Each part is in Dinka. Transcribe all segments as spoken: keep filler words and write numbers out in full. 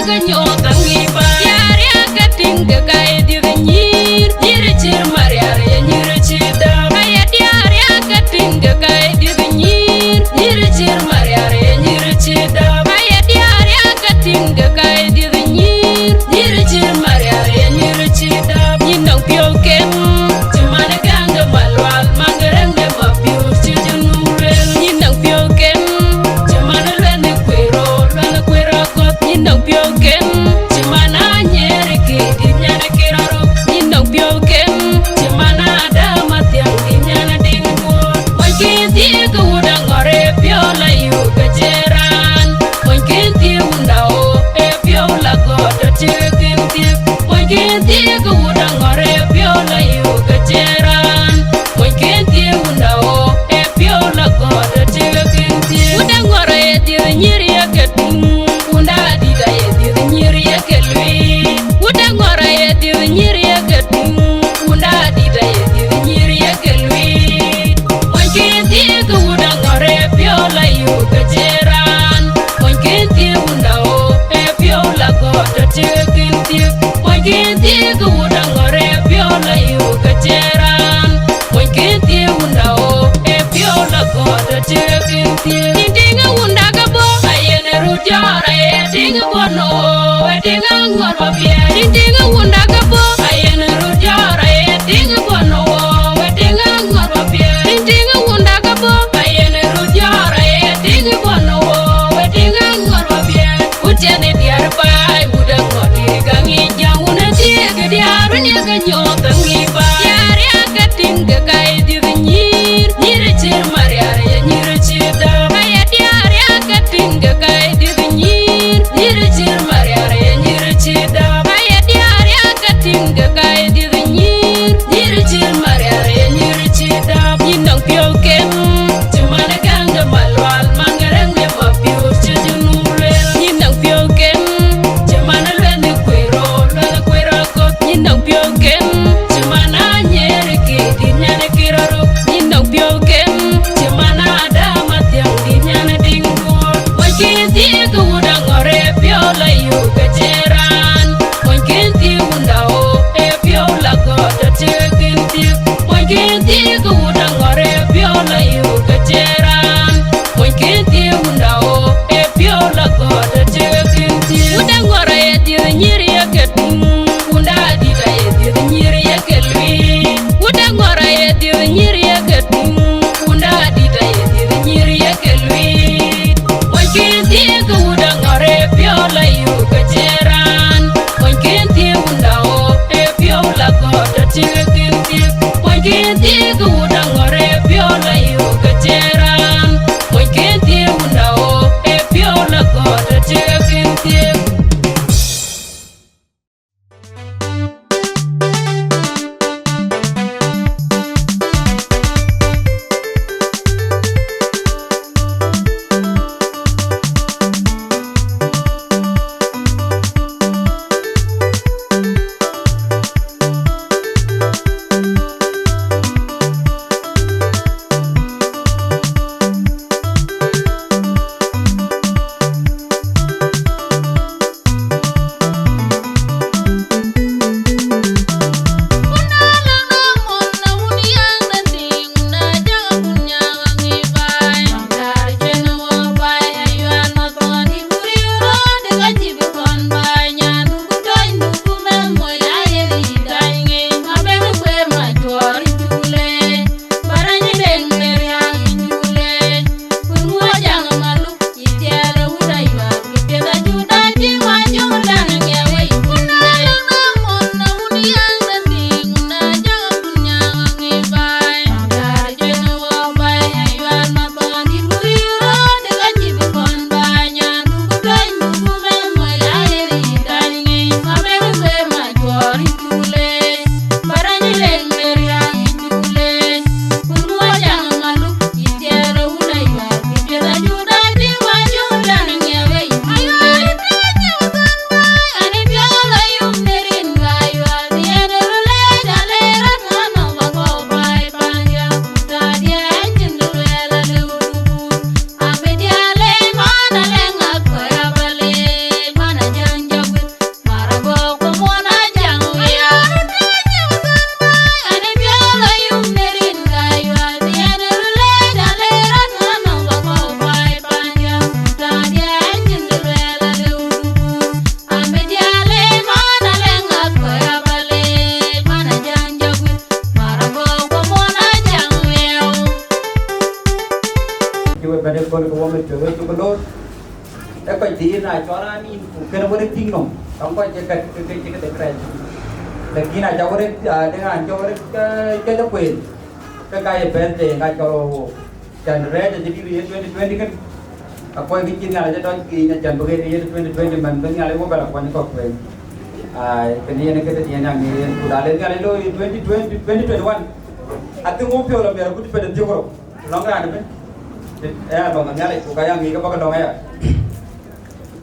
Ke nyuɔɔth aŋic ba. Diäär ya ke tïŋ ke ka ye dhiëth nyïïr, nyïïr cïr mariar ye nyïïr cï dap. Aya diäär ya ke tïŋ ke ka ye dhiëth nyïïr, nyïïr cïr mariar ye nyïïr cï dap. Aya diäär ya ke tïŋ ke ka ye dhiëth nyïïr, nyïïr cïr mariar ye nyïïr cï dap. Nyin nɔŋ piɔ̈u kem, cï man ë gäŋde malual, man ë rɛŋde mapiööc cï Junub lueel. Nyin nɔŋ piɔ̈u kem, cï man ë luɛl ë kueer rou, luɛl ë kueer akɔ̈th. Nyin nɔŋ piɔ̈u kem, cï man ë Anyiɛɛr ë Kiir dït nyan ë Kiir Arok. Nyin nɔŋ piɔ̈u kem, cï man ë Adäm Athiäŋ dït nyan ë Diŋ Buɔɔt. Mony kën thiëëk ke wut aŋɔ̈r ë piɔ̈u la yök ke cie raan. Mony kën thiëëk wunda ɣo ë piɔ̈u la gɔ̈t tɔ̈ cï ke kën thiëëk. Mony kën thiëëk ke wut aŋɔ̈r ë piɔ̈u la yök ke cie raan. Mony kën thiëëk wunda ɣo ë piɔ̈u la gɔ̈t tɔ̈ cï ke kën thiëëk. Wut aŋɔ̈r aye dhiëth nyïïr ye ke tïŋ. Wunda dït aye dhiëth nyïïr ye ke luiit. Wut aŋɔ̈r aye dhiëth nyïïr ye ke tïŋ. Wunda dït aye dhiëth nyïïr ye ke luiit. Mony kën thiëëk ke wut aŋɔ̈r ë piɔ̈u la yök ke cie raan. Mony kën thiëëk wunda ɣo ë piɔ̈u la gɔ̈t tɔ̈ cï ke kën thiëëk. Mony kën thiëëk ke wut aŋɔ̈r ë piɔ̈u la yök ke cie raan. Mony kën thiëëk wunda ɣo ë piɔ̈u la gɔ̈t tɔ̈ cï ke kën thiëëk. Tiŋ tiŋ ë wunda ke bɔ̈, ayen ë röt jɔ̈ɔ̈r aye tiŋ ë bɔ̈ në ɣo, ë tiŋ aŋɔ̈r mapiɛth. Tiŋ tiŋ ë wunda ke bɔ̈, ayen ë röt jɔ̈ɔ̈r aye tiŋ ë bɔ̈ në ɣo, ë tiŋ aŋɔ̈r mapiɛth. Tiŋ tiŋ ë wunda ke bɔ̈, ayen ë röt jɔ̈ɔ̈r aye tiŋ ë bɔ̈ në ɣo, ë tiŋ aŋɔ̈r mapiɛth. Ku tiɛn ë diäär baai, wut aŋɔ̈r dït ka ŋic jäŋ, wun ë thiëëk ë diäär, wun ye ke nyuɔɔth aŋic ba. Diäär ya ke tïŋ ke ka ye dhiëth nyïïr, nyïïr cïr mariar ye nyïïr cï dap. Aya diäär ya ke tïŋ ke ka ye dhiëth nyïïr, nyïïr cïr mariar ye nyïïr cï dap. Aya diäär ya ke tïŋ ke ka ye dhiëth nyïïr, nyïïr cïr mariar ye nyïïr cï dap. Nyin nɔŋ piɔ̈u kem, cï man ë gäŋde malual, man ë rɛŋde mapiööc cï Junub lueel. Nyin nɔŋ piɔ̈u kem, cï man ë luɛl ë kueer rou, luɛl ë kueer akɔ̈th. Nyin nɔŋ piɔ̈u kem, cï man ë Anyiɛɛr ë Kiir dït nyan ë Kiir Arok. Nyin nɔŋ piɔ̈u kem, cï man ë Adäm Athiäŋ dït nyan ë Diŋ Buɔɔt. Mony kën thiëëk ke wut aŋɔ̈r ë piɔ̈u la yök ke cie raan. Mony kën thiëëk wunda ɣo ë piɔ̈u la gɔ̈t tɔ̈ cï ke kën thiëëk. Mony kën thiëëk ke wut aŋɔ̈r ë piɔ̈u la yök ke cie raan. Mony kën thiëëk wunda ɣo ë piɔ̈u la gɔ̈t tɔ̈ cï ke kën thiëëk. Wut aŋɔ̈r aye dhiëth nyïïr ye ke tïŋ. Wunda dït aye dhiëth nyïïr ye ke luiit. Wut aŋɔ̈r aye dhiëth nyïïr ye ke tïŋ. Wunda dït aye dhiëth nyïïr ye ke luiit. Mony kën thiëëk ke wut Ee kɔc dhil na cɔl raan nïn ku kën wërë tïŋ nɔm, tɔŋ kɔc cï kɛt ke ke cï ke de kërɛɛc. Lakin na cä wërë, aa, de raan cä wërë, ke, ke de kueen, ke ka ye birthday ka cɔl wo wo. Cän rɛɛc acï dït ye twenty twenty kën. Akuɔc kë cï Nhialic atɔc piny, acän bï ɣet ye twenty twenty man bï Nhialic wo bɛ la kuany kɔ̈k kueen. Ai, kënë yen këde yen aŋic yen, ku na le Nhialic looi twenty twenty, twenty twenty-one, I think wo piɔ̈u la miɛt agut pɛn ë thiök rou. Lɔŋ raan ëbën, ë alɔŋ ë Nhialic, ku ka ya ŋic ke bä ke lɔŋ aya.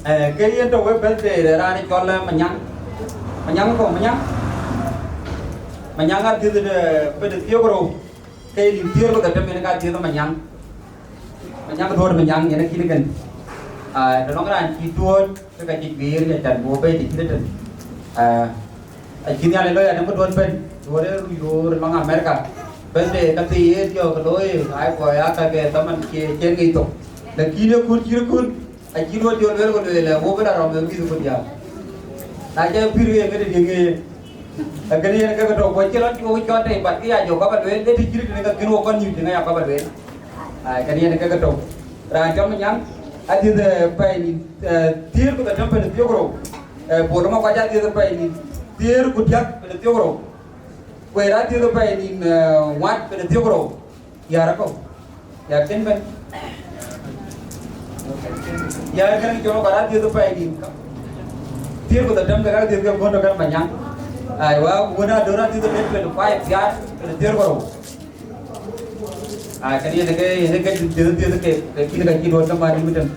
Eh, ke yen tɔ̈ wek birthday de raan ë cɔl, eh, Manyaŋ. Manyaŋ kɔ̈u, Manyaŋ. Manyaŋ adhiëth de pɛn ë thiök rou, ke nïn thiëër ku dhetem yen ka dhiëth Manyaŋ. Manyaŋ duööt Manyaŋ yen akïn kën. Ah, të lɔŋ raan cï duööt, ke ka cï guiir, ke can bï wo bɛ̈i të cït ëtën. Ah, Acïn Nhialic loi adäŋ bï duöt bɛ̈n, duöt ë rui roor lɔŋ America. Bɛ̈n de ka thii ye diɔ̈k looi, ai kɔc aa ka ke dhaman cie, cie ŋic thok. Lakin ë kun cït kun, acï duöt jɔ lueel ku lueel, wo bï la rɔm ë mïth ku diaal. Na cä pïr ɣeer ke të diëŋ ë yen. Akënë yen ke ke tɔ̈u, ku acï lɔ cï wok cɔt tei, but kë ya jɔ ka ba lueel, ë të cït tënë ka kën wok kɔn nyuc tënë ya ka ba lueel. Ai, kënë yen ke ke tɔ̈u. Raan cɔl Manyaŋ, adhiëth, eh, pɛɛi nïn, eh, thiëër ku dhetem pɛn ë thiök rou. Eh, Bol ëmɔ kɔc adhiëth pɛɛi nïn thiëër ku diäk pɛn ë thiök rou. Kueer adhiëth pɛɛi nïn, eh, ŋuan pɛn ë thiök rou. Yar akɔ̈u. Yar kën bɛ̈n. Yar kën cɔl kɔc adhiëth pɛɛi nïn thiëër ku dhetem ke ka dhiëth ke guöndë kën Manyaŋ. Aiwa, wën adöör adhiëth pɛn twenty five yar pɛn ë thiër ku rou. Ah, kënë yen ke, yen ke dhiëth, dhiëth ke, ke kïn ka cï duöt ke man yï tën.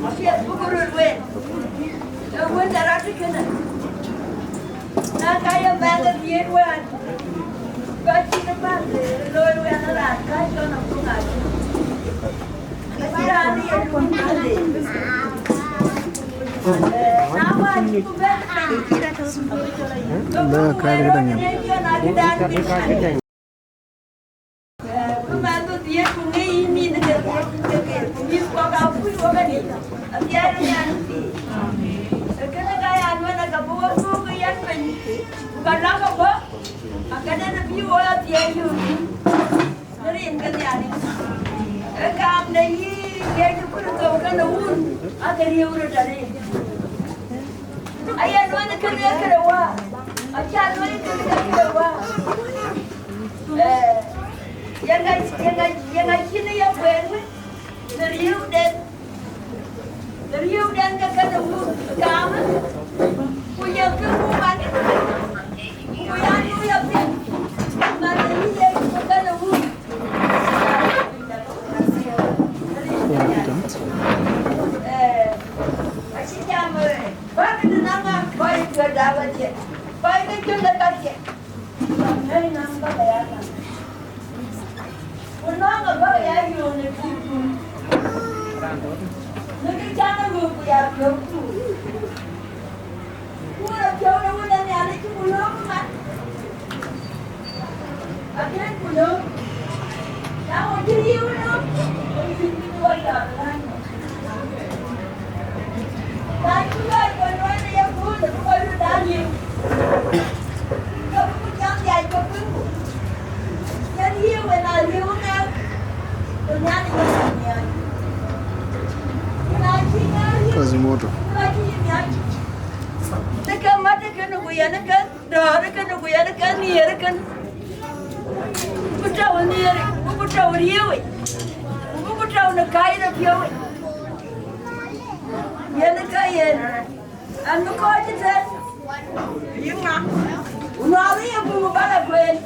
Apiɛth buk röt wek, ë wën de rɔt kënë. Na ka ye mɛnh ë dhiëëth wään, ka cïn ë päl de looi wɛn ë raan ka cɔn abuk ŋac. Ka cï raan ë ye luɔny päl de. Eh, na wään cï ku bɛ̈n, abuk cɔl ayï. Bɛ ka de däŋ. Bï mɛnh bï dhiëëth ku ŋic yïn nïn ke dhiëëth ke ke, ku mïth kɔ̈k aa kuc wok anic, athiɛɛr ë Nhialic pïïr. Ee kënë ka ya lueel, aka bï wo thuuk ë yɛn piny, ku ka lak abɔ̈, akënë bï wo athiɛɛr yök yïn në rin ke Nhialic. Ee kaam de yï Yecu Kërtho kenë Wun, ake riëëu röt arëët. Aye lueel kënë ee këde Wä, aca lueel kënë ee këde Wä. Eh, yeŋa, yeŋa, yeŋa cïn ye kueen në riëëuden, në riëëuden ke këde Wun gam, ku ye piŋ ku man, ku ya nu ye piŋ, man ye yï ye ku këde Wun. Eh, acï jam, eh, bäk në naŋa kɔc piɔ̈ɔ̈th dak ɣa thiek, kɔc ke cök ke ka thiek. Ku nɔŋ abä ya yöök në pïïrkun, në kë cän ë ŋö ku ya piɔ̈u ku. Ku rɔt piɔ̈u de Wun ë Nhialic cï ku lööm ëmën. Akën ku lööm. Na wën cï riëëu lööm, ke cïn kë wɔ ya bï läny. Na cï lɔc ke luɔi de yeköölë, bï kɔc röt aa riëëu. Ke bï ku jam dhiac ke piŋku. Yen riëëu en aa riëëu ënɛ̈ɛ̈u, ku Nhialic ë ka nhiaar. Ku na cï ŋɛk riëëu, Quasimodo. Ku ka cï yï nhiaar. Në ke mat ë kënë ku yɛn ë kën. Dɔ̈ɔ̈r ë kënë ku yɛn ë ke nhiëër ë kënë. Bï tɔ̈u ë nhiëër, ku bï tɔ̈u ë riëëu yic, ku bï ku tɔ̈u në kääc rɔt piɔ̈u yic. Yen ë ke yen, an, bï kɔc ëtɛ̈ɛ̈n. Yïn ŋa? Ku nuɔɔrë ye piŋ bä lɔ kueen.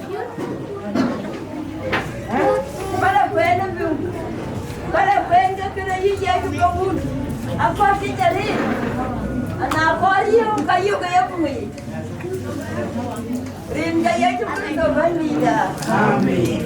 Bä lɔ kueen ë piŋ. Bä lɔ kueen ke kënë yï Yecu ke Wun. Akɔ̈l cï jɔ rëër. Ana kɔɔr yï, ka yök ë ye piŋ yic. Rin ke Yecu Kërtho Bɛ̈nydïïtda. Amen.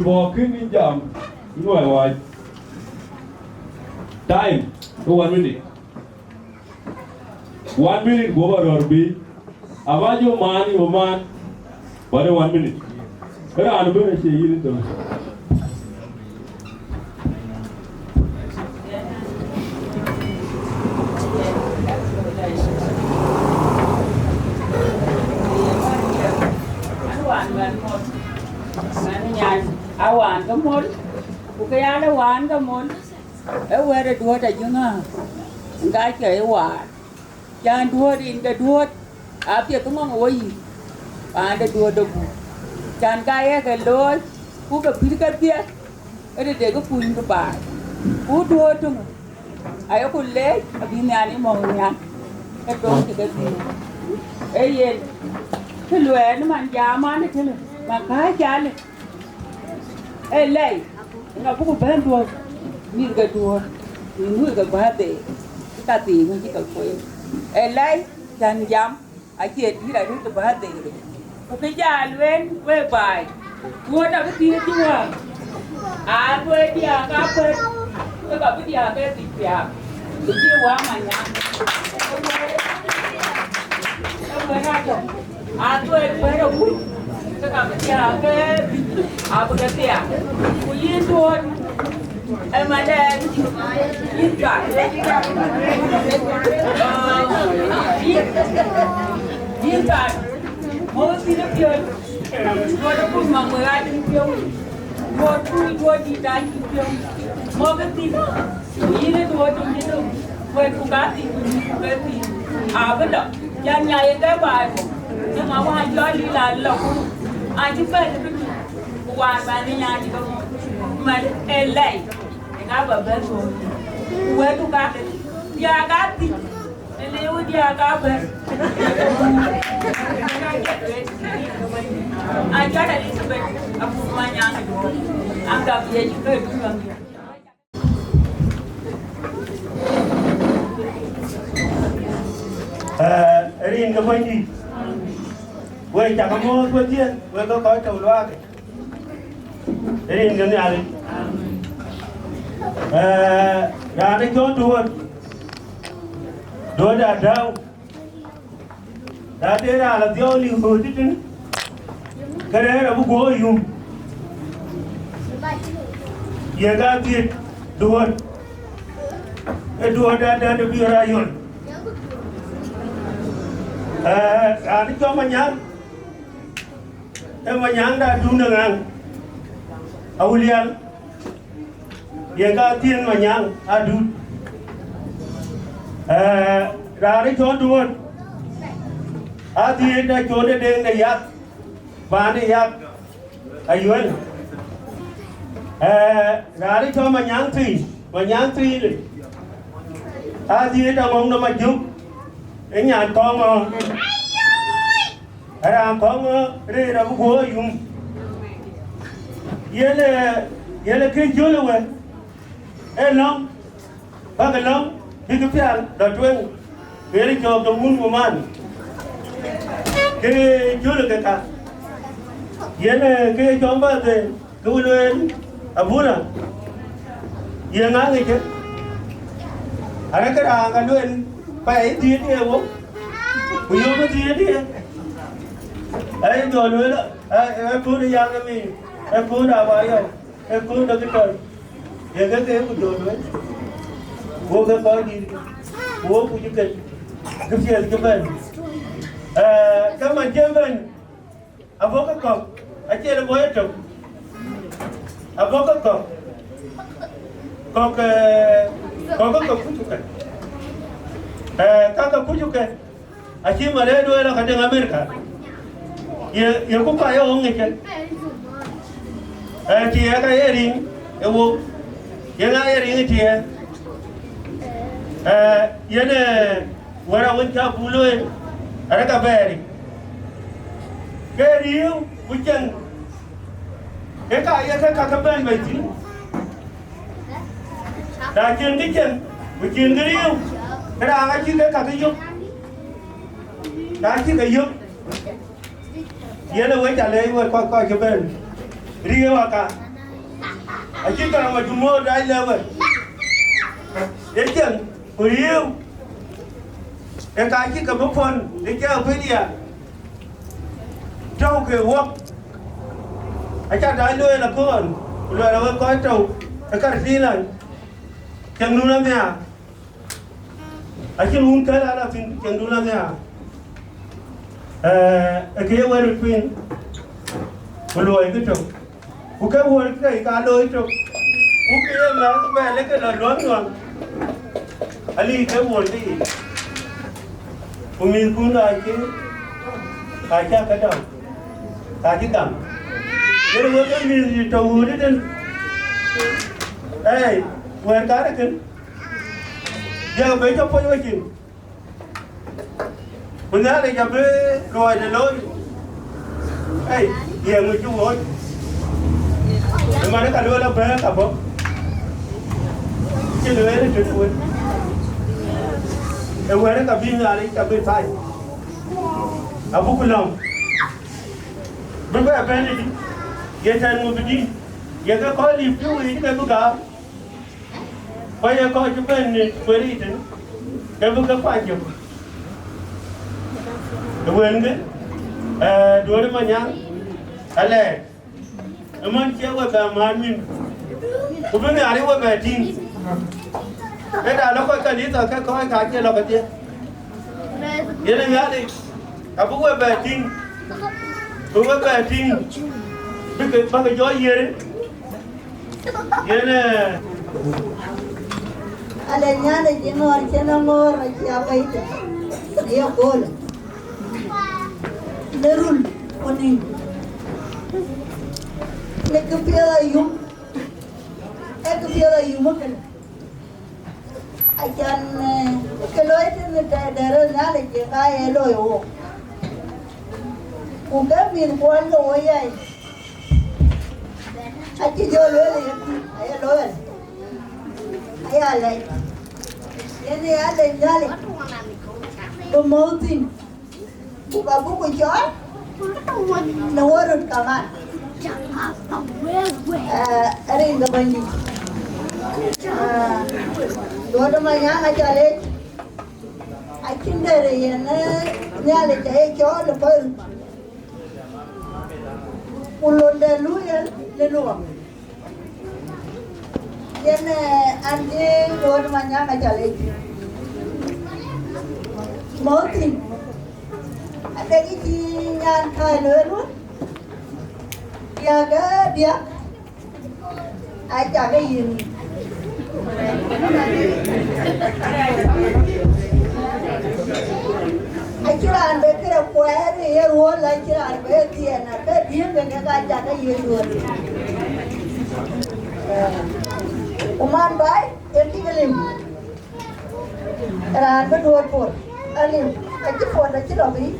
Puɔ̈k kën yïn jam, yïn wɛ̈ɛ̈r wac. Time, ke one minute. One minute, guɔ̈p arɔ̈ɔ̈r bï. Aba jɔ man, yï man. Bä de one minute. Ke raan ëbën acie yïn ë thël. Awaan ke mol, ku ke ya de waan ke mol, ee wɛ̈ɛ̈t ë duööt ajï ŋa, ŋa cä ë waar. Cän duööt rin ke duööt, apiɛth ŋɔ̈ŋ ë wo yic, paan de duööt de gup. Cän ka ye ke looi, ku ke pïr kedhie, ë tëde ke kuny ke baai. Ku duööt töŋ, ayeku leec, abï nhial ë mɔ̈u nhial, ke döŋ cï ke dhil. Ee yen, kë luɛɛl man jam an ëtënë, man kääc calë. Ee lɛi, ŋa buku bɛ̈n duööt, mïth ke duööt, mïth nu ke bäth de, cï ka thii ŋö cï ke kueer. Ee lɛi, cän jam, acie dït arëët bäth de. Ku kë jal lueel wek baai, duööt abï thiëëc cï wäär. Aa, duööt diäk ka kuɛ̈t, ke ka bï diäk ke dhïc thiaak. Ku cï wäär Manyaŋ. Ee wɛ̈ɛ̈t atɔ̈. Aa, duööt bɛ̈n ë kuc, ke ka bï thiaak ke bï, abï ke thiaak. Ku yïn duööt, ë madɛɛn, yïn kat. Yïn, yïn kat. Mɔ̈u thïn ë piööc. Duööt ë kuc maŋ wek aa cïn piööc. Duööt kuc, duööt dït aa cïn piööc. Mɔ̈u ke thïn. Ku yïn ë duööt, yïn ë duööt, wɛ̈ɛ̈tku ka thïn, ku yïn ku ke thïn, abï lɔ. Cän nya ye ke baai mɔ̈u, ë ma wään jɔ lïl a lɔ ku, acï bɛ̈n ë bï tïŋ, ku wään bɛ̈n ë nyan cï ke mɔ̈u. Man ë lɛi, ë ka bä bɛ̈n duööt. Ku wɛ̈ɛ̈tku ka ke thïn, ya ka thïn, ë liu diäk ka bɛ̈n. An jɔt Elizabeth, abuk Manyaŋ ë duööt, an gam Yecu ke duööt. Ee, rin ke Bɛ̈nydït, wek cak muɔ̈ɔ̈th wedhie, wek ke kɔc tɔ̈u luaak, rin ke Nhialic. Ee, raan ë cɔl Duööt, Duööt Adäu. Na de raan lɔ dhiɔl liu ɣööt tëtën, ke rɛ̈ɛ̈r abï guɔ yum. Ye ka dhiëët Duööt, ee Duööt adɛ̈n de bï rɔt yöl. Ee, raan cɔl Manyaŋ, ee Manyaŋ de Adut ë Ŋaŋ, Awulial. Ye ka thiëëc Manyaŋ Adut. Ee, raan ë cɔl Duööt, adhiëëc de cɔl de Deŋ de Yak, paan de Yak, Ayuël. Ee, raan ë cɔl Manyaŋ Thiin, Manyaŋ Thiin, adhiëëc de Ŋɔ̈ŋ de Majök, ë nyan Kɔŋɔ̈ɔ̈ŋ. Raan kɔŋ rëër abï guɔ yum. Yen, ë, yen ë kë jölë we, ee lɔ̈ŋ, bäk lɔ̈ŋ, bïk pial lɔ tueŋ, kë ë cɔɔk de wun ku man, kë jölë ke ka. Yen, ë, kë cɔɔk bäk dhëëŋ. Kë wën lueel abuna, ye ŋa ŋic ke? Arëk raan ka lueel, pɛɛi dhiëëth ye wok, ku yöök dhiëëth ye. Ai jɔ lueel, ë, ë kööl ë yaŋ ë miim, ë kööl ë awayɔu, ë kööl ë këtɔ̈i. Ye ke ke ku jɔ lueel, wok ke kɔc dït, ku wok kuc ken, kë piɛth cï bɛ̈n. Ë, ke man cï bɛ̈n, abɔ̈ ke kɔ̈k, acie bɔ̈ etök. Abɔ̈ ke kɔ̈k, kɔ̈k, ee, kɔ̈k ke kɔ̈k kucku ke. Ee, ka ke kucku ke, acï Marɛɛr duëër lɔ ka deŋ Amerika. Ye, ye ku ka ye ɣɔ̈ŋ ŋic ke. Ee, tiɛɛk ka ye riŋ ë wok. Ye ŋa ye riŋ ë tiɛɛk? Ee, yen, ee, wɛ̈t awën cä buk looi, arëk abɛɛric. Ke riëëu ku cieŋ, ke ka ye ke ka ke bɛ̈n bei thïn. Na cieŋ kë cieŋ, ku cieŋ kë riëëu, ke raan acï ke ka ke yök. Na cï ke yök, yen ë wec alɛɛc wek kɔc kɔc cï bɛ̈n riëëu aka. Acï Garang Majuŋ Mɔ̈ɔ̈r dac lɛ̈k wek, ë cieŋ ku riëëu, ë ka cï ke bï puɔ̈n ë cä Apuël ya tɔ̈u ke wok. Aca dac lueel aköön, ku luɛɛl wek kɔc tɔ̈u ë Karthiina, cieŋdun anhiaar. Acïn wun kɛ̈l ala thïn, cieŋdun anhiaar. Ee, ë kë ye wɛ̈t röt piny, ku luɔi kë tök. Ku ke wuɔ̈r kë ka looi tök. Ku ke ye mɛ̈th bɛ̈ɛ̈l ë ke lɔ luɔ̈ŋ luɔ̈ŋ. Alï ke wuɔ̈r kë yic. Ku mïthkun aacï, aacä ke dɔm, ka cï gam. Yen wek ke mïth tɔ̈ wuur ëtën. Ei, wɛ̈ɛ̈r karë kën. Diäk abëc tɔ̈ puɔ̈c wecin. Ku Nhialic abï luɔi de looi. Ei, ye ŋö cï wuɔ̈ɔ̈c? Ëmɛn ka lueel abɛ̈ɛ̈k abɔ̈. Cï lueel ë tëde wën. Ë wɛ̈ɛ̈r ka bï Nhialic ka bï thany. Abuk lɔ̈ŋ. Bï bɛ bɛ̈n ëdï. Ye tɛ̈n ŋö bï dït? Ye ke kɔc liu piɔ̈u yiic ke bï gam. Ku ye kɔc cï bɛ̈n në kueer yic tënë, ke bï ke kuany cök. Ë wënkë, ee, duööt ë Manyaŋ, alɛɛc, ëmën cie we bɛ määr mïn, ku bï Nhialic we bɛ tïŋ. Këda lɔ kɔc kanitha ke kɔc ka cie lɔ kedhie. Yen ë Nhialic abï we bɛ tïŋ, bï we bɛ tïŋ, bï ke, bä ke jɔ yiëër. Yen, ee, ale Nhialic ë ŋɔɔr cïn aŋɔɔr acï abɛ̈i tënë, në ye köölë, në rul ku nïn, në këpiɛth ayum, ee këpiɛth ayum ëkënë. Acan, ee, ke looi tënë tɛ̈ dɛ̈t rɔt Nhialic, ë ka ye looi wook. Ku ke mïthkuɔn ke wo yai, acï jɔ lueel ë ye, aye looi, aya lɛc. Yen ë ya lɛc Nhialic, bï mɔ̈u thïn. Ku ka buku cɔɔl në wɔ röt kaman. Ee, rin ke Bɛ̈nydït. Ee, duɔ̈t ë Manyaŋ aca lec. Acïn dɛ̈t yen, ee, Nhialic aye cɔɔl ë pɔ̈l. Ku lon dɛ̈ luui yen në luɔm. Yen, ee, an cï duɔ̈t Manyaŋ aca lec. Mɔ̈u thïn, adek cï nyan kai lueel wën, diäk, ee, diäk, aca ke yiën. Acï raan bë këde kuɛɛr ë ye ruɔ̈l, acï raan bë thiɛɛn, ake dhiëëŋ ke kek aca ke yiën ruɔ̈l. Ku man baai, ee tik liu. Raan bï duööt puɔ̈l, aliu, acï puɔ̈l acï lɔ biic.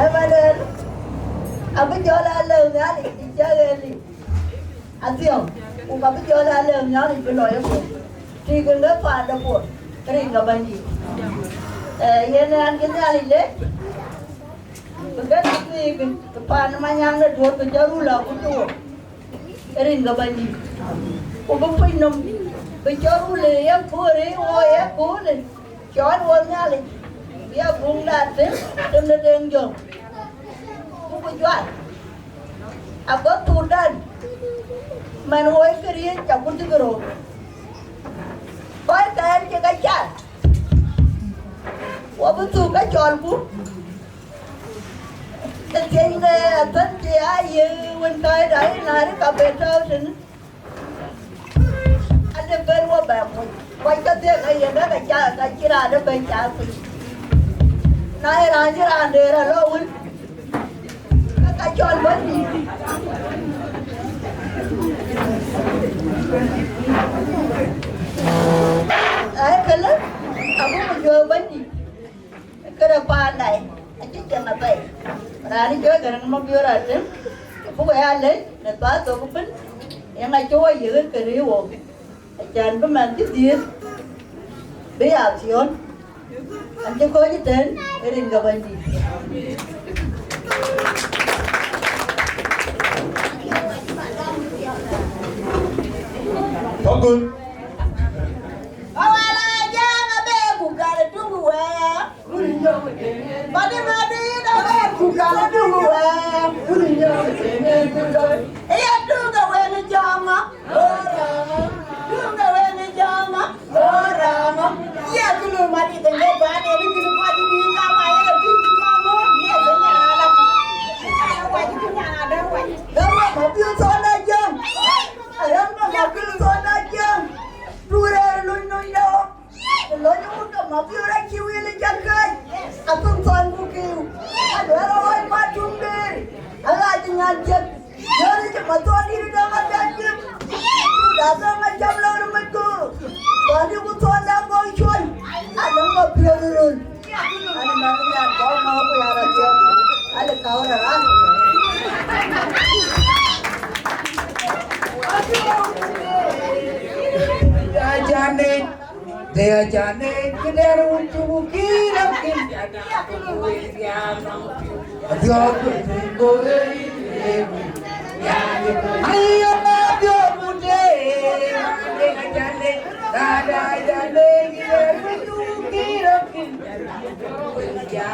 Ëmɛn en, abï jɔl aa lëu Nhialic, cï cä ɣet liu. Athiɔ̈ŋ, ku ka bï jɔl aa lëu Nhialic bï lɔ ye puɔ̈l. Tik ë ŋë paande puɔ̈l, rin ke Bɛ̈nydït. Ee, yen an cï Nhialic lec, bï ke tik ë paan ë Manyaŋ de duööt bï jɔ rul akut tuɔɔk. Rin ke Bɛ̈nydït. Ku bï piny nɔm, bï cɔl rul ë ye kööl, ë wo ye kööl, cɔl wo Nhialic, bï abuŋda tem, tem de deŋ jɔ̈ɔ̈k. Ku ku jual, ago thuurdan, man woi këriëëc agut cï ke röör. Kɔc kɛɛr cï ke cal, wo bï thuk ke cɔlku. Ë thiënyde athën cï aa ye wën tɔ̈ɔ̈c dai, na ri ka ben tɔ̈ɔ̈u tënë, ade ben wo bɛ kuc. Kuac kedhie ka ye bɛ ka ca, ka cï raan ë ben ca kuc. Na ye raan cï raan deer alɔ wën, ke ka cɔl bɛ̈nydït. Ai këlë, abuk jɔ bɛ̈nydït. Këde paandai acï cieŋ apɛi. Raan ë cɔl Garaŋ Mabiöör Atem, abuk ya lec në thaa thok ëbën, yen acï wɔ yiëk ke rëër wɔ, acan bï mɛnh cï dhiëëth bï ya thiɔ̈n. An cï kɔc ëtɛ̈ɛ̈n, ë rin ke Bɛ̈nydït. Awala jam abe ku kal tung wɛɛr. Badi madi da be ku kal tung wɛɛr. Iya tung ke wen jama. Tung ke wen jama. Ora ma. Iya kulu madi de ne ba de ni kulu kwa di ni ka ma ya tung jama. Iya de nya ala. Iya wa di nya da wa. Dama ma bi so na jam. Ayam ma ma bi so na jam. Ture lu nu yo. Lɔny wun ke mapiöör acï wiël ë jat kääc, athöŋ thɔn ku kiu, aduɛ̈r ɣɔɔc kuat tuŋ dëër, aɣaac nyan thiëk, yööl cï mathɔn dït dɔm apiac piëth, du da thɔŋ acam lɔ römec köör, thɔn dï ku thɔn da gɔl cuɔl, adöŋ mapiöör röl. Ani man nyan kɔn nɔɔk ku yar athiɔ̈k, ani kaur aran. Ajane. They are Jane, Kidero, Chubukira, Kinjana, Kuya, Adiok, Kuya, Ayo, Adiok, Mude, Jane, Dada, Jane, Kidero, Chubukira, Kinjana, Kuya,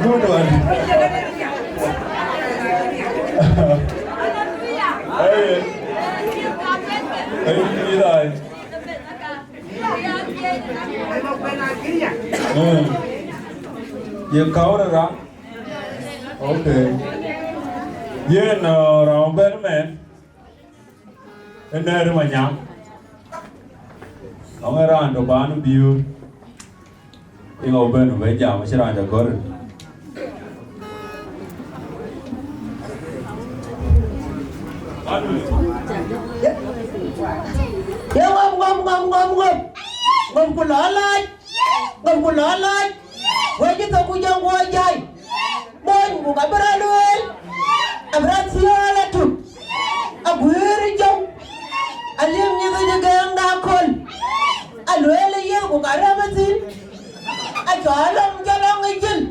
Good one. Hey, hey, hey, Eli. Mm. Ye kaur ra. Okay. Yen, uh, raan bɛ̈n mɛn. Ënë rï manyam. Nɔŋ ë raan tɔ̈ bän biöör. Ëŋö bɛ̈n bɛ jam acï raan tɔ̈ gɔ̈r. Ye ŋɔm, ŋɔm, ŋɔm, ŋɔm, ŋɔm. Ŋɔm ku lɔ lac. Ŋɔm ku lɔ lac. Wek cï thok ku jɔŋ ku jai. Mony ku ka bï rɔt lueel. Abï rɔt thiɔ̈ɔ̈l atuk. Aguiir jɔŋ. Aliëm nyith ë gɛɛŋda aköl. Alueel ë yiëth ku ka rɛ̈m ë thïn. Acɔl lɔ̈ŋ jɔ lɔ̈ŋ ë jël.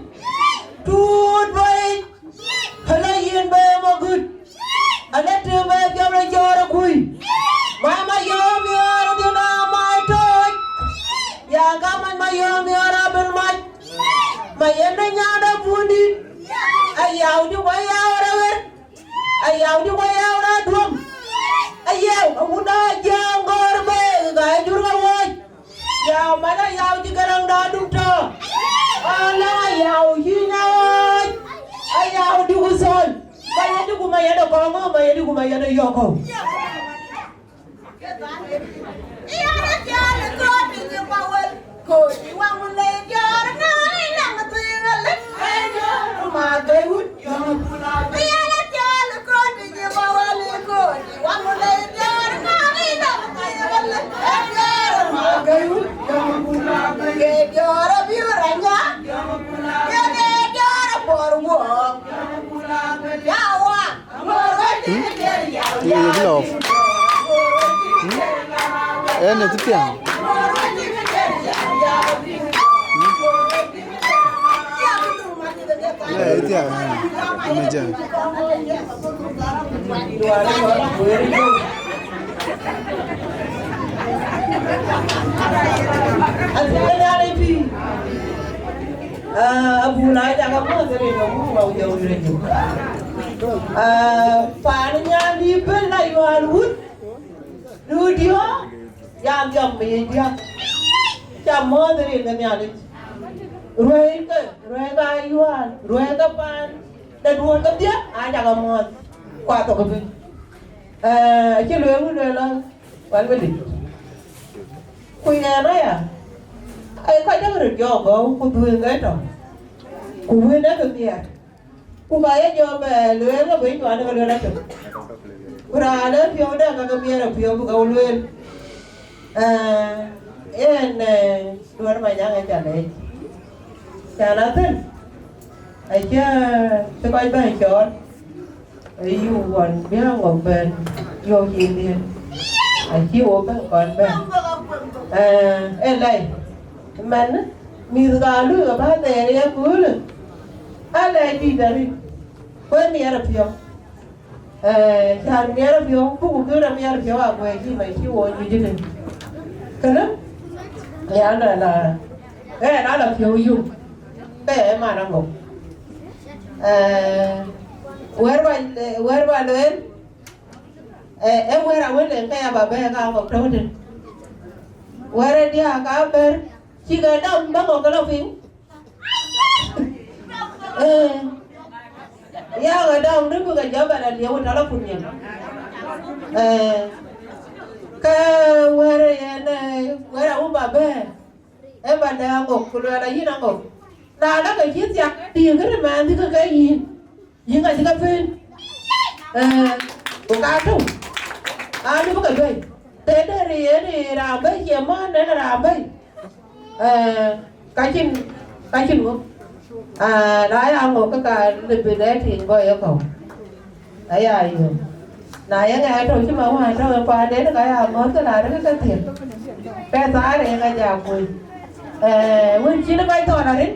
Tuut bɔ̈ yic. Ala yïn bɛ ë magöt, ala tëë bɛ jɔl ë jɔɔr ë kuc. Mama yɔ̈ɔ̈m yɔ̈ɔ̈r ë dhiën aa mac tooc. Ya ka mac ma yɔ̈ɔ̈m yɔ̈ɔ̈r abël mac. Ma yen ë nyaanda puundït. Ayau dï ku ayau rɛ̈ ɣer. Ayau dï ku ayau rɛ̈ duɔ̈m. Ayau awunda jiääŋ gɔ̈ɔ̈r beek ka ë jur ɣa wööc. Yau man ayau cï Gäräŋda dum tɔ̈. Ala ayau cï nyaac. Ayau dï ku thɔl. Ma yɛn dï ku ma yɛn de kɔŋ, ma yɛn dï ku ma yɛn de yɔ̈kɔ̈u. Hmm? Yïn love. Hmm? En ë thiëëpiɛŋ. Hmm? Ee, ë thiëëpiɛŋ. Ëmë jël. Ah, abuna jaka mɔ̈th rin ë wun wau jɔu rin ë jök. Ah, paan nyan dï bën la yual wut. Nu diɔ̈ɔ̈k, ya jɔm ë ye diäk. Ca mɔ̈th rin ke Nhialic. Ruɛ̈ɛ̈i ke, ruɛ̈ɛ̈i ke ayual, ruɛ̈ɛ̈i ke paan. De duɔ̈ɔ̈r kedhie, a jaka mɔ̈th. Ku athok ëbën. Eh, acï lueel wun lueel la, wal bï dït. Ku yɛn aya, ai kɔc däŋ röt jɔɔk gɔ̈u, ku dhuëëŋ ë tɔ̈. Ku wën ë ke miɛt. Ku ka ye jɔ bɛ lueel ke bï cuan ke lueel atök. Ku raan ë piɔ̈u dɛ̈ ka ke miɛt ë piɔ̈u bï ke lueel. Eh, en, eh, duɔ̈ɔ̈r Manyaŋ ë ca leec. Can athën, acï, cï kɔc bɛ̈n cɔɔl. Ayï wän bï aŋɔ̈k bɛ̈n yök yïn diɛ̈n, acï wo bɛ̈n kɔn bɛ̈n. Ee, ee lɛi, man, mïth ka luui ke bä thɛɛr ye köölë, alɛi dït arït, ku ë miɛt apiɔ̈u. Ee, cän miɛt apiɔ̈u, buku gëër amiɛt apiɔ̈u aguɛɛc yï man cï wo nyuc ëtën. Kënë, ya lɔ la, ɣɛn ala piɔ̈u yum, ke ya ë man aŋɔ̈k. Ee, wɛ̈ɛ̈r ba, wɛ̈ɛ̈r ba lueel, ee, ee wɛ̈ɛ̈r awën en ke ya ba bɛ̈ɛ̈i ka ŋɔ̈k tɔ̈u tën. Wɛ̈ɛ̈r ë diäk ka bɛ̈r, cï ke dam bä ŋɔ̈k ke lɔ piny. Ee, ya ke dam dë bï ke jɔ bɛ lɔ lieu tɔ̈ lɔ kun nyin. Ee, ke wɛ̈ɛ̈r ë yen, ee, wɛ̈ɛ̈r awën ba bɛ̈ɛ̈i. Ë ba lɛ̈k aŋɔ̈k, ku luɛɛl ayïn aŋɔ̈k. Na lɔ ke cï thiak, tiiŋ kënë mɛɛn dhï ke ke yïn, yïn ka cï ke pën. Ee, ku ka tɔ̈u, aa lupë ke bɛ̈i. Tëde riɛɛn ë raan bɛ̈i, cie män en raan bɛ̈i. Ee, ka cïn, ka cïn ŋö. Aa, na ya ŋɔ̈k ke ka lupë dɛ tiiŋ bɔ̈ ye kɔ̈u. Aya yök. Na ye ŋɛk tɔ̈u cï man wään tɔ̈u ë paanden, ka ya ŋɔ̈th ke raan ke ke thiëk. Ke thaar ë ka ja kuc. Ee, wën cïn kɔc thɔn arëët,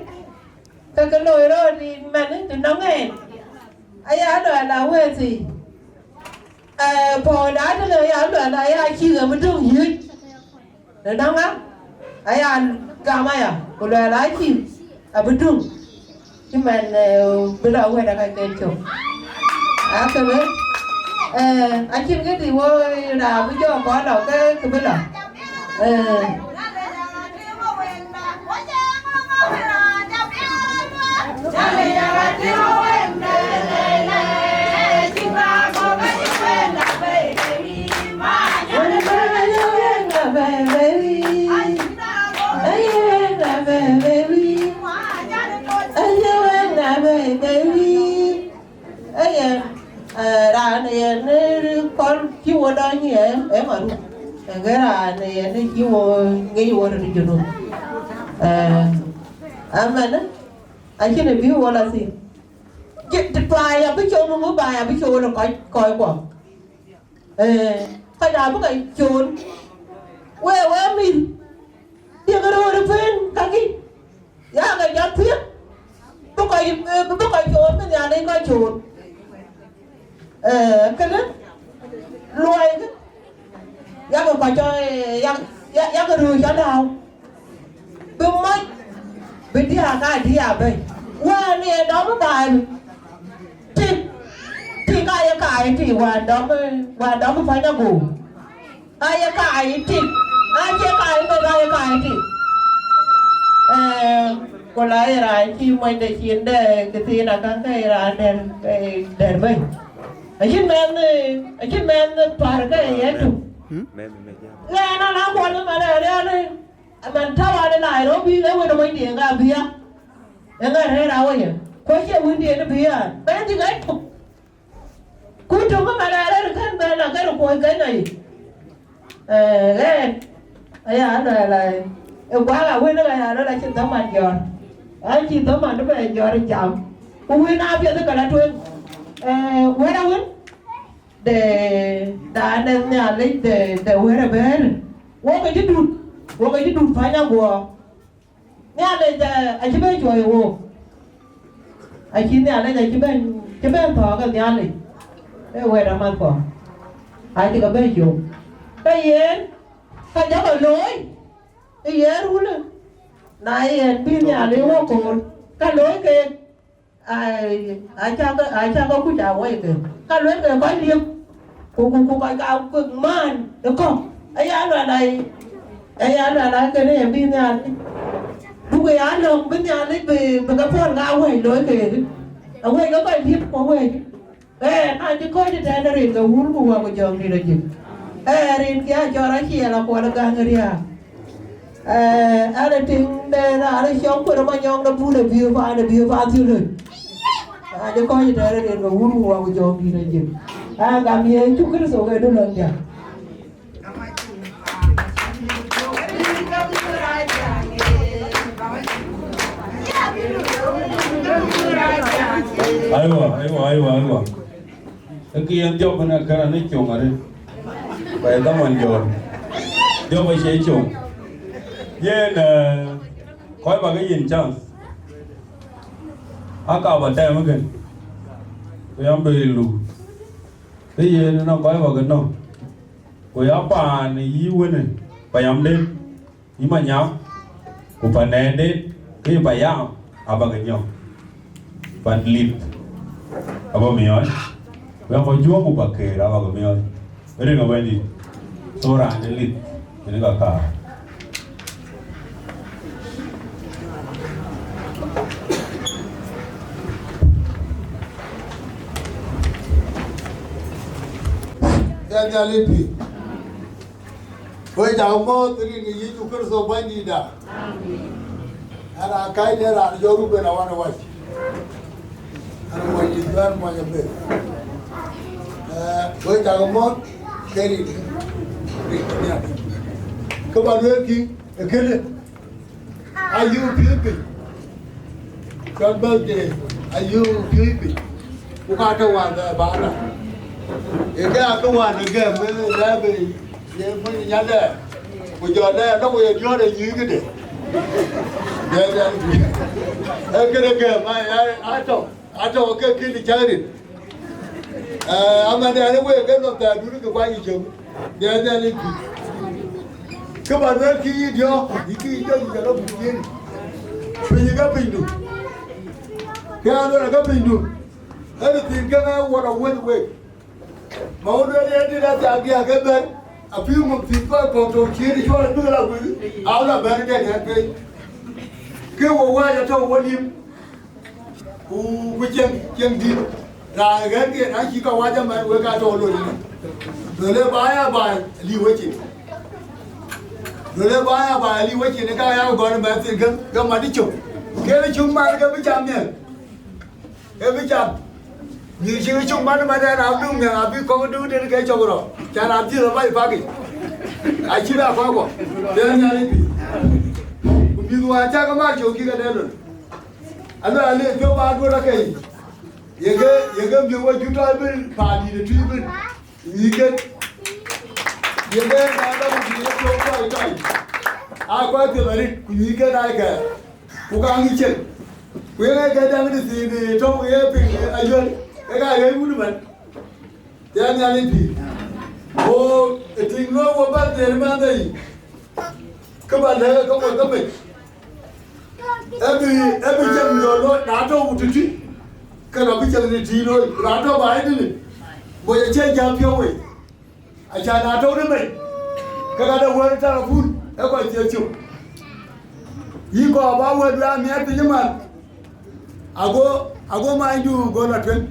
ke ke loi rɔt rin man të nɔŋ en. Aya luɛɛl a wëëth yic. Ee, pɔ̈ɔ̈nda tënë aya luɛɛl aya cïk ë bï döŋ yiëc. Në däŋ ŋa, aya gam aya, ku luɛɛl acï, abï dum, cï man, ee, bï lɔ wɛ̈t aka ken cök. Akënë, ee, acïn këdï wo, na bï jɔ kɔn lɔ ke, ke bï lɔ. Ee. Ee, raan yen, ee, kɔn cï wo dɔny ë, ë Maruk. Ee, ke raan yen cï wo ŋic wo röt ë Junub. Ee, amänë, acïn ë bï wo lɔ thïn. Cï, cï baai abï com, ŋö baai abï com në kɔc, kɔckuɔ. Ee, kɔc abï ke cool. Wek, wek mïth, tiek röör ë pën kakï, ya ke jɔ thiëk, bï kɔc, ee, bï kɔc cool, bï Nhialic kɔc cool. Ee, kënë, luɔikë, yak kɔc cɔ, ee, yak, yak, yak röör cɔ dääu. Bï mɔc, bï diäk aa diäk bɛ̈i. Wään ë dɔm baai, tik, tik aye kaai tik, wään dɔm, wään dɔm pany ago. Aye kaai tik, acie kaai meth, aye kaai tik. Ee, ku la ye raan cï mɔc de cin de këthiin akäŋ ke ye raan dɛ̈r, ee, dɛ̈r bɛ̈i. Acïn mɛnh, acïn mɛnh pär ke ye tuk. Ɣɛn ana kuɔl ë man ë riɛl ë. Aman tääu an ë Nairobi, le wën ë monydiɛ̈n ka bï ya, ë ŋa rɛ̈ɛ̈r awëc, ku acie wëndiɛ̈n bï ya, bɛ̈n dï ŋac thok. Ku töŋ ë man arɛ̈ɛ̈r kën bɛ̈n akën kuɔ̈c Kenya yic. Ee, ɣɛn aya luɛɛl, ee, ë guak awën ë ɣa ya luɛɛl acïn dhaman jɔ̈ɔ̈r, acïn dhaman bɛ jɔ̈ɔ̈r jam, ku wën apiɛth ë ke la tueŋ. Ee, wɛ̈t awën de, de raan ë Nhialic, de, de wɛ̈t ëbɛ̈n, wok ke cï dut, wok ke cï dut päny aguɔ. Nhialic, ee, acï bɛ̈n cuɔ̈i wook. Acï Nhialic acï bɛ̈n, cï bɛ̈n thɔ̈ɔ̈k ë Nhialic. Ee wɛ̈t amathkua, acï ke bɛ̈n cök. Ke yen, ka jɔkï looi, ë yen rulë. Na yen bï Nhialic wok koor, ka looi keek. Ai, acä ke, acä ke kuc awɔi ke. Ka luel ke kɔc liep. Ku, ku, ku kɔc ka kuek man ë kɔ̈k. Aya luɛl ai, aya luɛl ai kënë yen bï Nhialic. Duku ya lɔ̈ŋ bï Nhialic bï, bï ke pɔ̈l ka awɛ̈c looi ke. Awɛ̈c ke kɔc liep ku awɛ̈c. Ee, na cï kɔc ëtɛ̈ɛ̈n rin ke wur ku wä ku jɔŋ dït ajïk. Ee, rin kia cɔl aciɛɛl akuɔl ë gäŋ ë riääk. Ee, an ë tiŋ de raan ë cɔk kuër ë manyɔŋ de bun ë biëë paan, ë biëë paan thiöl ë. An cï kɔc ëtɛ̈ɛ̈n rin ke wur ku wä ku jɔŋ dït ajïk. Aa, gam Yecu Kërtho ke du lɔn diäk. Aywa, aywa, aywa, aywa. Ë kë yen dhiɔp ënë kën anë coŋ arëët. Ku ë dhaman jɔ̈ɔ̈r. Dhiɔp acie coŋ. Yen, eh, kɔc bä ke yiën chance. Aka bä tɛm ëkën. Ku yam bë luk. Ke yen ënɔŋ kɔc bä ke nɔ̈k. Ku ya paan yï wënë payamden, yï Manyau, ku panɛɛnden, ke yï payam abä ke nyɔk. Pan lip abä miɔɔc, ku ya kɔc juɔ̈ɔ̈k ku bä keer abä ke miɔɔc. Rin ë Bɛ̈nydït, thou raan de lip, rin ka kaar. Dhial, dhial ë pïïr. Wek cak mɔ̈ɔ̈th rin ë Yecu Kërtho Bɛ̈nydïïtda. Amin. An, aa kac de raan jɔ Ruben awan ë wac. An, mony dït bɛ̈n mony abël. Eh, wek cak mɔ̈ɔ̈th ke rin, rin ke Nhialic. Kë bä lueel kï ë kënë. Ayï piööc piny. Cɔl birthday, ayï piööc piny. Ku ka tɔ̈ wään bɛ bä raan. Ee kë akë wään ë gɛm, ë lɛ̈ɛ̈p, ë ye mony nyandɛ. Ku jɔ lɛ̈ɛ̈r, lɔ ku ye diɔ̈ɔ̈r ë nyïïn këde. Ee këde gɛm, a, a, atɔ̈, atɔ̈ ke kïn cäk rin. Eh, aman de ane wek ke lɔ thɛɛr dun ke kuany cök. Diɛɛr Nhialic pïïr. Ke bä luel kï yï diɔ̈ɔ̈k, yï kï yï jɔ yï jɔ lɔ buk thiëëni. Piny ke pinydu. Ke an luel ke pinydu. Anything ke ŋa wɔ lɔ wël wek. Ma wɔ luel yen dït athiak diäk ke bɛ̈n. Apïïr mum thïn kɔc kɔ̈k tɔ̈ ciëën cuɔl bï ke la guiir. Au la bɛ̈n dɛ̈t dɛ̈t pei. Ke wɔ wäc atɔ̈ wɔ lim. Ku, ku cieŋ, cieŋ dït, raan ɣɛ̈ɛ̈r ke na cï ka wac amɛn wek ka tɔ̈ loi yic. Lole baai abaai, aliu wecin. Lole baai abaai, aliu wecin, ka ya gɔl mɛn thïn ke, ke mat cök. Kën cuk mat ke bï cam miɛt. Ke bï cam. Mïth cï cuk mat, mat ɛn abï miɛt, abï kɔ̈k duk den ke cök rɔ. Can abï rɔ baai pakic. Acï bï akɔ̈k kɔ̈k. Dɛn Nhialic pïïr. Ku mïth wään cak mat cök kï ke dɛn lon. Alo, ale piɔ̈u ba duɔ̈t akei. Yeke, yeke miök we jut tɔ̈ ëbën, paandït ë tui ëbën. Nyïïken. Yeke na dɔm ku yeke piɔ̈u tɔ̈ tɔ̈. A kɔc piɔ̈u arëët, ku nyïïken aa kɛ̈ɛ̈r. Ku ka ŋic cen. Ku yeke ke daŋ de thiin, tɔ̈ ku ye piŋ ayuel. Ke ka ye wun ëmën. Diɛɛr Nhialic pïïr. Wo, ë tïŋ lɔ wo bä dhiëër mɛnhde yic. Kë bä lɛ̈k ke wek ke mec. Ë bï, ë bï cieŋ yɔ̈ɔ̈k looi, na tɔ̈ ku tïtï, ke rɔ bï cieŋ tïtï looi, na tɔ̈ baai dïnë, bɔ̈ ye cieŋ jam piɔ̈u wei. Aca na tɔ̈u në mec, ke ka de wël tarapun, ë kɔc thiëëk cök. Yï kɔɔr bä wël bï amiɛt piny ëmän, ago, ago manydu go lɔ tueŋ.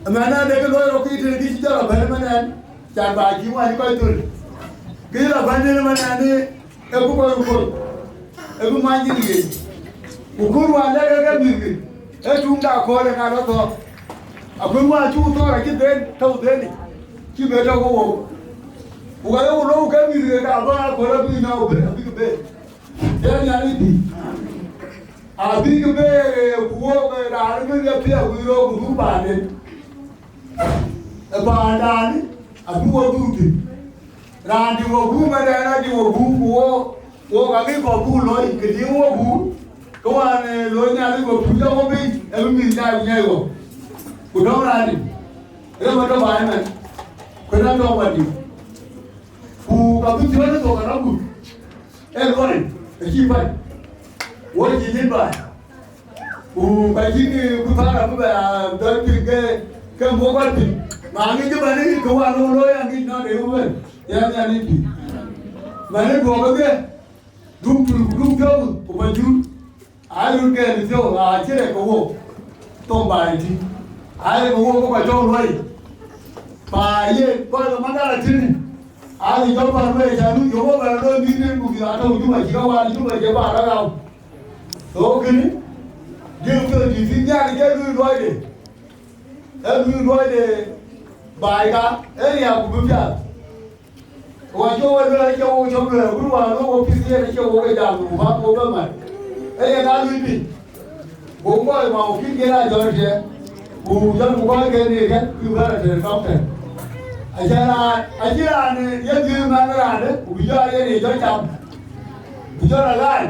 Ëmɛn adek looi rɔt kï tënë kï cï jɔl abɛ̈n ëmɛn ɛn, can ba cï wany kɔc thöl. Kï cï lɔ bɛ̈n tënë ëmɛn ɛn, ee bï kɔc ku kony, ee bï many cï riëëc. Ku kɔ̈k wään lɛ̈k ke mïthkï, ee tuŋda akööl ë ŋa lɔ thɔ̈ɔ̈k. Akuën wään cuk thɔ̈ɔ̈r acï dhël tɔ̈u dhëlic, cï be tɔ̈u ke wou. Ku ka ye ku lou ke mïthkï, ka bä akööl abï nɔ̈k abï, abïk bɛ̈n. Diɛɛr Nhialic pïïr. Abïk bɛ̈n, ee, ku wok, ee, raan ëbën ye piɛth ku röök ku dhuk paanden. Ë paandan, abï wo dhuk thïn. Raan dï wo guum ënɛn, adï wo guum, ku wo, wo ka bï kɔ̈k buk looi, kë dï wo guum, ke wään, ee, looi Nhialic wo pïïr jɔ wo bï, ee bï mïth nyai ku nyai wo. Ku dɔ̈ŋ raan dï, rem atɔ̈ baai ëmɛn, ku na tɔ̈ wadï. Ku ka bï piɔ̈ɔ̈th ë thok arɔ̈ gut. Ee luɔi, acï päc. Wo cï nyin baai. Ku ka cï kë ku thar abï bɛ, aa, dhɔl piŋ ke, ke muk kɔc piŋ. Ma ŋic ëmɛn, ke wään wo looi aŋic nɔn de wo bɛ̈n. Diɛɛr Nhialic pïïr. Mɛn ë duɔ̈k ëbɛ̈n. Duk tul ku duk piɔ̈u ku bä jur. Aa röt gɛɛr ë thiɔ̈k, aa cï rɛk ke wook. Thoŋ baai tïŋ. Aa rɛk ke wook ke kɔc tɔ̈u luɔi. Pa ye kɔc ke madhal atïnë. Aa rɛk jɔ pan wëë ca nu yök wo bɛ lɔ mïth rin ku mïth atɔ̈u Juba cï ke wään Juba cï ba rɔt rau. So kënë, diëëŋ piɔ̈ɔ̈th dït thïn Nhialic ee luui luɔide. Ee luui luɔide baai ka, ee riääk ku bï piath. Ku acï wo lueel, acï wo cɔk lueel, wun wään wo wo pïth yen, acï wo ke jam, ku bäk wo bɛ mat. Ee yen aa luui piny. Go kɔc ma wo kïn yen aa jɔt ë tiɛɛk. Ku jɔl ku kɔc ke nik kë, ku bä rɔt tëër kɔ̈k tɛ̈n. Acïn raan, acïn raan ye dhiëëth man raande, ku bï jɔl yen ye jɔ cam, bï jɔl a ɣaac,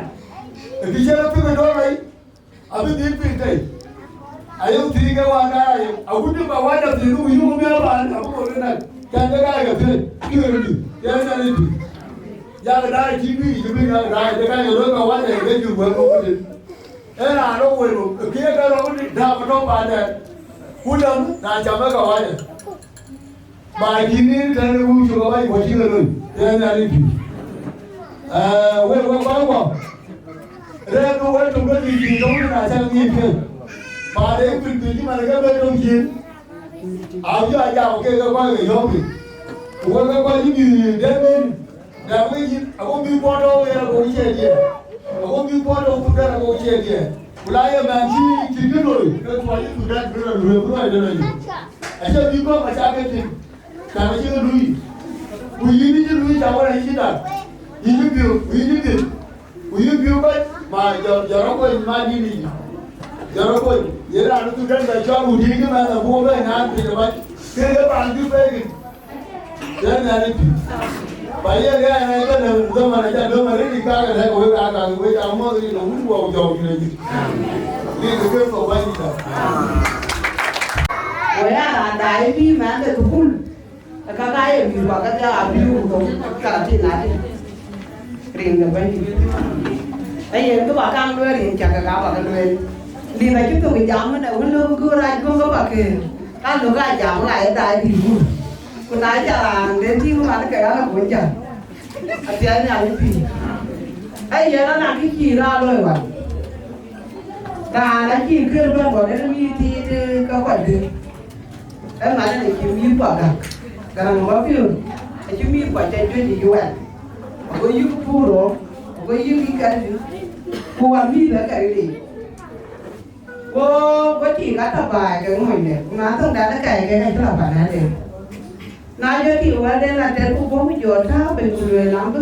ë kë cï rɔt piŋ ë dɔ̈ɔ̈r rɔi, abï dhil piŋ tei. Ayek thiëëc ke wään kaar ayek, agut bï ba wääc a thiëëc, ku yuk bï a baan, abï kɔɔr ke näk, cän ke kaar ke thiëëc, kï ɣer dï, yen ë Nhialic pïïr. Yak daai cï bï, cï bï yak daai, ke kaar ke looi ba wääc a yek, ke cï wël kɔ̈k tëde. Ee raan rɔt wël, kë ye ke rɔt dääp tɔ̈ paanden, ku däm, na cam ë kawaja. Ba cïn nin tënë wun cï kɔc wä cï ke lony, tënë Nhialic pïïr. Ee, wek, wek kɔc wä, rɛɛk wek tök ke bï cïn tök na cäk ŋic piɛth. Ba de pil pil cï man ke bɛ tök cin. Abï a jam ke ke kɔc ke yɔ̈ɔ̈k piny. Ku wek ke kɔc cï bï dɛ̈t nin. Dɛ̈t wek yïn, ago bï puɔ̈n tɔ̈u ɣer ago cie diɛɛr. Ago bï puɔ̈n tɔ̈u Thudan ago cie diɛɛr. Ku la ye mɛn cï, cï kë loi, ke tuɔɔc ë Thudan bï rɔt lueel, bï rɔt lueel ayï. Acie bï kɔ̈k acä ke tïŋ, cam acï ke luui. Ku yïn cï luui, cam wën ayï cï dak. Yïn cï piɔ̈u, ku yïn cï piɔ̈u. Ku yï piɔ̈u kɔc, ma jɔ, jɔ rɔt kony ma dït yic. Jɔ rɔt kony, ye raan ë Thudan bɛ cɔl, ku dït kë mɛnh abuk bɛ naan piny ë mac. Kë ke paan bï pɛɛi kï. Yen Nhialic pïïr. Ba ye ɣɛn ë jɔ lëu në dhaman, acä döŋ arëët, ka ke lɛ̈k wek, aa, ka ke wek, aa, muɔ̈th rin ë wun wɔ jɔu yïn ajït. Rin ke Kërtho Bɛ̈nydït. Wek aa raan daai bï mɛnh de thukul. Ka ka ye mïth wa ka ja abï ru thok karatin ati. Rin de Bɛ̈nydït. Ee yen kë ba kaŋ lueel rin cä ke ka ba ke lueel. Lïth acï thok ë jam wën, wën lɔ bï gör rac guɔ̈p ke ba ke. Ka lɔ ka jam ka ye daai dït guur. Ku na ca raan den tïŋ man ke raan abun jam. Athiɛɛi Nhialic pïïr. Ee yen ana kë cï raan loi wan. Raan acï kër bɛ̈n bɔ̈ den mïth tiit ke kɔc dït. Ëmɛn ë cï mïthkua gäk, Garaŋ Mabiöör, acï mïthkua cä juëc ë U N, ago yïk Puro, ago yïk Icardi, ku wä mïth ë Galili. Go, go tik atɔ̈ baai kek monyde, ku na thöŋdan ë kɛɛc kek acï lɔ pan ade. Na jɔ tik wälden la tɛt ku guɔ̈p jɔ tääu piny ku lueel an, bï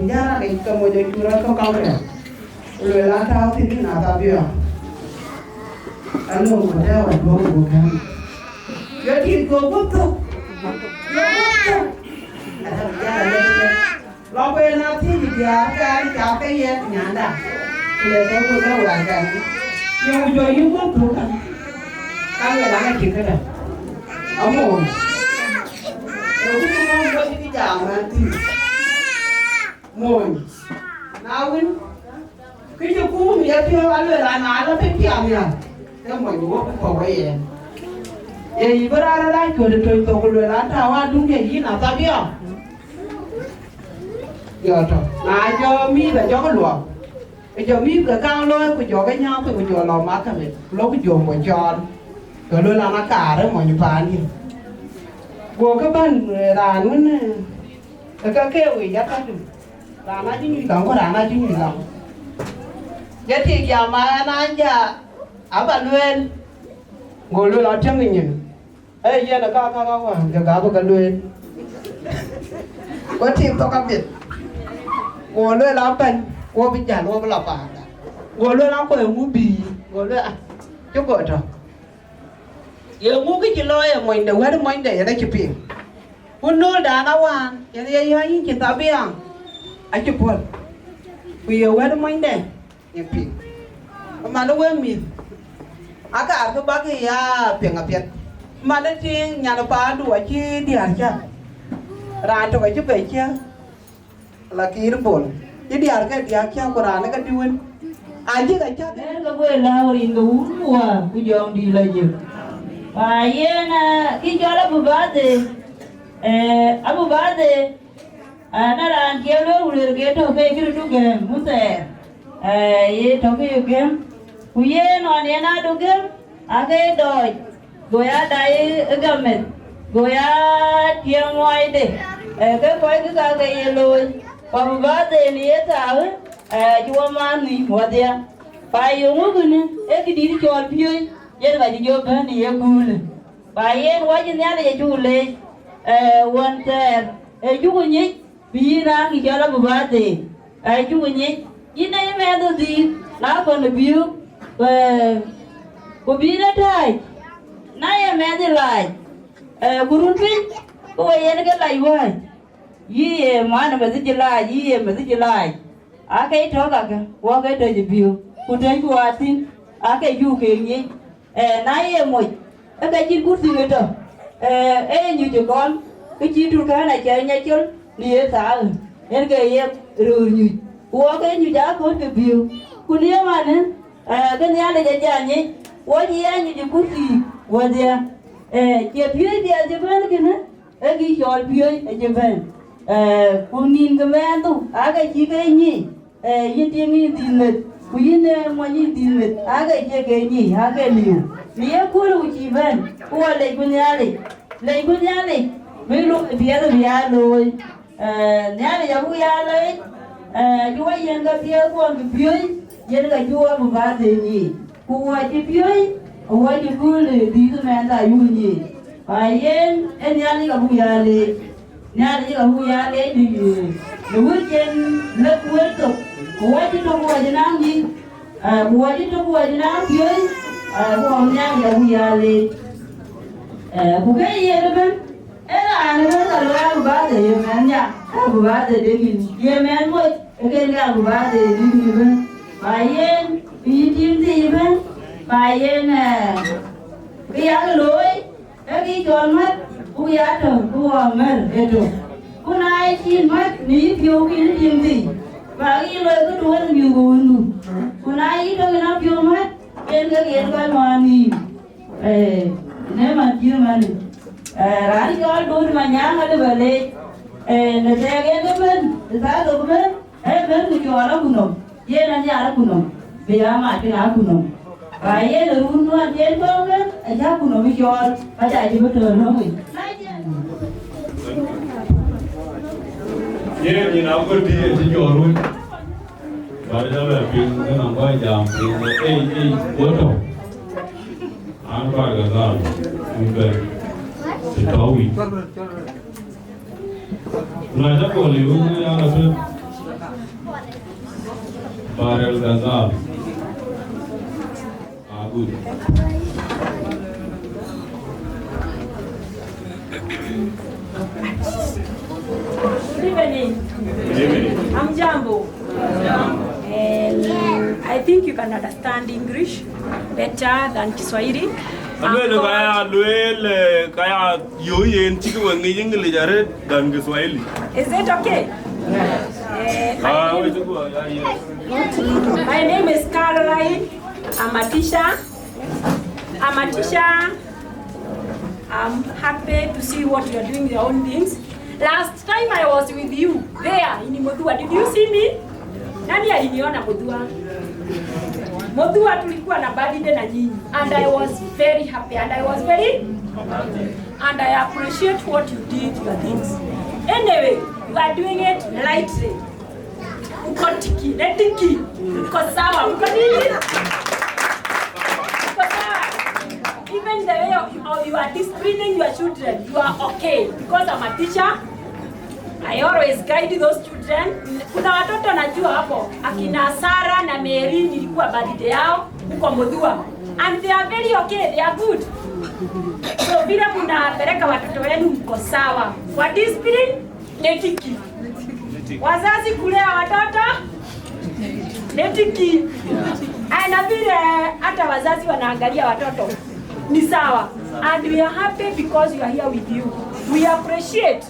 jäl ake ke moc acuk rɔt ke kɔ̈u riɛl. Ku lueel an, tääu thïn yïn Athabiɔŋ. Anɔŋ ku tɛ̈ɛ̈u aduɔ̈ŋ ku gäm. Jɔ tik go guɔ̈p thök. Go guɔ̈p thök. Athabiɔŋ alëk ëbɛ̈n. Lɔ ku en a thiëc diäär ke an, cam ke ye nyanda. Ku le ke ku le wɛ̈ɛ̈r kɛn. Yöŋ jɔ yï guɔ̈p thök kan. Ka lueel an, acïn këdäŋ. Amoc. Ku cï mɔ̈u bɔ̈ cï jam an, thïn. Mony. Na wën, kë cï kum ye piɔ̈u aluel an, na lɔ piny piath nhial, ke mony wok bï kɔ̈u ëyɛn. Ye yï bï raan raan cuöt ë tony thok, ku luel an, tääu aduŋ ye yïn Athabiɔŋ. Jɔ tɔ̈. Na jɔ mïth ajɔkï luɔk, ke jɔ mïth ke kaŋ looi, ku jɔ ke nyääŋ piny, ku jɔ lɔ mahkama, ku lɔ ku jɔ bɔ̈ cɔɔl. Ke luel an, akaar ë mony paandiɛ̈. Go ke bɛ̈n, eh, raan wën, eh, ë ke ke wei ya tɔ̈. Raan acï nyuc kaŋ, ku raan acï nyuc kaŋ. Jɔ tik jam an, an ja aba lueel, go lueel atieŋ nyin. Ee yen aka ka ka wään, ke ka bï ke lueel. Go tik thok abit. Go lueel abɛ̈n, wo bï jäl, wo bï lɔ paanda. Go lueel akɔc eŋu bï, go lueel, ah, cï go tɔ̈. Ye ŋu kë cï looi ë monyde, wɛ̈t monyde yen acï piŋ? Ku nööldan awään, yen ye yɔ̈ɔ̈c yïn cï Athabiɔŋ, acï puɔ̈l. Ku ye wɛ̈t monyde ye piŋ. Ku man wek mïth, akaar kë bäk ya piŋ apiɛth. Man ë tiŋ nyan paandu acï diäär cä. Raan tök acï bei cä. Lakïr Bol, cï diäär ke diäk cä ku raan ë kedï wën. Ajïk acä. Ber ke guëër lääu rin ke wun wä ku jɔŋdït lɔ jëk. Pa yen, eh, kï cɔl abï birthday, eh, abï birthday, eh, na raan cie lueel ku lueel ke tɔ̈ ke cï röt du gɛ̈m, muthɛɛr, eh, ye tɔ̈ ke ye gɛ̈m. Ku yen ɣɔn yen adu gɛ̈m, ake dɔɔc, go ya dai ë gameth, go ya tiɛŋ ŋuɔɔcde, eh, ke kɔc kë ka ke ye looi, ku abï birthday në ye thaau, eh, cï wä maan nhïïm wädhia. Pa yöŋö kënë, ee këdït cɔl piööc, yen ka cï jɔ bɛ̈n ë ye köölë. Pa yen wɔ cï Nhialic acuk leec, eh, wën thɛɛr, ee cuk nyic, bï yïn raan kï cɔl abï birthday, acuk nyic, yïn ee mɛnh dhil, na kɔn ë biök, eh, ku bï yïn ë tääc, Na ye mɛnh ë laac, ee, ku run piny, ke we yen ke lac wääc. Yï ye man ë meth cï laac, yï ye meth cï laac. Aake tɔ̈ kakë, wɔ ke tɔ̈ cï biöök, ku tëcku aa thïn, aake juk keek nyic. Ee, na ye moc, ee ka cïn kurthi ë tɔ̈, ee, ee nyuc ë kɔn, ke cï Turkana cɛ nyacol në ye thaar, yen ke ye röör nyuc, ku wɔ ke nyuc aa kööt ke biöök. Ku në ye manë, ee, ke Nhialic aca nyic, wɔ cï ya nyuc ë kurthi wɔdhia. Ee, cie piööc piɛth cï bɛ̈n kënë, ee kï cɔl piööc acï bɛ̈n. Ee, ku nïn ke mɛɛndu, aake cï ke nyic. Ee, yïn tiŋ yïn dhil meth, ku yïn, ee, mony yïn dhil meth, aake cie ke nyic, aake liu. Në ye köölë ku cï bɛ̈n, ku wɔ lecku Nhialic, lecku Nhialic, bï luɔi piɛth bï aa looi. Ee, Nhialic abuk ya leec, ee, cï wɔ yiɛ̈n ke piɛth kuɔn bï piööc, yen ka cï wɔ bï bäth ë nyic. Ku wɔ cï piööc, wɔ cï kööl ë dhïth mɛɛnda ayuk nyic. Pa yen, ee Nhialic abuk ya leec. Nhialic ka buk ya leec në, në wël cen lëk wël thok, ku wɔ cï tök wɔ cï naŋ nyic, ee, ku wɔ cï tök wɔ cï naŋ piööc, ee, ku wɔ Nhialic abuk ya leec. Ee, ku ke yen ëbën, ee raan ëbën ka lueel abï bäth ë ye mɛnh nya, abï bäth ë dek yïn, ye mɛnh moc, ee ken ke abï bäth ë dek yïn ëbën. Pa yen, bï yï tiŋ thii ëbën, pa yen, ee, bï yak looi, ee kï cɔl mät, ku ya tök, ku wɔ mär ë tök. Ku na ye cïn mät në yï piɔ̈u, ke yïn tiŋ thii, ba yï loi këdu wën mïth ku wëndu. Ku na yï tök yïn a piɔ̈u mät, yen ke yen kɔc mɔ̈ɔ̈r nïïm. Ee, në man cï man, ee, raan cɔl Dut Manyaŋ adï ba leec. Ee, në thɛɛk yen ke bɛ̈n, ë thaa thok bɛ̈n, ee bɛ̈n ku cɔɔl akunom. Yen a nhiaar akunom, bï ya mac piny akunom. Ba yen ë run nuan yen kɔ̈k bɛ̈n, acä kunom ë cɔɔl, ba ca cï bï tɔ̈ lɔ̈ŋ yic. Yen nyin abï tïï ë cï jɔɔr wën. Ba de jam ë piny, ë nɔm ba jam piny, ee, ee, wo tɔ̈. An Bahr el Ghazal, wun bɛ̈n, të tɔ̈ wic. Ku na cä gɔl yï wën ya la tëp. Bahr el Ghazal. Ah, good. Good evening. Good evening. Hamjambo. Um, I think you can understand English better than Kiswahili. Aluel, um, ka ya luel, eh, ka ya yo yen cï ke we ŋic English arëët than Kiswahili. Is it okay? Eh, my Ah, name, wait, go, yeah, yeah. My name is Caroline. I'm a teacher. I'm a teacher. I'm happy to see what you are doing, your own things. Last time I was with you there in Modhua, did you see me? Nani aliniona Modhua? Modhua tulikuwa na birthday na nyinyi, and I was very happy, and I was very, and I appreciate what you did, your things. Anyway, you are doing it lightly. Uko tiki, ne tiki. Uko sawa, uko nini? Uko sawa. Even the way of, of you are disciplining your children, you are okay. Because I'm a teacher, I always guide those children. Kuna watoto najua hapo, akina Sarah na Mary, nilikuwa birthday yao huko Modhua. And they are very okay, they are good. So vile mnapeleka watoto wenu, mko sawa. Kwa discipline, ne tiki. Wazazi kulea watoto, ne tiki. Aya, na vile hata wazazi wanaangalia watoto, ni sawa. And we are happy because we are here with you. We appreciate.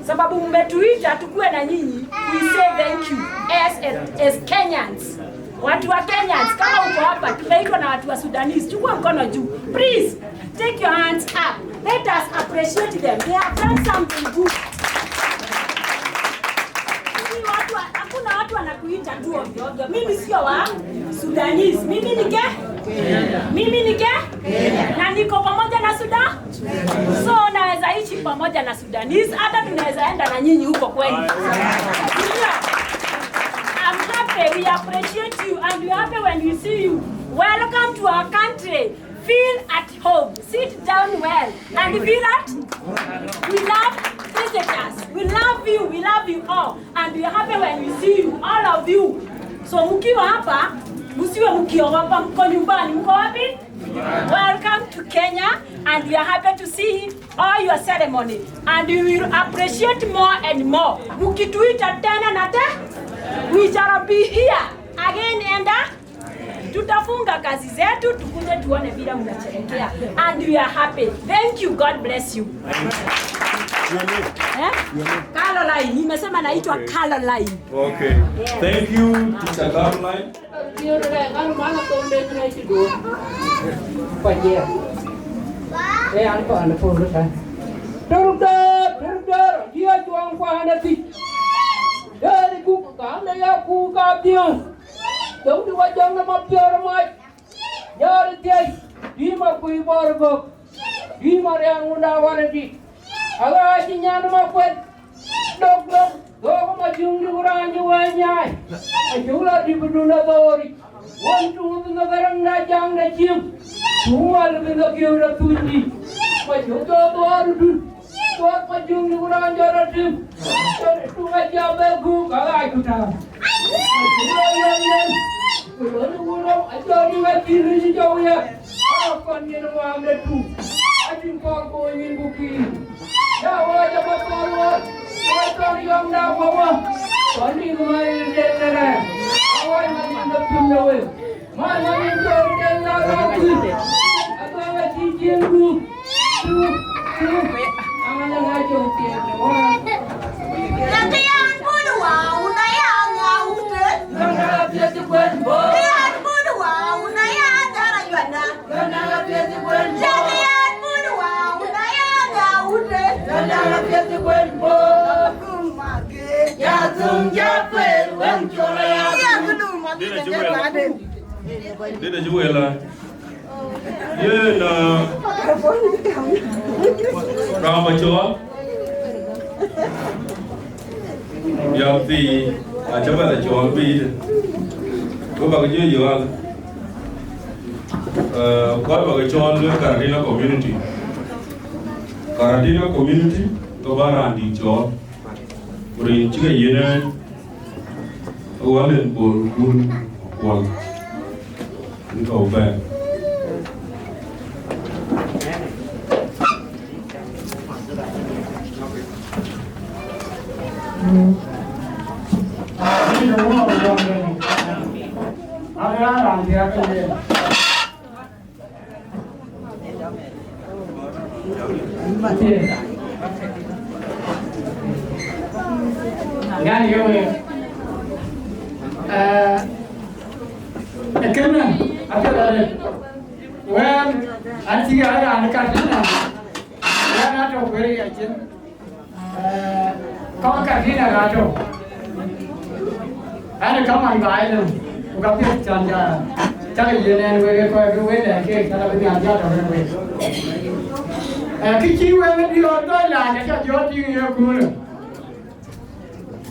Sababu mmetuita tukuwe na nyinyi, we say thank you as, as, as Kenyans. Watu wa Kenyans, kama uko hapa, tumeitwa na watu wa Sudanese. Chukua mkono juu. Please, take your hands up. Let us appreciate them. They have done something good. Si watu wa-, hakuna watu wanakuita tu ovyo ovyo. Mimi sio wa Sudanese. Mimi ni ke-, mimi ni ke-, na niko pamoja na Sudan. So naweza ishi pamoja na Sudanese, hata tunaweza enda na nyinyi huko kwenu. Ndio. I'm happy, we appreciate you, and we are happy when we see you. Welcome to our country. Feel at home. Sit down well and feel at, we love visitors. We love you. We love you all. And we are happy when we see you, all of you. So mkiwa hapa, msiwe mkiogopa, mko nyumbani. Mko wapi? Welcome to Kenya, and we are happy to see all your ceremony, and we will appreciate more and more. Mukituita tena na te, we shall be here again, and uh, tutafunga kazi zetu, tukuje tuone vile mnasherehekea, and we are happy. Thank you. God bless you. Eh? Caroline, nimesema naitwa Caroline. Okay. Thank you, Teacher Caroline. Turkder, turkder, dia juang kuan ati. Dari ku kan ya ku ka dia. Dong di wajang nama pior mai. Nyari tiai, di ma kui bor gok. Di ma riang unda wana di. Ala aci nyan ma kuet. Dok dok, dok ma jung di kurang ji wai nyai. Aci ula di bedun da dori. Wan tu tu na garang da jang da jim. Tu wal bi na kiu da tuji. Ma jung do dori dun. Tuɔɔk ma juŋ ni ku raan jɔt rɔt tim. Jɔt ë tuŋ aciɛk bɛ guuk, ka ɣaac ku tääu. Ku rɔt yɔm yɛn, ku rɔt ku rɔt, acɔl ni wek cï ric cɔu ya. Aa kɔn nyin ŋuam de tuŋ. Acïn kɔɔr ku nyin ku kiir. Ya wɔ jɔ bä kɔɔr wɔ, wɔ kɔɔr yɔm da wɔ wɔ. Kɔn ni ku ma yen de rɛɛr. Awɔ ma yen de pim de wek. Dït acï wël la. Yen, ah, raan ba cɔɔl. Biäk thii, acä bɛ la cɔɔl bï yït. Ku bak jɔ yök al. Eh, kɔc bak cɔɔl në Karatina community. Karatina community, ke bä raan dït cɔɔl. Ku rin cï ke yiën ë Wal en Bol Gun Kuɔl. Ni kɔ̈u bɛ̈n. Nyan yöŋ, eh, eh, kënë apiɛth arëët. Wɛ̈ɛ̈r an cï ɣa raan ë Karatina, wɛ̈ɛ̈r atɔ̈ kueer ya cin. Eh, kɔc Karatina ɣa tɔ̈. Ɛn ë kaman baai lëu, ku ka piɛth can ja, cak ë yen ɛn wek ë kɔc ke wek lɛ̈k keek, cak abï nhial jat tɔ̈ wek wek. Eh, kë cï wek ë diɔ̈ɔ̈r dhɔ̈c laac, acä jɔ tïŋ ye köölë.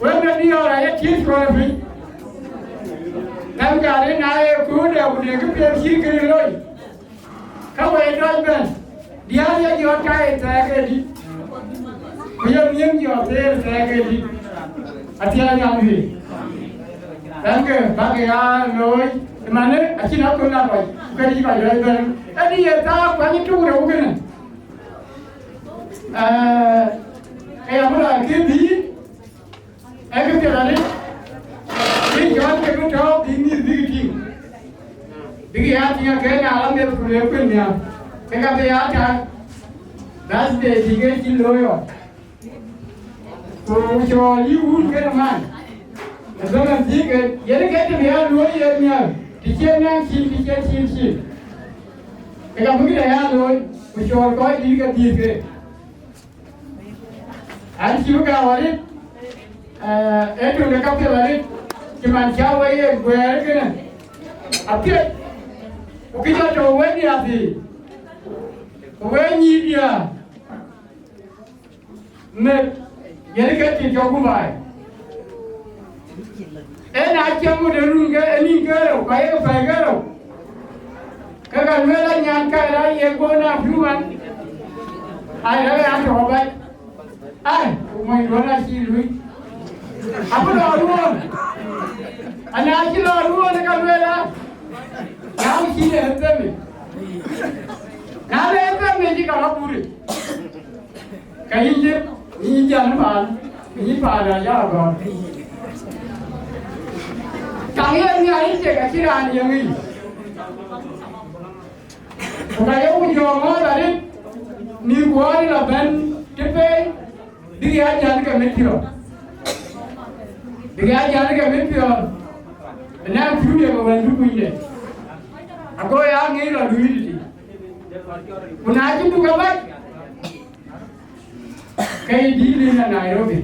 Wek ë diɔ̈ɔ̈r aye tiëc kɔn ë piny. Tɛ̈m gal ë na ye köölë, ku de kë piɛth cï kënë loi. Ka wëi dɔc bɛ̈n, diäär ye jɔt ka ye thɛɛk ë dït, ku ye miëëm jɔt thëër thɛɛk ë dït, athiɛɛi nyan wëi. Thank you, bäk ya looi, ëmanë acïn akölë kɔc, ku ke dït kɔc dɔc bɛ̈n. Ëdï ye thaak kuany ë tuk rou kënë. Ee, ke ya bï lɔ kë bï, ee kë piɛth arëët, bï jɔt ke bï tɔ̈ɔ̈u bï mïth bïk tïŋ. Bïk ya tïŋ akën ala meth ku le kuën nhial, ke ka bï ya tak, birthday bï ke cï looi ɣɔn. Ku cɔɔl yï wun kënë man, ë bï man thiëëk, yen ke të bï ya luöi yen nhial, të cïn naŋ cil, të cïn cil cil. Ke ka bï këde ya looi, ku cɔɔl kɔc dït ke dhiëth ke. An cï bï gam arëët, ee, ee töŋ de kapiɛth arëët, cï man cä we ye guɛɛr kënë apiɛth, ku kë jɔ tɔ̈u we nhiathi, ku we nyïïr diäär, meth, yen ke cï jɔ gup baai. Ëna cï ŋot ë run ke ë nïn ke rou, ka ye ke pɛ̈i ke rou. Ke ka lueel anyan ka rɛ̈c ye guɔ̈n a piu man, ai rɛ̈c an tɔ̈u bac. Ai, ku mony duɔ̈n acï luui. Abï lɔ ruɔ̈ɔ̈n. Ana cï lɔ ruɔ̈ɔ̈n ka lueel a, na cï de themi. Na le ëbɛ̈n ŋic ka rɔt buri, ka yïn cï, yïn jal paan, yïn paan aya gɔ̈ɔ̈r. Kaŋ yen nhial yïn cï ka cï raan ye ŋic. Ku ka yeku jɔɔk ŋɔ̈ɔ̈th arëët, mïth kuɔɔr lɔ bɛ̈n të pei, bïk ya jäl ke mit piɔ̈ɔ̈th. Bïk ya jäl ke mit piɔ̈ɔ̈th. Ënɛn pïïu ye ke wɛ̈n bï kunyde. Ago ya ŋic lɔ luui tëtï. Ku na cï duk abac, ke yï dïït në Nairobi.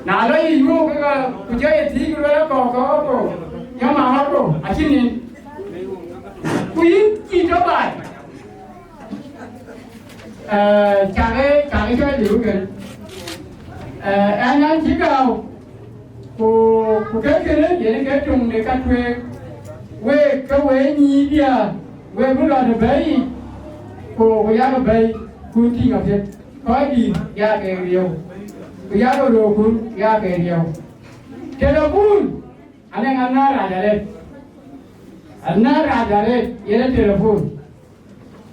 Na lɔ yï yuöök ke ka, ku jɔ ye thiëëc, ku luel akɔ̈u, kɔ̈u, akɔ̈u, ya mama, akɔ̈u, acïn nin. Ku yïn cï tɔ baai. Eh, cakë, cakë cɔl liu kënë. Eh, ɛn, ɛn cï gääu, ku, ku ke kënë yen ke töŋ de ka tueek. Wek ke we nyïïn diäär, we bï lɔ të bɛ̈i yic, ku, ku yak bɛ̈i, ku tïŋ apiɛth. Kɔc dït yak ke riëëu, ku yak röökkun yak ke riëëu. Telefon, anɛŋ anäär rac arëët. Anäär rac arëët, yen ë telefon.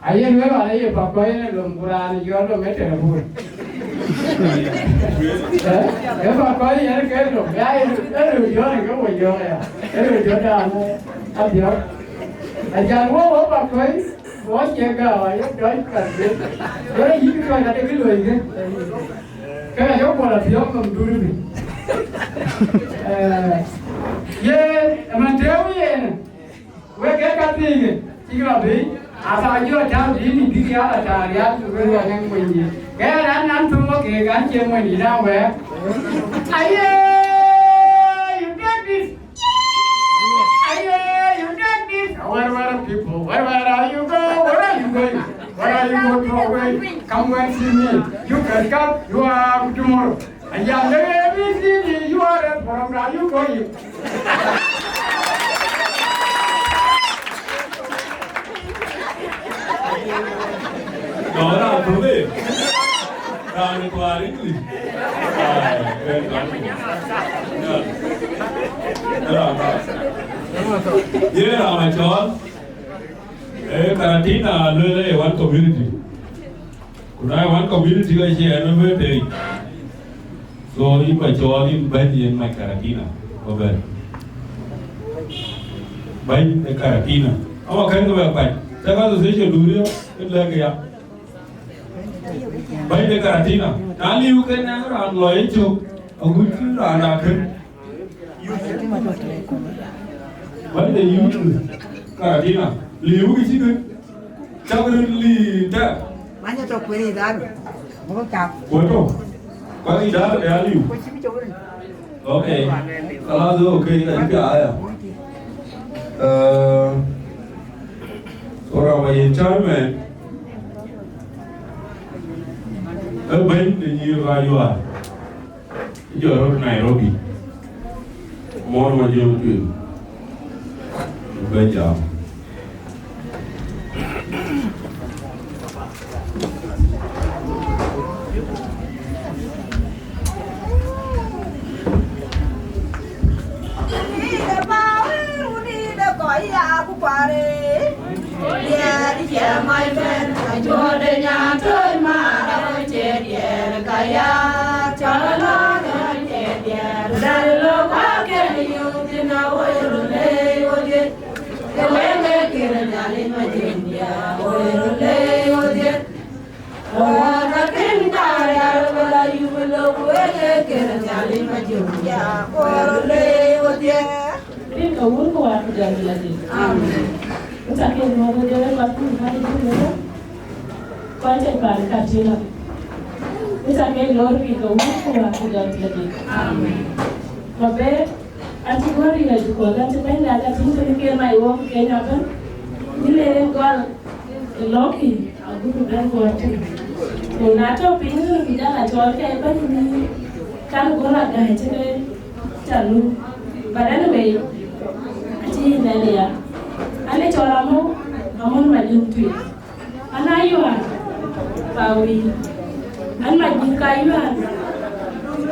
Aye lueel ɣɔn aye Pakɔc yen ë lom, ku raan ë yɔ̈ɔ̈r lom ë telefon. Eh? Ee Pakɔc yen ke lom, ya ë, ë röör yɔ̈ɔ̈r ke wo yɔ̈ɔ̈r ya. Ë röör yɔ̈ɔ̈r dan, eh, abiɔ̈k. Acan wo, wo Pakɔc, wo cie gääu, aye dɔc ka dhil. Wo yïk kɔc ka de kë luɔi kë. Ke ka jɔ kuɔl abiɔ̈k nɔm duri bï. Eh, ye, ëmën tëëu yen. Wek ke ka thiëëc, cïk lɔ bei, asa jɔ tääu dïït, bïk ya lɔ tääu rial, ku wek lɔ nɛŋ kuany diɛ̈. Ke raan an, an, thöŋ wɔ keek, an, cie mony dït an wɛ̈ɛ̈r. Aye, you take this. Aye, you take this. Where, where people? Where, where are you go? Where are you going? Where are you going to away? Come and see me. You can come. You are tomorrow. Ayan, the A B C D, you are a program, you call you. No, no, no, no. Raan ë kuaar English. Ah, very good. Yeah. Yeah, raan ë cɔl. Eh, Karatina, luel ë one community. Ku na ye one community ka cie ɛn ë bɛ̈n tei. So, yïn ba cɔɔl yïn bɛ̈ny yen mac Karatina, ba bɛ̈n. Bɛ̈ny ë Karatina. Ama kɛ̈n ke bɛ kuany. Cak association du riɔ̈ɔ̈k, ë lɛ̈k ya. Bɛ̈ny de Karatina. Na liu ke nɛ̈ŋ raan lɔ ye cök, agut cï raan akën. Bɛ̈ny de youth Karatina. Liu kë cï kën. Cak röt liu tɛ̈. Manya tɔ kueer idara. Buk cak. Kueer tɔ. Kueer idara de aliu. Kueer cï bï cök röt. Okay. Kalas, okay, ka cï piath aya. Eh, ora ma yen chairman. Ë bɛ̈ny de nyïïr Rayuar. Jɔ röt Nairobi. Mɔr ma jɔ tueŋ. Bɛ jam. Rin ke Wun ku Wät ku Jɔŋ Lajik. Amen. Ëtɛ̈ɛ̈n, Mother, dear, but who had it in the Kɔc cï paan Karatina. Ëtɛ̈ɛ̈n, Lord, rin ke Wun ku Wät ku Jɔŋ Lajik. Amen. Maber, an cï guɔ̈r riɔ̈c ku kɔ̈th, an cï bɛ̈nyda ka tïŋ tënë ken mac wok Kenya ëbɛ̈n. Yïn ë rin gɔl ë lɔ̈kkï, agut bï bɛ̈n guɔ̈r tïŋ. Ku na tɔ̈ piny, ku jal a cɔɔl ke bɛ̈ny, kan guɔ̈r agäi cï ke ca luk. But anyway, acï yïn nɛn ya. An ë cɔl Amɔ̈u, Amɔ̈u Madiŋ Tuic. An Ayual, pa wïïr. An Madiŋ ka Ayual,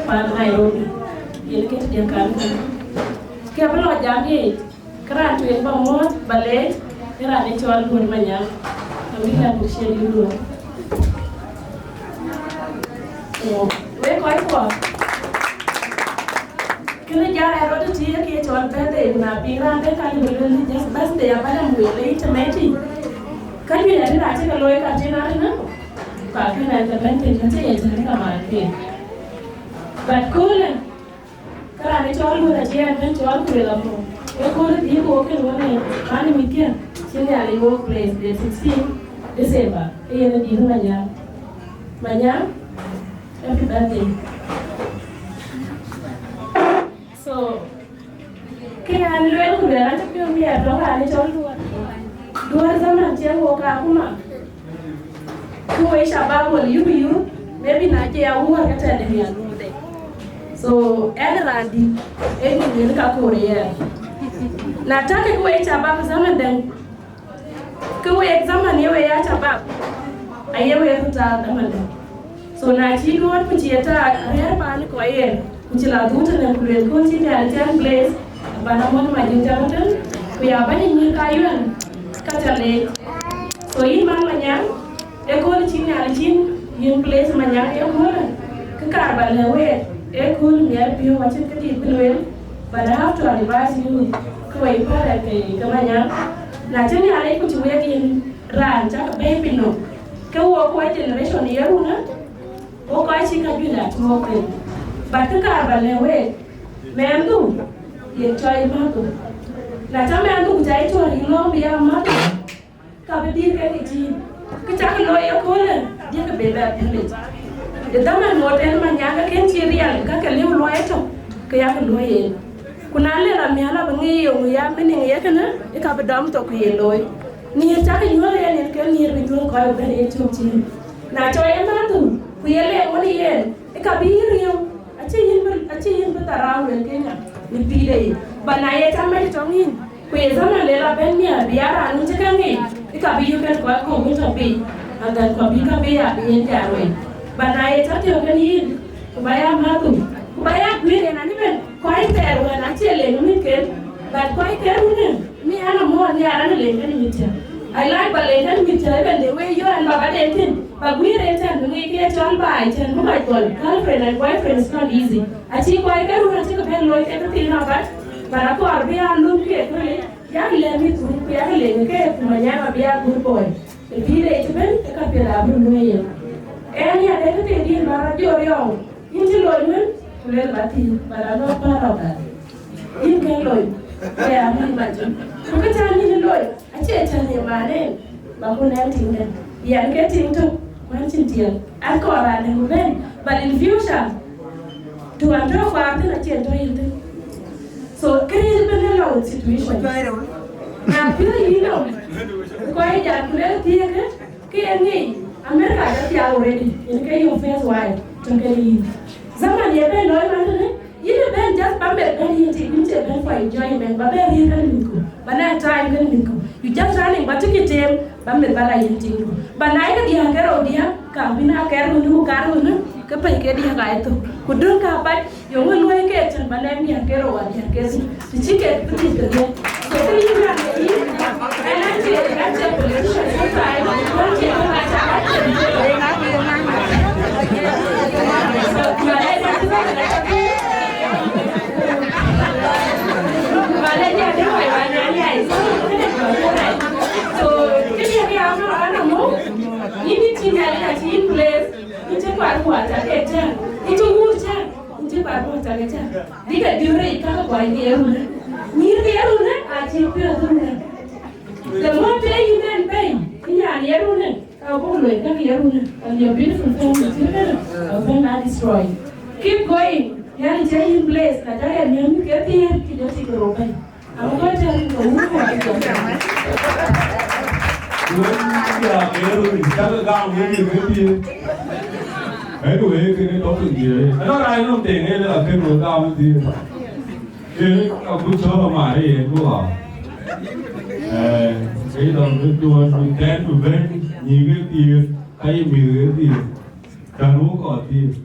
pa Nairobi. Yen kë tëde kan. Ke bï lɔ jam yic, ke raan tueŋ ba muɔ̈ɔ̈th, ba leec, Ë raan ë cɔl Duɔ̈t Manyaŋ, abï la buk ciɛ̈t yï Duɔ̈t. Wek kɔc kuɔ, kënë jal ë rɔt tëtï ye kë cɔl birthday, ku na piŋ raan ke ka lëu bï lueel just birthday, abä lɛ̈m wël ë intimatic. Ka juëc adï na cï ke looi ka tïn arënë, ka kënë implemented, ka cï ye tënë ka mat keek. But köölë, Kë raan ë cɔl Duɔ̈t acï ɛn bɛ̈n cɔl ku lueel apuɔ̈u. Ë kööl ë dhiëëk wok kënë wën ë man ë mïthkiɛ̈ cï Nhialic wok place the sixteen December, ë yen ë dït Manyaŋ. Manyaŋ, happy birthday. So, kë an lueel ku lueel an cï piɔ̈u miɛt tɔ̈ raan ë cɔl Duɔ̈t. Duɔ̈t zaman cï wok akuma. Kë wek shabab wala yuku yuth, maybe na cï ya wuɔ̈r ke tɛ̈dë miɛt luɔ̈ɔ̈de. So, ɛn raan dït, ë nyin yen ka koor ë yɛn. Na tak kë wek shabab zaman dɛ̈ŋ, kë wek zaman ye wek ya shabab, aye wek röt taar zaman dɛ̈ŋ. So, na cï Duɔ̈t ku cï ye taar rɛ̈ɛ̈r paan kɔc yen, ku cï la dhuk tënë ku lueel kööl cï Nhialic cï ɛn bless, abana mɔ̈n mac ë jam tën, ku ya bäny ë nyïïr ka yuɛ̈n, ka ca leec. So, yïn man Manyaŋ, ë kööl cï Nhialic cïn yïn bless Manyaŋ ë köölë, kë kaar ba lɛ̈k week, ë kööl miɛt piɔ̈u acïn këdït bï lueel, but I have to advise you, kë wek parent ke, ke Manyaŋ, na cï Nhialic ku cï wek yïn raan cak bɛ̈ɛ̈i piny nɔm, ke wok kuɔc generation ye runë, wok kɔc cï ka juëc acï wok them. But kë kaar ba lɛ̈k week, mɛnhdu, ye cɔl Madu. Na ca mɛnhdu ku ca ye cɔl yï lɔ̈ɔ̈m bï ya Madu, ka bï dït ke ke cïï. Kë cak looi ëköölë, diëkë bï bɛ Nhialic. Ë dhaman ŋot en Manyaŋ ke kën cï riɛl, ka ke liu luɔi ëtök, ke yak luɔi yen. Ku na le raan nhial abï ŋic yöŋ ya meaning ye kënë, ë ka bï dɔm thok ku ye looi. Nhiëër cak nyuɔ̈th yen, yen ke nhiëër bï nyuɔ̈th kɔc ëbɛ̈n ye cök cïï. Na cɔl ye Madu, ku ye leec ŋuɔ̈t yen, ë ka bï yï riëëu, acï yïn bï, acï yïn bï dharau lueel Kenya në pïïrde yic. Ba na ye cam mɛc tɔŋ yïn, ku ye zaman le la bɛ̈n miɛt bï ya raan wën cï käŋ ŋic, ë ka bï yök kën kɔc kɔ̈k wën tɔ̈ piny, and then kɔc bï ka bï ya bï yen jal wei. Ba na ye cam tɔ̈ kën yïn, ku ba ya Madu, ku ba ya guiir yen an ëbɛ̈n kɔc thɛɛr wën acie leŋ mïthken, but kɔc kën wënë, mi an amɔ̈ɔ̈r nhiaar an leŋ kën mïth cä. I like ba leŋ kën mïth cä ëbɛ̈n de wei yɔ̈ɔ̈k an baba den thïn, ba guiir en tɛ̈n bï ŋic kë ye cɔl baai tɛ̈n bï kɔc gɔl. Girlfriend and boyfriend is not easy. Acï kɔc kën wën acï kë bɛ̈n looi kek këthiin abac, but akɔɔr bï aa lum kek röl yic, yak lɛ̈k mïth kun ku yak leŋ ke ku Manyaŋ abï aa good boy. Ë pïïrde yic ëbɛ̈n ë ka piɛth abï luɔ̈i yen. Ɛn ya de këthiin dïït ba rɔt jɔ riɔu. Yïn cï lony wën, ku luel ba thïn, but I'm not part of that. Yïn kën lony, ke ya mïth mac. Ku kë cän yïn lony, acie cän ye man en, ba ku nɛn tiŋdɛn. Yɛn ke tiŋ tök, ku an cïn tiɛɛl. An kɔɔr raan dɛ̈ ku bɛ̈n, but in future, to an tɔ̈ kuaar thïn, acie tɔ̈ yïn thïn. So, kërɛɛc ëbɛ̈n ë lɔ with situation. Na piɔ̈ɔ̈c yïn nɔm, kɔc jal ku lek thiëëkë, ke ye ŋic, America jɔ thiaak already, yen ke your first wife, tɔ̈ kën yïn. Zaman ye bɛ̈n lɔ̈ɔ̈i man tënë, yïn ë bɛ̈n just ba meth bɛ̈n yïn tik, yïn cie bɛ̈n for enjoyment, ba bɛ̈n riëëc kën mïthku, ba naŋ time kën mïthku. You just running, ba tëkï teem, ba meth ba la yïn tikdu. Ba na ye ke diäk ke rou diäk, ka bï na kɛr wënë, ku kar wënë, ke pɛ̈i ke diäk aa ye thök. Ku döŋ ka bac, Yöŋ ë luɔi ke tën ba lɛ̈k diäk ke rou, a diäk ke dhïc, të cï kek bï thïn kedhie. So kë yïn raan ke yïn, ɛn a cï, a cï politician sometime, wën cï ë ka cak a cï. So, ma lɛ̈k diäk ke rou, ma lɛ̈k diäk ke rou, ma lɛ̈k diäk ke rou, ma lɛ̈k diäk ke rou. So, kë diäk ke ya rou, an, amu, yïn yïn cï Nhialic acï yïn place, yïn cï kuar kuar cak ke tɛ̈n, yïn cï wuur tɛ̈n. Nchi ba bɔ̈ tak ëcä. Dikë diöörë ka kuany ke ye runë. Nyïïr ke ye runë, acï piɔ̈ɔ̈th runë. The more day you men pay, kë nyan ye runë, ka buk luɔi ka ke ye runë. And your beautiful family, cï runë, ka ben a destroy. Keep going. Nhialic cï yïn bless, na cä ye miäk ke thiëër, kï jɔ tik rou bɛ̈ny. Anyway, kënë topic dië. Anɔŋ raan nɔm teŋ ëlë akën wek gam dhiëëth. Ee, agut cɔl amar ë yen ku ɣɔn. Ee, ke dɔm ke duɔ̈n bï tɛ̈n bï bɛ̈n nyïïk ë dhiëëth, ka ye mïth ë dhiëëth. Cän wok kɔɔr dhiëëth.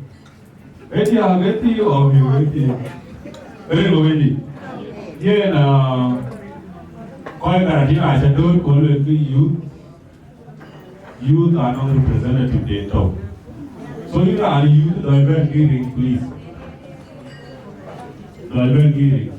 Ë diäk ë thii ɣɔn mïth ë thii. Rin wëndi. Yen, ah, Kɔc Karatina aca dööt ku luelkï youth, youth anɔŋ representative den tɔ̈u. So yïn raan youth, dɔc bɛ̈n Giriŋ, please. Dɔc bɛ̈n Giriŋ.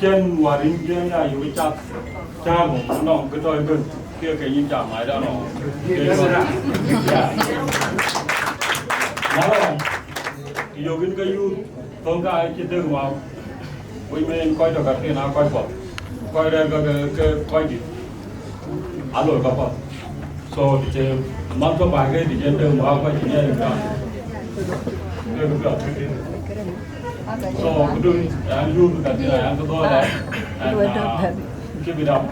Cïn wäär yïn cïn ya yök cath, cäär mum nɔŋ kë tɔ̈ ëbën, ke ke yïn cam ai dɔn ɔ. Yök yïn ke youth, thöŋ ka cï dëk mɔ̈u. Wec men kɔc tɔ̈ kat ke na kɔc path. Kɔc rɛ̈ɛ̈r ke, ke, ke kɔc dït. Aloi ka path. So, të cï manh tɔ̈ baai ke të cï dëk mɔ̈u kɔc cï nyiɛc raan. Ke, ke piɔ̈ɔ̈th. So, këdu, an youth kat ke, an ke dhɔ̈ɔ̈r dɛ. And, uh, keep it up.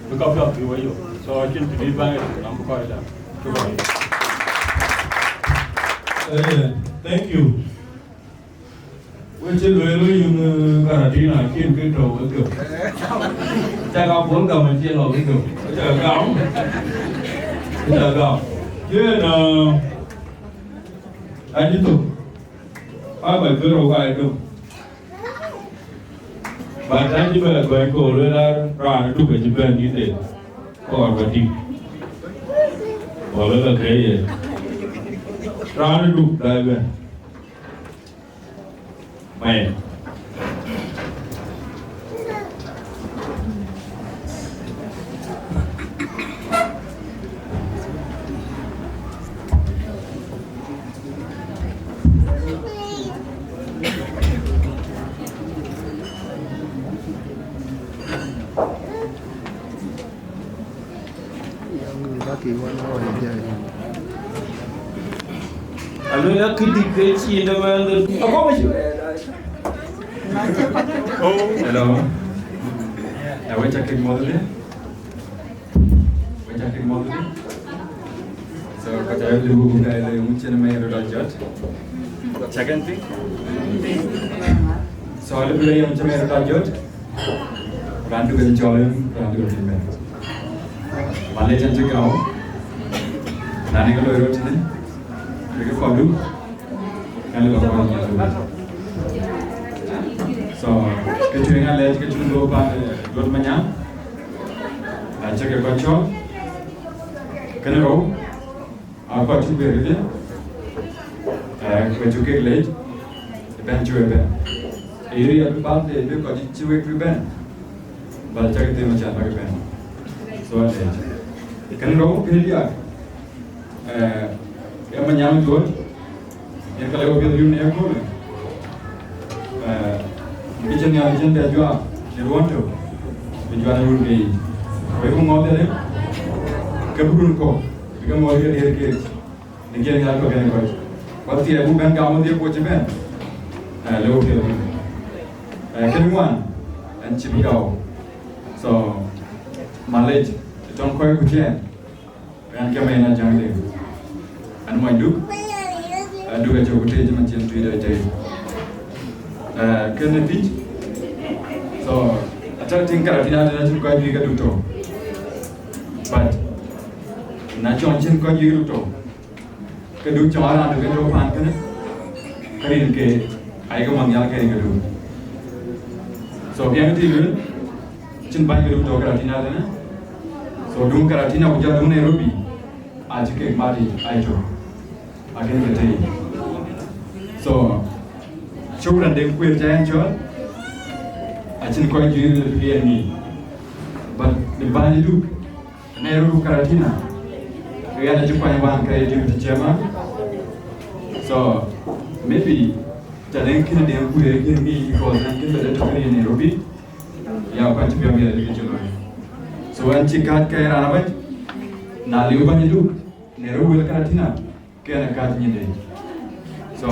Bï ka piɔ̈ɔ̈th bï wei yök. So, acïn të bï bɛ̈n ë, an bï kɔc dɛ. Goodbye. Eh, thank you. Wek cï lueel wek yïn, eh, Karatina, acïn kë tɔ̈u ë gëm. Cak a puɔl gam acie lɔ ë gëm. Cak a gam. Cak a gam. Yen, eh, acï thök. A kɔc kë rou ka ë gëm. But acï bɛ gɔ̈i koor lueel an, raan ë Duk acï bɛ̈n yïn de. Kɔɔr ba tïŋ. Wala la kë ye. Raan ë Duk daai bɛ̈n. Mayen. Alo, la kidi ke ci de man de. Hello. Ya, we cak ke model. We cak ke model. So, ka ta le bu ga le mun chen me ro da jot. Second thing. So, le bu le yam chen me ro da jot. Raan Duk ë cɔl, raan Duk ë bɛ̈n. Malec an cï gam, raan ë ke loi rot tënë, ke ke kɔn Duk, ka lë ba kɔn Duk. So, ke cuëŋ alɛɛc ke cuëŋ Duk pan, eh, Duɔt Manyaŋ, acï ke kɔc cɔl, kënë rou, a kɔc cï guiëër kedhie, eh, ku cuk kek leec, ë bɛ̈n cï we bɛ̈n. Ë yï riɛl bï päl thëëi bï kɔc cï wek bï bɛ̈n, bä cak them acan bäk bɛ̈n. So, aleec. Kën rou kën diäk, eh, ë Manyaŋ Duɔt, yen ka lëu piɛth yum në ëköölë. Eh, bï cïn nhial cïn bɛ juak në ruɔ̈n tök, bï juak në run ke yic. Wek ku ŋɔ̈ɔ̈th arëk, ke bï run kɔ̈k, bï ke mɔ̈ɔ̈th ke diëër keek. Në kiɛɛr nhial kɔ̈k kɛn kɔc. Ku athiɛɛi buk bɛ̈n gam wedhie ku cï bɛ̈n. Eh, lëu piɛth. Eh, kën ŋuan, ɛn cï bï gau. So, malec, tɔŋ kɔc ku ciɛɛn. Ɛn ke mɛn a jaŋ de. Ɛn mɔny Duk. Eh, Duk acï ku tëëc man cïn tui dɛ tëëc. Eh, kën ë pic. So, atɔ̈ tïŋ Karatina tënë cïn kɔc juëc ke Duk tɔ̈. But, na cɔn cïn kɔc juëc ke Duk tɔ̈. Ke Duk cɔŋ raan Duk ë tɔ̈ paan kënë, ke rin ke ayek mɔ̈th nhial ke rin ke Duk. So, piɛŋ tï lueel, cïn bäny ke Duk tɔ̈ Karatina tënë. So, duŋ Karatina ku jɔl duŋ Nairobi, acï kek mat yic, aa tɔ̈. Akën ke tëë yic. So, shukran de kueer ca ɛn cɔl, acïn kɔc juëc ril piɛɛr ŋic. But, në bäny Duk, Nairobi Karatina, ke yɛn acï kuany wään ke deputy chairman. So, maybe, ca den kën den kueer kën ŋic because ɛn kën bɛ de tɔ̈ kën ye Nairobi, ya kuany cï piɔ̈u bï ya de kën cï looi. So, ɛn cï kääc ke raan abac, na liu bäny Duk, Nairobi wël Karatina, ke ɛn akääc nyinde. So,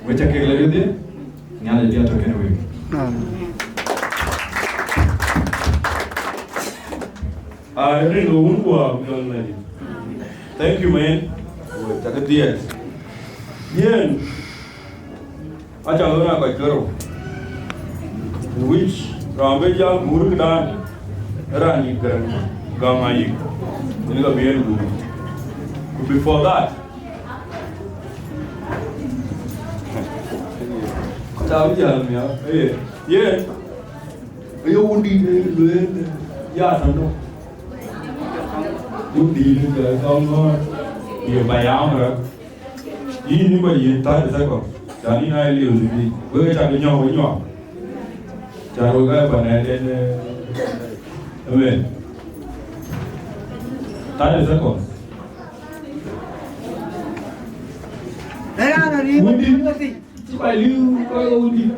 we ca kek lɔ yodhie, Nhialic bï a tɔ̈ kën wek. Amen. Ah, rin ke wun ku a piɔl Nhialic. Thank you, man. Wek cak dhiɛɛth. Yen, aca ɣön a kɔc kerou. Which raan bï jal guur këdan, raan yï Garaŋ Gam Ayik. Yen ka bï yen guur. Ku before that, kɔc abï jäl miäk, ee, yen, aye wundït, ee, lueel, ya tɔ̈ nɔm. Wundït, ee, ka ŋɔ̈ɔ̈r, ye ba yam rɔt. Yïn, yïn ba yiën thirty seconds. Can yïn aa liu në bï. Wek cak nyɔk, wek nyuak. Can wek aa pan ë den, eh, amen. Thirty seconds. Wundït. Cï ba liu, kɔc ke wundït.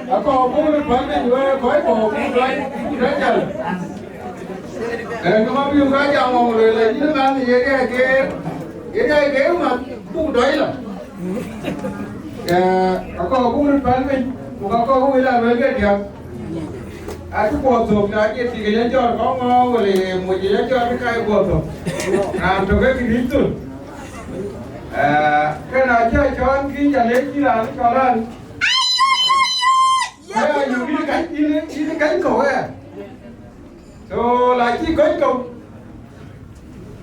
Akɔɔr buk röt päl piny wek kɔc kɔɔr buk röt jäl. Ee, kë ma bï ka jam ŋɔŋ lueel, ee, yïn man ye riɛl geer, ye riɛl geer man, buk dɔc lɔ. Ee, akɔɔr buk röt päl piny, ku ka kɔɔr buk röt lueel ke diäk. Acï guɔ thök, na ye tik ë jɔt kɔŋ ŋɔɔŋ, wala ye moc ë jɔt, ke ka ye guɔ thök. Raan tök ke Kërtho. Ee, ke na cä cɔɔl kï, ca lec cï raan cɔl raan. Aya, yïn kany, yïn, yïn kany kɔ̈u aya. So, la cï kɔc kɔ̈u,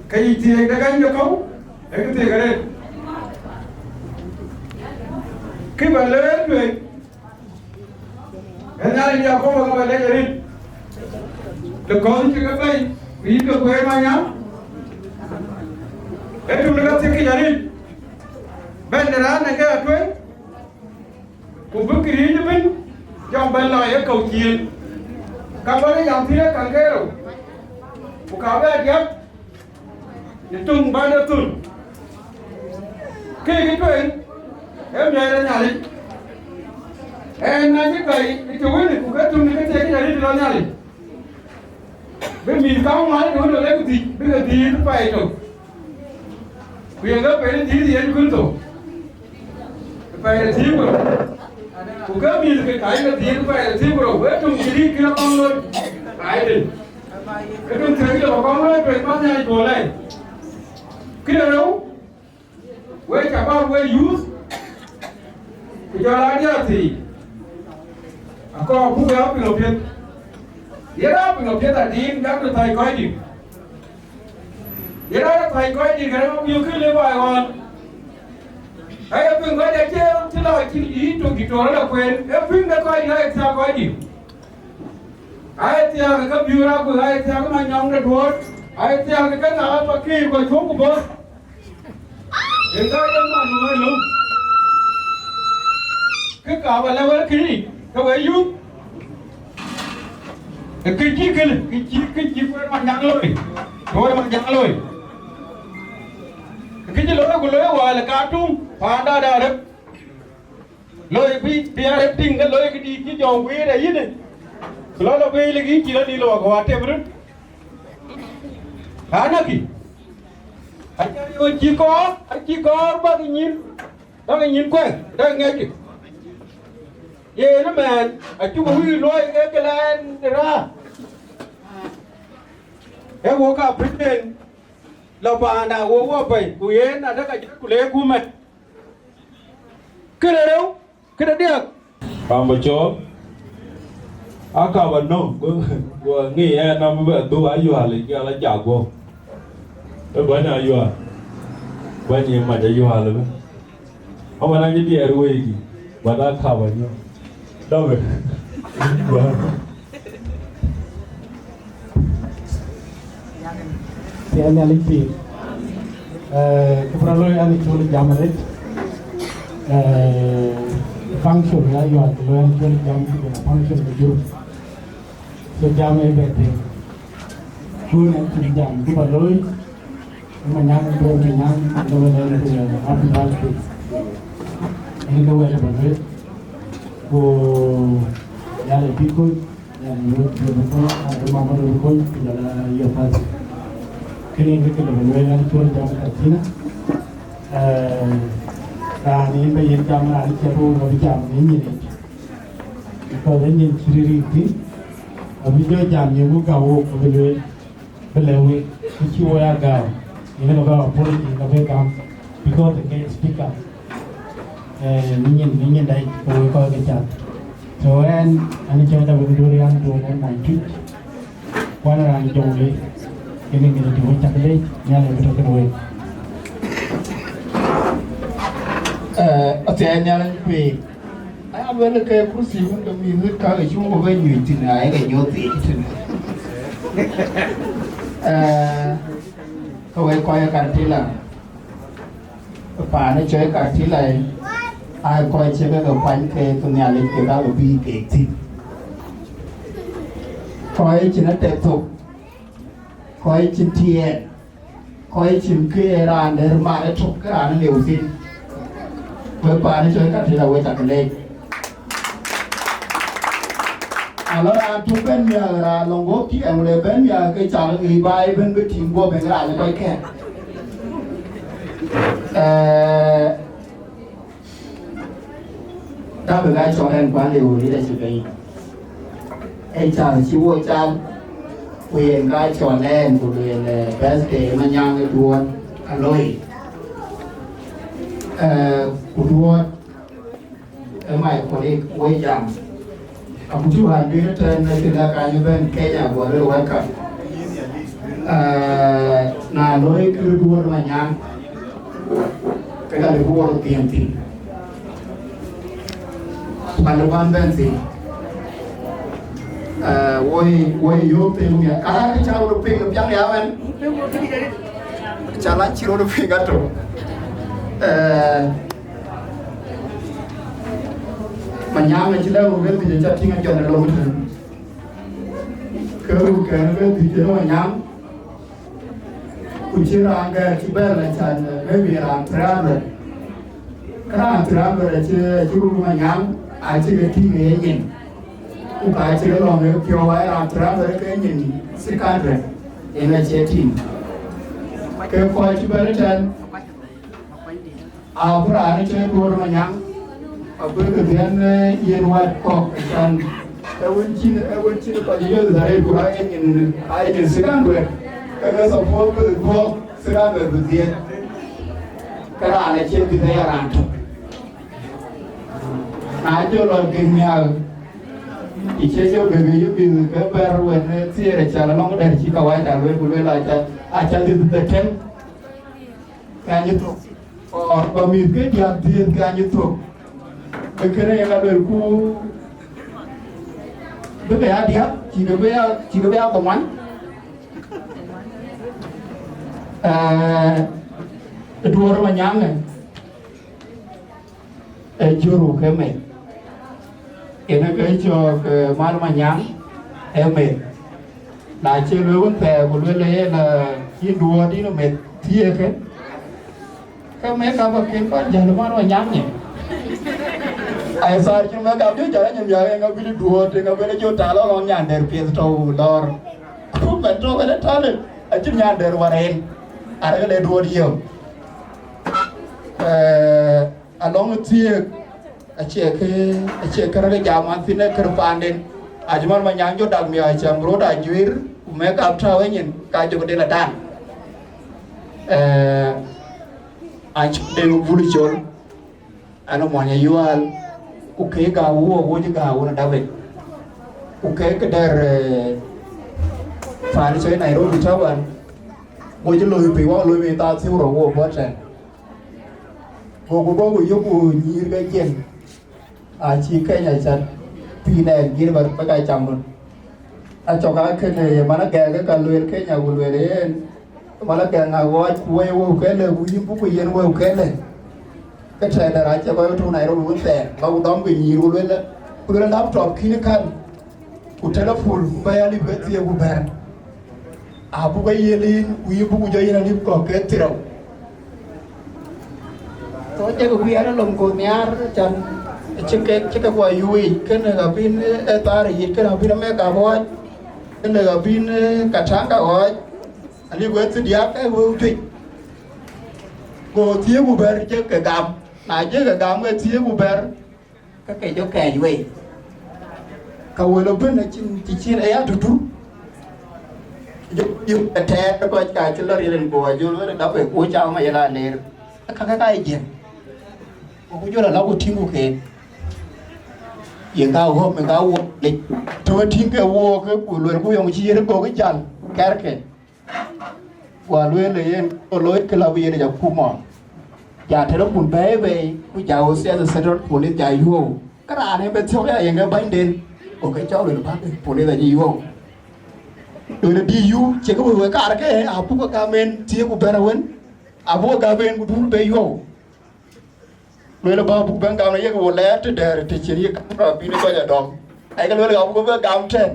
ke yï thiëëk de kany de kɔ̈u, ee kë thiëëk arëët. Kë ba lëër tueŋ, ee Nhialic ya kɔ̈u ka ba lec arëët. Le kɔ̈u cï ke bɛ̈i, ku yïn ke kueer manyaŋ, ee tuŋ de ka thiëk yic arëët. Bɛ̈n de raan de ke atueŋ, ku bï këriëëc ëbën jɔŋ bɛ̈n lɔ ye kɔ̈u ciëën, ka bä rɔt yam thïn ë käŋ ke rou, ku ka bɛ diäk në töŋ bän ë thun. Kë kë tueŋ, ee miɛt ë Nhialic. Ɛn na cï bɛ̈i ë të wënë, ku ke töŋ në ke thiëk yic arëët lɔ Nhialic. Bï mïth kaŋ ŋuan ë wël ë lek dhïc, bï ke dhil pɛɛi tök. Ku yen ke pen ë dhil Yecu Kërtho, pɛɛi ë thiëëk ku rou. Ku ke mïth ke ka ye ke dhil pɛɛi ë thiëëk ku rou, wek töŋ cï dït kï akɔŋ looi, aa ye den. Ke töŋ thiëëk lɔ akɔŋ looi, pɛɛi bä Nhialic bɔ̈ lɛi. Këde rou, wek cä bä wek youth, ku jɔl aa diäär thii, akɔɔr buk ya piŋ apiɛth. Yen aa piŋ apiɛth adït, yak de thäi kɔcdït. Yen aa thäi kɔcdït, kërɛɛc abï yök kë le baai ɣɔn. Aye piŋ kɔc acie cï lɔ cï yï tök dït tɔ̈ rɔt akueen, ee piŋ de kɔcdït aye thiaak kɔcdït. Aye thiaak ke biur akuc, aye thiaak ke manyɔŋ de duɔ̈ɔ̈r, aye thiaak ke ŋa ë pakïïr kɔc cuɔ̈k ku bɔ̈. Ë ka ye man ë wël löm, kë ka bä lɛ̈k wek kënë, ke we yuth, ë kë cï kënë, kë cï, kë cï kueer man jaŋ looi, kueer man jaŋ looi. Ë kë cï looi ku looi wäl ë ka tuŋ, paanda da rep. Looi bï, bï arep tïŋ ke looi këdïït cï jɔŋ guiir ë yïnë, ku lɔ lɔ guiir lek yïn cï lɔ dïït lɔ wak, ku wa tem röt. Anäkï, aca yo cï kɔɔr, acï kɔɔr bäk nyin, bäk nyin kuɛth, bäk ŋiɛckï. Yen ëmɛn acuk wïc luɔi ke këlɛɛn raar. Ee wok aa pït en lɔ paanda wok wɔ pɛ̈i, ku yen adek ajël ku leek ku mɛt. Këde rëu, këde diäk. Pam bä cɔɔl, aa ka bä nɔ̈k, go, go ŋic ɛn nɔm bï bɛ dhuk Ayual, yic, ke ala jak guɔ̈p. Ë bäny Ayual, bäny ye mac Ayual ëbɛ̈n. Ama na cï diɛɛr weekï, bä dak ka bä nyɔk. Dɔkï. Bä. Thiɛɛn Nhialic pïïr. Eh, kë bï rɔt looi, an, col jam arëët. Eh, function ya Ayual, ke looi, an, col jam, ku jɔl a function de jur. So jam ë bɛ tïŋ. Kun ɛn cïn jam cï bä looi, ë Manyaŋ, Duɔ̈r Manyaŋ, ë wɛ̈t ɛn, eh, happy birthday. Ënë ke wɛ̈t ë bä looi. Ku Nhialic bï kony, Nhialic bï kony, Nhialic bï kony, ku jɔl a yök path. Kënë ënë ke lëu bä lueel, an, col jam Katrina. Eh, raan yen bä yen jam, raan cï röör abï jam në nyin yic. Because ë nyin cï rïïr thïn, abï jɔ jam ye muk gäu wok, abï lueel, bï lɛ̈k wek, kë cï wo ya gääu, yen ë ka bä apology, ka bë gam, because the guest speaker, eh, në nyin, në nyin dai, ke wek kɔc ke cath. So ɛn, an cɔl David Dorian, duɔ̈n ɛn Mony Tuic, ku an raan Jonglei, yen ë ŋic të wec cak leec, Nhialic bï tɔ̈ kenë wek. Eh, athiɛɛi Nhialic pïïr. Aya luel ke kursi wun ke mïth wit ka ke cuŋ ku bɛ nyuc thïn, aye ke nyuɔ̈th thiëc thïn. Eh, ke wek kɔc ë Katila, paan ë cɔl Katila, ë, aa kɔc cï ke ke kuany ke, ke Nhialic ke ka ke bï keek thïn. Kɔc cïn atek thok, kɔc cïn tiɛɛl, kɔc cïn ke raan dɛ̈t mat ëtök, ke raan ë lëu thïn. Wek paan ë cɔl Katila, wek cak leec. Alɔ raan tök bɛ̈n miäk, raan lɔŋ guɔ̈p tiɛɛl, le bɛ̈n miäk, ke cak ë baai ëbɛ̈n bï tïŋ guɔ̈p ë raan ë kɔc kɛ̈k. Eh, Ka bï ka cɔl ɛn kuan le wun ë cï piny. Ë cath cï wo cath, ku yen ka cɔl ɛn, ku lueel, eh, birthday Manyaŋ ë Duɔ̈ɔ̈r aloi. Eh, ku Duɔ̈ɔ̈r, eh, my colleague, woi jam. Aku cï wään bï tɛ̈n ë cï la kany ëbɛ̈n Kenya, go lueel welcome. Eh, na loi kë Duɔ̈ɔ̈r Manyaŋ, ke ka lëu bï wo röt dhiëëth thïn. Pan de guan bɛ̈n thïn. Eh, woi, woi yöök piny miäk. Ka raan kë cä röt piŋ piaŋ ya wɛn. Cä la cï röt piŋ atök. Eh, Manyaŋ acï lɛ̈k röt ke dhïc, acä tïŋ ajɔn ë lom tën. Ke röt kɛn ke dhïc ë Manyaŋ. Ku cï raan gɛɛr cï bɛ̈n la can, eh, maybe raan three hundred. Ke raan three hundred acï, acï röt Manyaŋ, acï ke tïŋ ë yenyin. Ku ka cï ke lɔ̈ŋ ë piɔ̈u, aa raan three hundred ke nyin six hundred, yen acie tïŋ. Ke kɔc cï bɛ̈n ëtɛ̈n, abï raan ë cï Duɔ̈ɔ̈r Manyaŋ, abï ke dhiɛn, eh, yen wɛ̈t kɔ̈k, acän ë wën cïn, ë wën cïn kɔc ë Nazareth, ku aa yenyin, aa yenyin six hundred, ke ke suppose bï dhuɔ̈k six hundred bï dhiëëth. Ke raan acï bï dhëëc raan tök. Na jɔ lɔ gëk nhial, ë cie jɔ gëk ë yï bï ke bɛ̈r wën ë thiëër acäl alɔŋ dɛ̈t cï kawaida lueel, ku lueel acä, acä dhiëth the ten, ke anyï thök. Or bä mïth ke diäk dhiëëth ke anyï thök. Ke kënë yen ka luelku, bï ke ya diäk, cï ke bï ya, cï ke bï ya dhoŋuan. Eh, Duɔ̈ɔ̈r Manyaŋ, eh, ë jur ke meth. Yen ë ke cɔɔk, eh, man Manyaŋ ë meth. Na cï lueel wën thɛɛr, ku lueel ë yen, eh, yïn Duɔ̈ɔ̈r yïn ë meth thiëëkë, ke meth ka bä kën kɔn jäl man Manyaŋ nyin. Ai thar cï meth ka bï jäl nyin ya, ë ŋa bï Duɔ̈ɔ̈r, ë ŋa bï jɔ tal lɔ nyan dɛ̈t piɛth tɔ̈u lɔɔr. Ku meth tɔ̈u kën ë talë, acïn nyan dɛ̈t wär en, arëk le Duɔ̈ɔ̈r yök. Eh, alɔŋ ë thiëëk, Acie kë, acie kë rɔt jam an thïn, ee kë paanden. Acï man Manyaŋ jɔ dak miɔɔc cam rot ajuëër, ku mɛk ap tääu ë nyin, ka jɔkï del atan. Eh, an cï Deŋ Bul Col, an ë mony Ayual, ku ke gäu wok, wo cï gäu wun David. Ku ke kë dɛ̈r, eh, paan cɔl Nairobi tɔ̈u an, wo cï loi piny, wo loi piny thaa thiëër rou wo bɔ̈ tɛ̈n. Goku bɔ̈ ku yökku nyïïr ke jiël, acï Kenya cät pïïr ɛn jiël bä, bä ka cam röt. Acɔk aa kënë ye man agɛk ke ka lueel Kenya, ku lueel yen, man agɛk ŋa ɣɔɔc, ku wëi wëu kele, ku yïn buk ku yen wëu kele. Ke tɛ̈dɛ̈ rac cï kɔc tɔ̈ Nairobi wën thɛɛr, bä ku dɔm ke nyïïr, ku lueel, ku lueel laptop kïn kan. Ku telepul bä ya lip ke thiëëk ku bɛ̈r, abuk ke yiël yïn, ku yï buk jɔ yïn alip kɔ̈k ke thirou. Tho jek ku yɛn lom ku nhiaar can cï kek, cï kek wa yuic, kënë ka bïn ë thaar yic, kënë ka bïn Amerika ɣɔɔc, kënë ka bïn Katanga ɣɔɔc, alip ke thidiäk ke wëu juëc. Go thiëëk ku bɛ̈r jek ke gam, na jek ke gam ke thiëëk ku bɛ̈r, ke ke jɔ kɛɛc wei. Ka wël ëbën acïn cï cin aya tutu. Jɔ yök ëtɛɛr kɔc ka cï lɔ riël en, ku ajol wël dap ku cam ayela ler. Ka ke ka jiël. Ku jol ala ku tïŋ ku keek. Ye ka ɣöm, ye ka wok lec. Tɔ̈ tïŋ ke wok, ku luel ku yɔŋ cï yen gok jal kɛrke. Wa lueel ë yen, ku looi kë la bï yen ja kuma. Ja telepun bɛ̈ɛ̈i bei, ku ja O C S Central Police ja yuɔ̈ɔ̈u. Ke raan ë bɛ thiɔ̈k ya yen ke bänyden, ku ke cɔl lueel bäk police acï yuɔ̈ɔ̈u. Lueel dï yu, cï ke wëu kaar ke, abuk ke gam en thiëëk ku bɛ̈r awën, abuk ke gam en ku duur be yuɔ̈ɔ̈u. Lueel bä buk bɛ̈n gam në yek wo lɛɛr të dɛ̈ɛ̈r të cïn yï kamera bïn kɔc a dɔm. Ayek lueel ka buk bɛ gam tɛ̈n.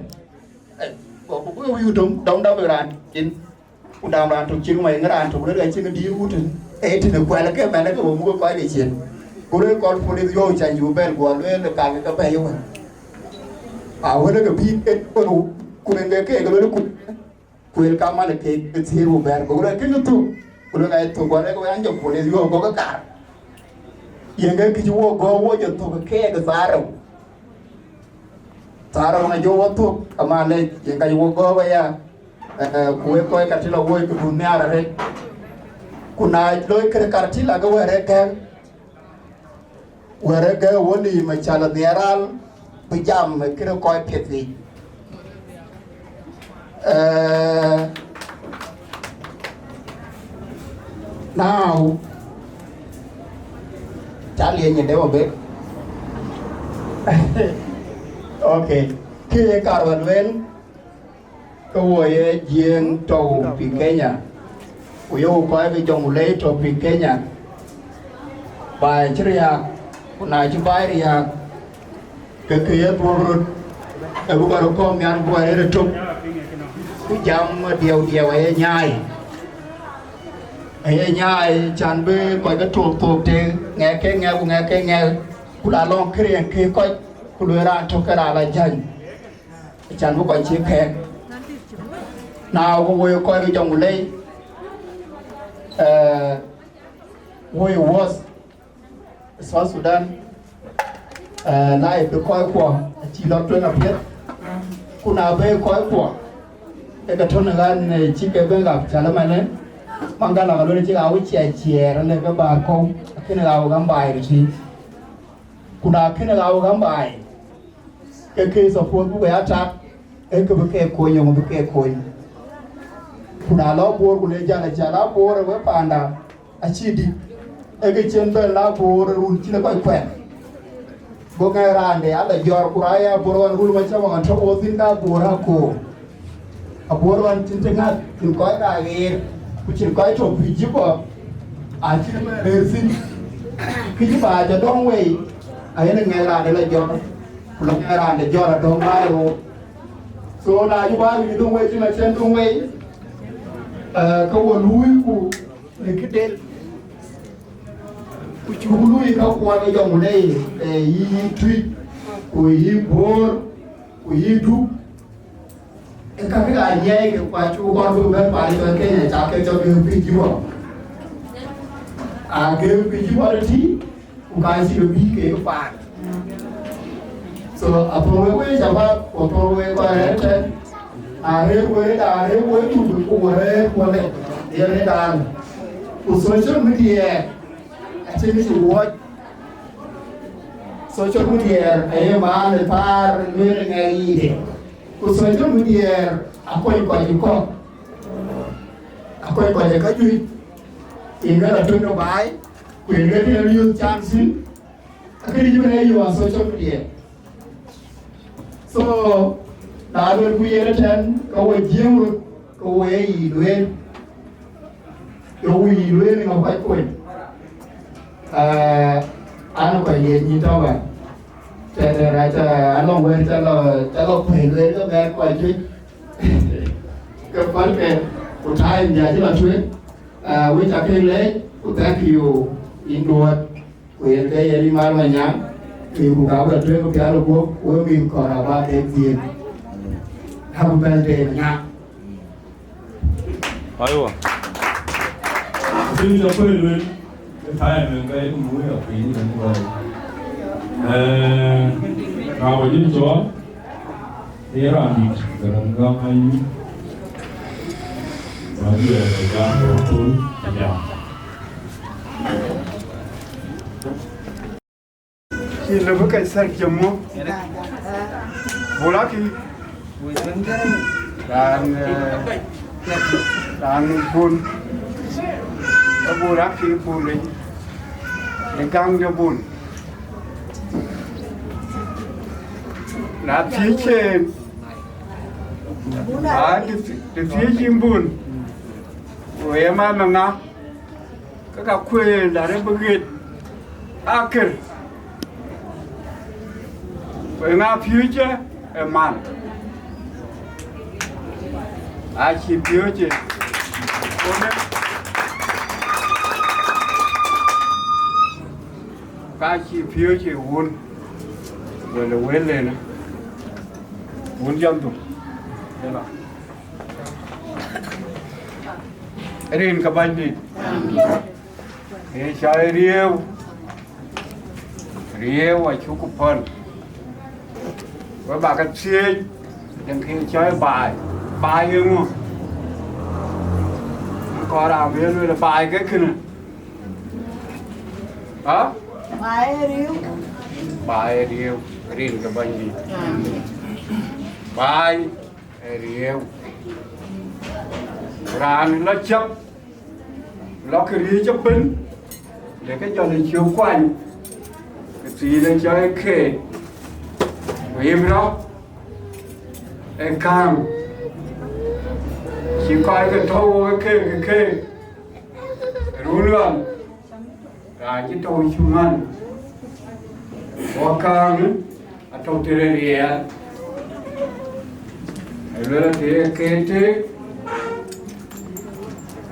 Ai, go buk bï wiu dɔm, dɔm dɔm raan cin. Ku dam raan tök cin, wai ŋë raan tök lueel ka cïn dïïr wut tën. Ee tën kuɛl ke mɛn ke wo muk kɔc de cin. Ku lueel kɔl police yɔu can yu bɛ̈n, guɔ lueel ka ke bɛ̈i wën. A wën ke bï ke ku, ku rin ke ke lueel ku. Kuel ka man ke ke thiëër wo bɛ̈ɛ̈r, go lɔ kë thök, ku lɔ ka ye thök, go lɔ ke an jɔ police yo go ke kaar. Yen ke kë cï wo go wo jɔ thök ke ke thaar rou. Thaar rou na jɔ wo thök, ka man le yen ka wo go we ya, eh, ku we kɔc ka tï lɔ wo ku dun nhiaar arëët. Ku na loi kërë kar tï la ke wɛ̈ɛ̈r ë gɛ̈ɛ̈ŋ, wɛ̈ɛ̈r ë gɛ̈ɛ̈ŋ wën ë yï Macäl Nhiaar Ral bï jam ë kërë kɔc piɛth yiic. Eh, now, ca lieny ë dɛ̈p abëk. Okay. Kë ye kar ba lueel, ke wo ye Jiëëŋ tɔ̈u pï Kenya, ku yeku kɔc ke Jonglei tɔ̈u pï Kenya, baai cï riääk, ku na cï baai riääk, ke ke ye dhuɔ̈k röt, ë bï kɔc röt kɔ̈ɔ̈m nhial, bï kɔc rëër ëtök, ku jam diɛu diɛu aye nyaai. Aye nyaai can bï kɔc ke thok thok të ŋɛk ke ŋɛk, ku ŋɛk ke ŋɛk, ku la lɔŋ këriëëŋ ke kɔc, ku lueel raan tök ke raan la jäny. Can bï kɔc cï kɛ̈ɛ̈k. Na wo wo ye kɔc ke Jonglei, eh, wo ye wuɔ̈th South Sudan, eh, na ye bï kɔckuɔ acï lɔ tueŋ apiɛth, ku na bï kɔckuɔ, ke ke tɔ̈ në ɣän, eh, cï ke bɛ̈n ɣap cäl ëmënë, man ka lak lueel cï ɣau ciɛɛr ciɛɛr, le ke bäär kɔ̈u, akënë ɣau gam baai röt yiic. Ku na kënë ɣau gam baai, ke ke support buk ya tak, ee kë bï ke kony, yöŋ bï ke kony. Ku na lɔ Bor, ku le jäl, aca la Bor ë we paanda, acï dït, ee kë cïn bɛ̈n la Bor ë run cïn ë kɔc kuɛn. Go ŋɛk raan de ala jɔr, ku raan ya Bor ɣɔn rul macam ɣɔn tɔ̈ wo thïn ka Bor akoor. Abuɔɔr ɣɔn cïn të ŋäth, cïn kɔc ka ɣeer, ku cïn kɔc tɔ̈ pïï Juba, acïn rëër thïn. Kë cï baai jɔ dɔm wei, ayen ë ŋɛk raan de la jɔt, ku la ŋɛk raan de jɔt adɔm baai roor. So na cï baai wïc döŋ wei cïn acïn döŋ wei, eh, ke wo luui ku në këden, ku cuk luui ka kuɔn ë Jonglei, eh, yï Tuic, ku yï Bor, ku yï Duk. Ë ka kek aa nyiɛɛi ke kua cuk kɔn bï bɛ̈n paan cɔl Kenya, ca ke cɔl ke pïï Juba. Aa ke pïï Juba tï, ku ka cï ke bï ke paan. So, athöŋ wek wek shabab, ku athöŋ wek kɔc rɛ̈ɛ̈r tɛ̈n, arëër wek, arëër wek tuc, ku wek rɛ̈ɛ̈r wek, yen ë dan. Ku social media acïn kë cï wuɔ̈c. Social media aye maan ë thaar lueel ŋɛk yiic. Ku social media akony kɔc ë kɔ̈k, akony kɔc ë käjuëc, yen ke la tueŋ ë baai, ku yen ke tïŋ riɔ̈ɔ̈th chance thïn, akënë cï bɛ̈n ë yök ë social media. So, na luelku yen ëtɛ̈n, ke wo jiëëm röt, ke wo ye yiic lueel, ke wo yiic lueel ë ŋa kɔc kony. Eh, an kɔc ye nyïn tɔ̈ wɛ̈t. Tɛ̈dɛ̈ rac, eh, anɔŋ wɛ̈t cä lɔ, cä lɔ kuëëny lueel ke mɛɛt kɔc juëc. Ke pälkë, ku time bï acï lɔ tueŋ. Eh, wek ca ke lɛc, ku thank you, yïn Duɔ̈t. Ku yen ke yen ë Mär Manyaŋ, ke ku ka bï tueŋ pial guɔ̈p, wek mïth kɔ̈k aba ke dhiëëth. Happy birthday, Manyaŋ. Aiwa. Piny ca kuëë luel, ke time en ka ye mui a piny en gɔl. Eh, na wajin cɔl, Ë raan dït, Garaŋ Gam Ayï, Mabiör ë jam röt thöl ë jam. Cï lëu bï Kaithar jam mɔ. Bulaki. Raan, eh, raan bun. Ë Bulaki bun ë. Ë gaŋ de bun. Na thiëëc en, aa, të, të thiëëc yïn bun, ku ye man ë ŋa, ke ka kuëël arë bï ɣet akër, ku ye ŋa piööcë ë man, acï piööcë, ku në, ka cï piööcë wun, wël ë wël en. Wun jam thok. Yala. Rin ke Bɛ̈nydït. Ee cɔl Riëëu. Riëëu acuk pɔ̈l. We bä ke thiëëc, den kë cɔl baai. Baai eeŋö? Kɔɔr raan bï lueel baai ke kënë. Ha? Baai ë riëëu. Baai ë riëëu, rin ke Bɛ̈nydït. Baai ë riëëu. Raan lɔ cäp, lɔ kë riëëc ëbën, le ke jɔl ë ciök kuany, ke thiin ë cɔl ë keek, ku yïm rɔ̈k ë kääŋ, cï kɔc ke tɔ̈u wok ë keek ë keek, run ɣɔn. Raan cï tɔ̈u cï man, wakääŋ atɔ̈u tëde riɛɛl, aluel atëë ke tëëk,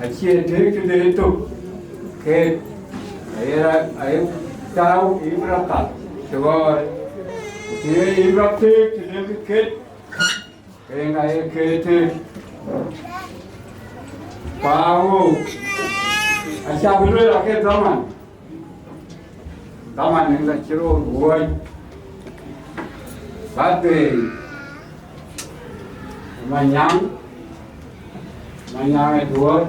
acie tëëk tëde tök, keek aye ra-, aye tääu Ïprathï të ɣɔɔr, ku tëë Ïprathï tëde bï ket. Ke ŋa ye ke tëëk? Paawou, aca bï lueel ake dhaman. Dhaman en ka cï röör wuɔ̈c. Birthday, Manyaŋ, Manyaŋ ë Duɔ̈t,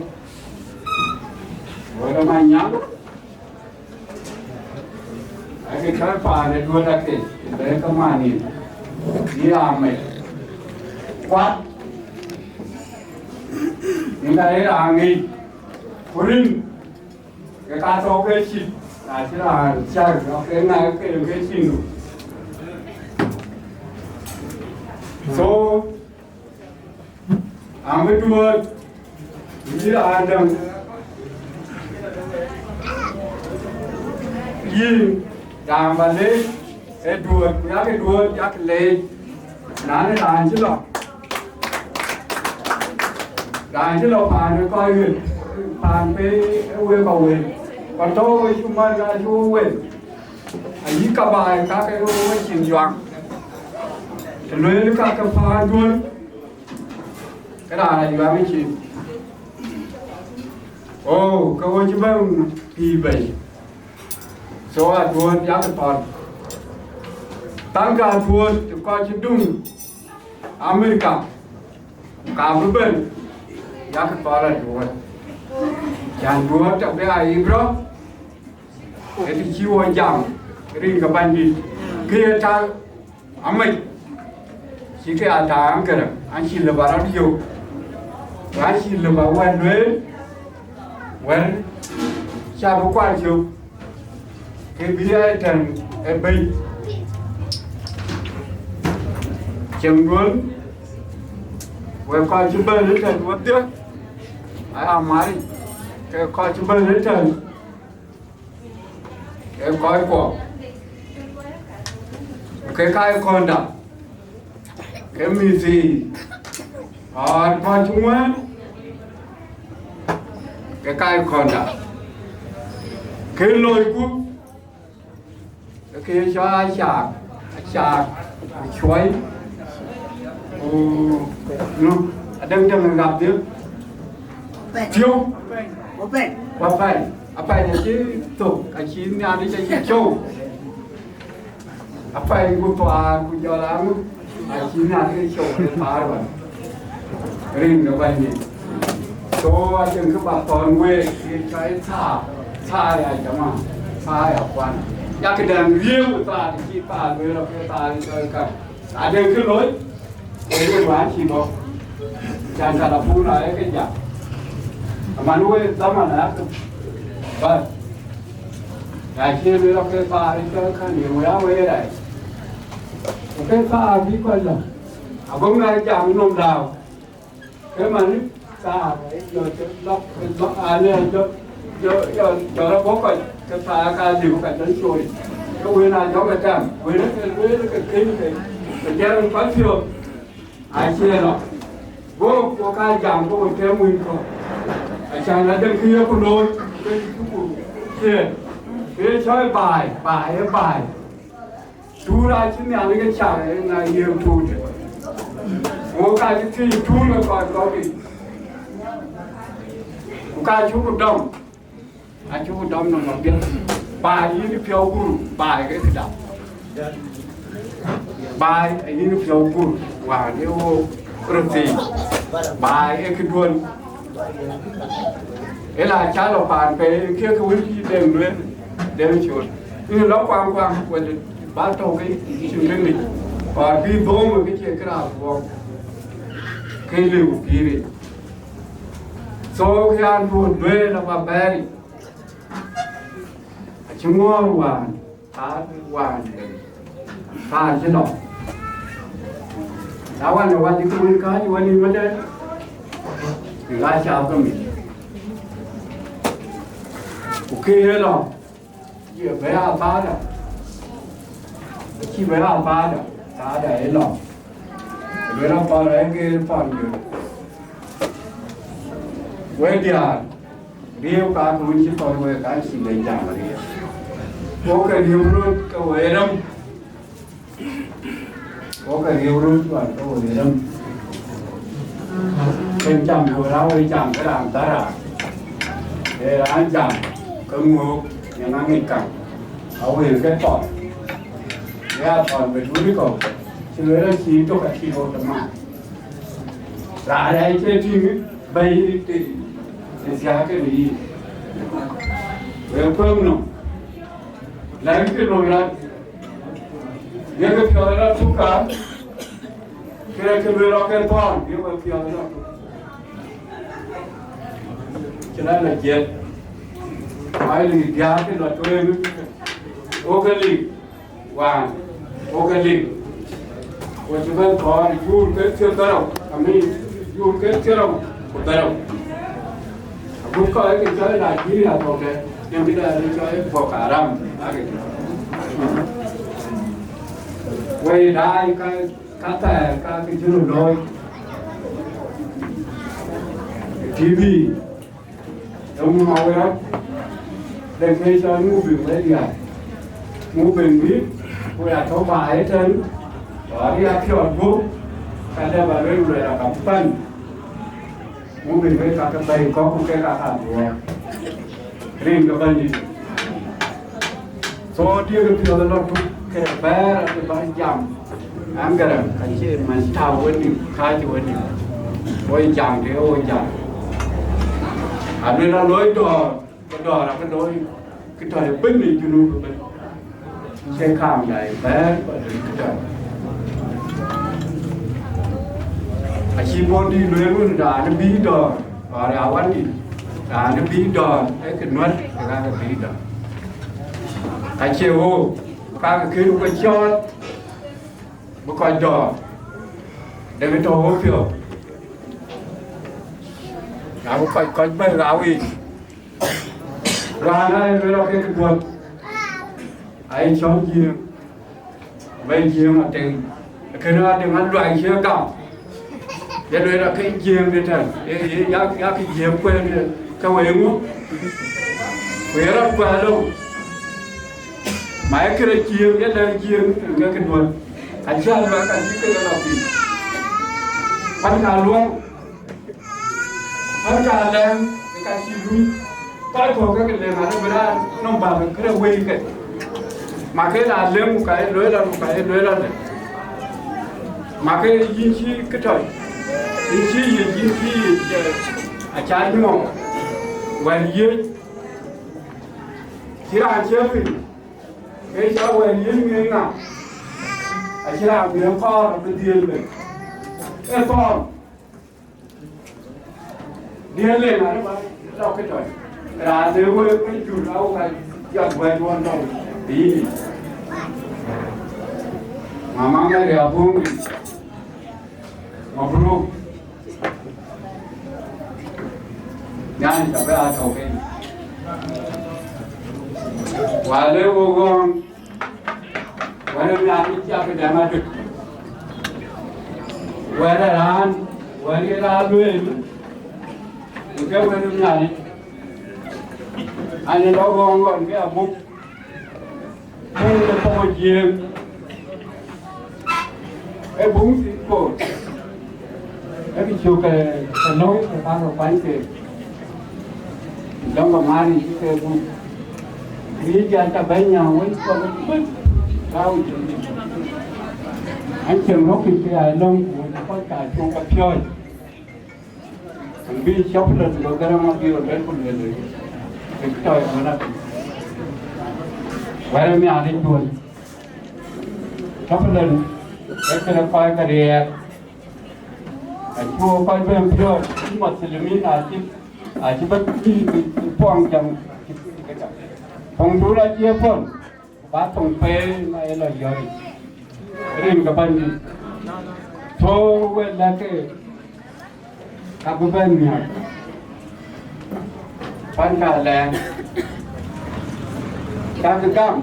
Duɔ̈t ë Manyaŋ. Ake kɛ̈r paan ë Duɔ̈t ake, ë bɛ̈ɛ̈i ke man yen, bï raan mec. Kuat, yen ka ye raan ŋic, ku rin, ke ka thɔ̈k ke cït, na cï raan cak, ke ŋa ke ke cïn du. So, An bï Duɔ̈t, bï raan däŋ. Yïn, raan bä leec, ee Duɔ̈t, ku yak Duɔ̈t, yak leec. Na në raan cï lɔ, raan cï lɔ paan ë kɔc ɣet, paan pei ë wek kɔc wël, ku tɔ̈u wek cï man, raan cï wek wël. Ayï ka baai ka ke wo cin juaŋ. Të lueel ka ke paan duöl, ke raan a juaŋ cin. Oh, ke wo cï bɛ̈n pïïr bei. So a duöl yak thɔn. Thaŋkë Duɔ̈ɔ̈t ë kɔc cï dum Amerika, ka bï bɛ̈n, yak thɔ̈r Duɔ̈ɔ̈t. Cän Duɔ̈ɔ̈t abï aa yic rɔt, ë të cï wɔ jam rin ke Bɛ̈nydït, kë ye tak amec, cï ke aa tak aŋkërë, an cï lëu ba rɔt yök, ku an cï lëu ba wɛ̈t lueel, wɛ̈t cä bï kuany cök, ke bï aa tɛ̈n ë bɛ̈ny. Cieŋduön, wek kɔc cï bɛ̈n ëtɛ̈n wedhie, aya maric, ke kɔc cï bɛ̈n ëtɛ̈n, ke kɔckuɔ, ke ka ye kɔ̈nda, ke mïthii, ɣɔn kɔc cï ŋuɛ̈ɛ̈n, ke ka ye kɔ̈nda, ke loiku, ke ye cɔl acaak, acaak, ku cuɔi, ku nu, adäŋ däŋ ë ɣap dhiëk, thiëu, ku apɛi, apɛi acï thok, acï Nhialic acï cöu, apɛi ku thuaar ku jɔl aŋu, acï Nhialic cöu ë thaar wën, rin ke Bɛ̈nydït. So, acïn kë ba thɔ̈n week, ye cɔl thaar, thaar ya jama, thaar ya kuan. Yak dɛ̈m riëëu ë thaar, cï thaar lueel, ke thaar cɔl ka. Na de kë looi, ke ye wään cï bɔ̈. Cän ka la pun aye ke jam. Aman wek dhaman aya ke bäth. Ya cï lueel, ke thaar cɔl ka, ye wek aa wek rac. Ku ke thaar bï kɔc lɔ. Ago ŋɛk jam nɔm dääu. Ke man, thaar, jɔ, jɔ, jɔ, jɔ, jɔ, jɔ, jɔ rɔt bɔ̈ kɔc, ke thaar ka liu ka jɔ cooi. Ke wën aa jɔk ë tɛ̈m, wën ë ke lueel ke keny ke, ke jɛɛr kɔc piɔ̈ɔ̈th, acie lɔ. Go, go ka jam, go tɛ̈m wën kɔ̈k. Acan adɛ̈ŋ kë yeku looi, ke ku ciëën. Ke cɔl baai, baai, ë baai. Tuur acï Nhialic ke cak, ë na yiëë tuur. Wo ka cï thiëc tuur ke kɔc kɔ̈k yic. Ku ka cuk dɔm, acuk dɔm nɔm apiɛth. Baai yïn piɔ̈u gur, baai ke këda. Baai yïn piɔ̈u gur, wään ë wo röt thiëc. Baai ë këduön. Ëla cä lɔ paan pei, kiëk ke wën cï Deŋ lueel, Deŋ Col. Yïn lɔ kuaŋ kuaŋ, wɛ̈t ba tɔ̈u ke cïn kë ŋic, or bï dhööm ke cie kërac dhuɔ̈k, ke liu pïïr yic. So, kë an, duöt duëër aba bɛ̈ɛ̈r yic. Acï ŋuɔ̈ɔ̈r wään, thaar wään, thaar cï lɔ. Na wään ë wään cï ke wën kääc wën ë wënde, bï ɣa cath ke mïth. Ku kë ye lɔ, ye bɛ̈ aa thaarda, acï bɛ̈ aa thaarda, thaarda ë lɔ. Lueel apɔl ë ke pɔl yök. Wek diäär, riëëu ka ke wën cï thɔ̈n wek, ka cï bɛ̈ jam riëëu. Wo ke riëëu röt ke we rem. Wo ke riëëu röt wään ke we rem. Ken cam, wo raan we cam ke raan dhära. Ee raan jam ke ŋook, yen aŋic kaŋ. Awël ke thɔn. Ya thɔn bï tuni kɔ̈u. Cï lueel acï tök acï röt ëmën. Raan rɛɛc ke tïŋ bɛ̈i të, të thiääk kenë yïn. Wek kuëŋ nɔm. Lɛ̈k kë loi rɔt. Ye ke piɔ̈ɔ̈th rɔt tuk ka. Kërɛ kë lueel rɔt ke thɔn, ye ke piɔ̈ɔ̈th rɔt tuk. Cïn an la jiɛt. Ai lik diääk kë lɔ tueŋ. Wo ke lik. Wään, wo ke lik, wo cï bɛ̈n kɔɔr juur ke thiërdhorou, I mean, juur ke thiërrou ku dhorou. Agut kɔc ke cɔl Nigeria kɔ̈k de, yen bï dɛ cɔl Boko Haram, ake cɔl. Wei daai ka, ka thɛɛr ka ke cï röt looi. T V. Ë ŋö awërɔt, den ke cɔl moving wek diäär. Moving bï, ku ya tɔ̈ baai ëtɛ̈n, ku arï apiɔ̈ɔ̈t guöp, ka dɛ ba luel luel aka pan. Moving wek ka ke bɛ̈i kɔ̈k ku kek aka dhuɔɔk. Rin ke Bɛ̈nydït. So, diëk ë piɔ̈ɔ̈th ë lɔ tuk. Kë bɛ̈ɛ̈r abï bä jam, an, Garaŋ, ka cie man tääu wenïïm, kääc wenïïm, woi jam të wo jam. Aluel aloi dɔ̈ɔ̈r, ke dɔ̈ɔ̈r abï looi, kë tɔ̈ ëbën ë Junub ëbën. Cie kaam dai bɛ̈ɛ̈r, ba luel kë tɔ̈. Acï bɔ̈ dït lueel wën, raan bï dɔ̈ɔ̈r, ɣɔn ya wandït, raan bï dɔ̈ɔ̈r, ee kë nuäär, ke ka ke bï dɔ̈ɔ̈r. Ka cie ɣook, ka ke kën ke cɔɔl, bï kɔc dɔ̈ɔ̈r, dek tɔ̈ wo piɔ̈u, na bï kɔc, kɔc bɛ̈n ɣa wiic. Wään aa ye lueel ake kë duɔ̈t, aa ye cɔl Jiëëŋ, bɛ̈ny Jiëëŋ Ateŋ, kënë Ateŋ Aluac cie gam, ye lueel ake Jiëëŋ de tɛ̈n, ye, ye, yak, yak Jiëëŋ kuɛɛn ke wëi ŋu, ku ye rɔt kuɛɛn lou, ma ye kërë Jiëëŋ, ye lɛ̈k Jiëëŋ ke kë duɔ̈t, acï Aluac ka cï ke lɔ piny, kuany ka luɔ̈ŋ. Ɣän ka lɛ̈ŋ ë ka cï luui, kɔc kɔ̈k ke ke lëŋ arëk bï raan nɔm bäk kërë wëike. Makë raan lëŋ ku ka ye lueel ɣɔn, ku ka ye lueel ɣɔn dë. Makë yïn cï kë tɔ̈, yïn cï yic, yïn cï yic, eh, aca nyuɔɔk. Wɛ̈t yiëc, cï raan ciëër piny, ke cä wɛ̈t yiëc ŋiëc ŋa, acï raan bï kɔɔr abï dhiëël bei. Ee kɔɔr. Diëër le ŋa ba lɔ kë tɔ̈c. Raan de wëu ke jur au ka jɔt wɛ̈t ɣɔn tɔ̈u bï yïn. Mama Maria Bung, mabruk. Nyan ca bɛ a tɔ̈u ke. Wa le wo ɣɔn. Wɛ̈t ë Nhialic cak dɛm adöt. Wɛ̈t ë raan, wɛ̈t ë raan lueel, ku ke wɛ̈t ë Nhialic. An, ë lɔ ɣɔɔŋ ɣɔn ke abuk, buŋ de pɔ̈k Jiëëŋ, ee buŋ thïn koor. Ee kë cök, eh, ke lɔ̈u ke ka ke kuany keek, lɔ̈ŋ ke määr yic ke gup. Riëëc an, ca bɛ̈ny nyääŋ wën kɔ̈k ëbën, rau yic. An, cieŋ rökic ke ya lɔ̈ŋ, ku wën kɔc ka cuŋ ke piɔ̈ɔ̈c. An, bï cɔp lɔ, ku Garaŋ abï rɔt bɛ̈n ku lueel, ke tɔ̈ ë ɣön apïïr. Wɛ̈t ë Nhialic duön. Cɔp lɔ, ke kënë kɔc ke riɛɛr. Acuö kɔc bɛ̈n piɔ̈ɔ̈c, cï Muslimin acï, acï bɛ̈n pïïr puɔŋ jam, puɔŋdun acie puɔ̈n, ku ba thoŋ pɛɛi ma ye lɔ yɔ̈ɔ̈ric. Rin ke Bɛ̈nydït, thou we lɛ̈k ke, ka bï bɛ̈n miäk. Pan ka lɛ̈ɛ̈ŋ, ka bï gam.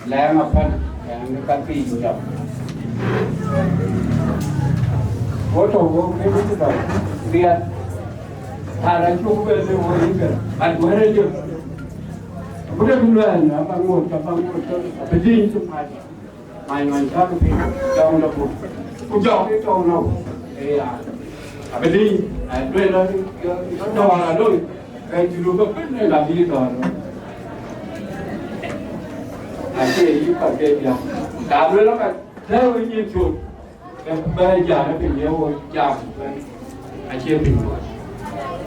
Lɛ̈ɛ̈ŋ apɛn, lɛ̈ɛ̈ŋ de ka piny jɔk. Wo tɔ̈u wo ke bï tï dɔ̈k, riɛt. Thaar acuk bɛ lëu wo yïn gɛ̈r, but wɛ̈t ë jɔt. Ku dek luɛɛl, aba ŋoot, aba ŋoot, abï dïny cï mac. Mac ŋɔny cäk piny, jɔŋ de buk. Ku jɔk ë tɔ̈u nɔm, ë ya. Abï dïny, ë duël lɔ, lɔ dɔ̈ɔ̈r aloi, ke Junub ëbën ë la bï dɔ̈ɔ̈r. Acie yï kɔc ke diäk. Ka luel ka tɛ̈ɛ̈u ë nyin col, ke bɛ jam ë piny ye wo jam ëbën. Acie piny.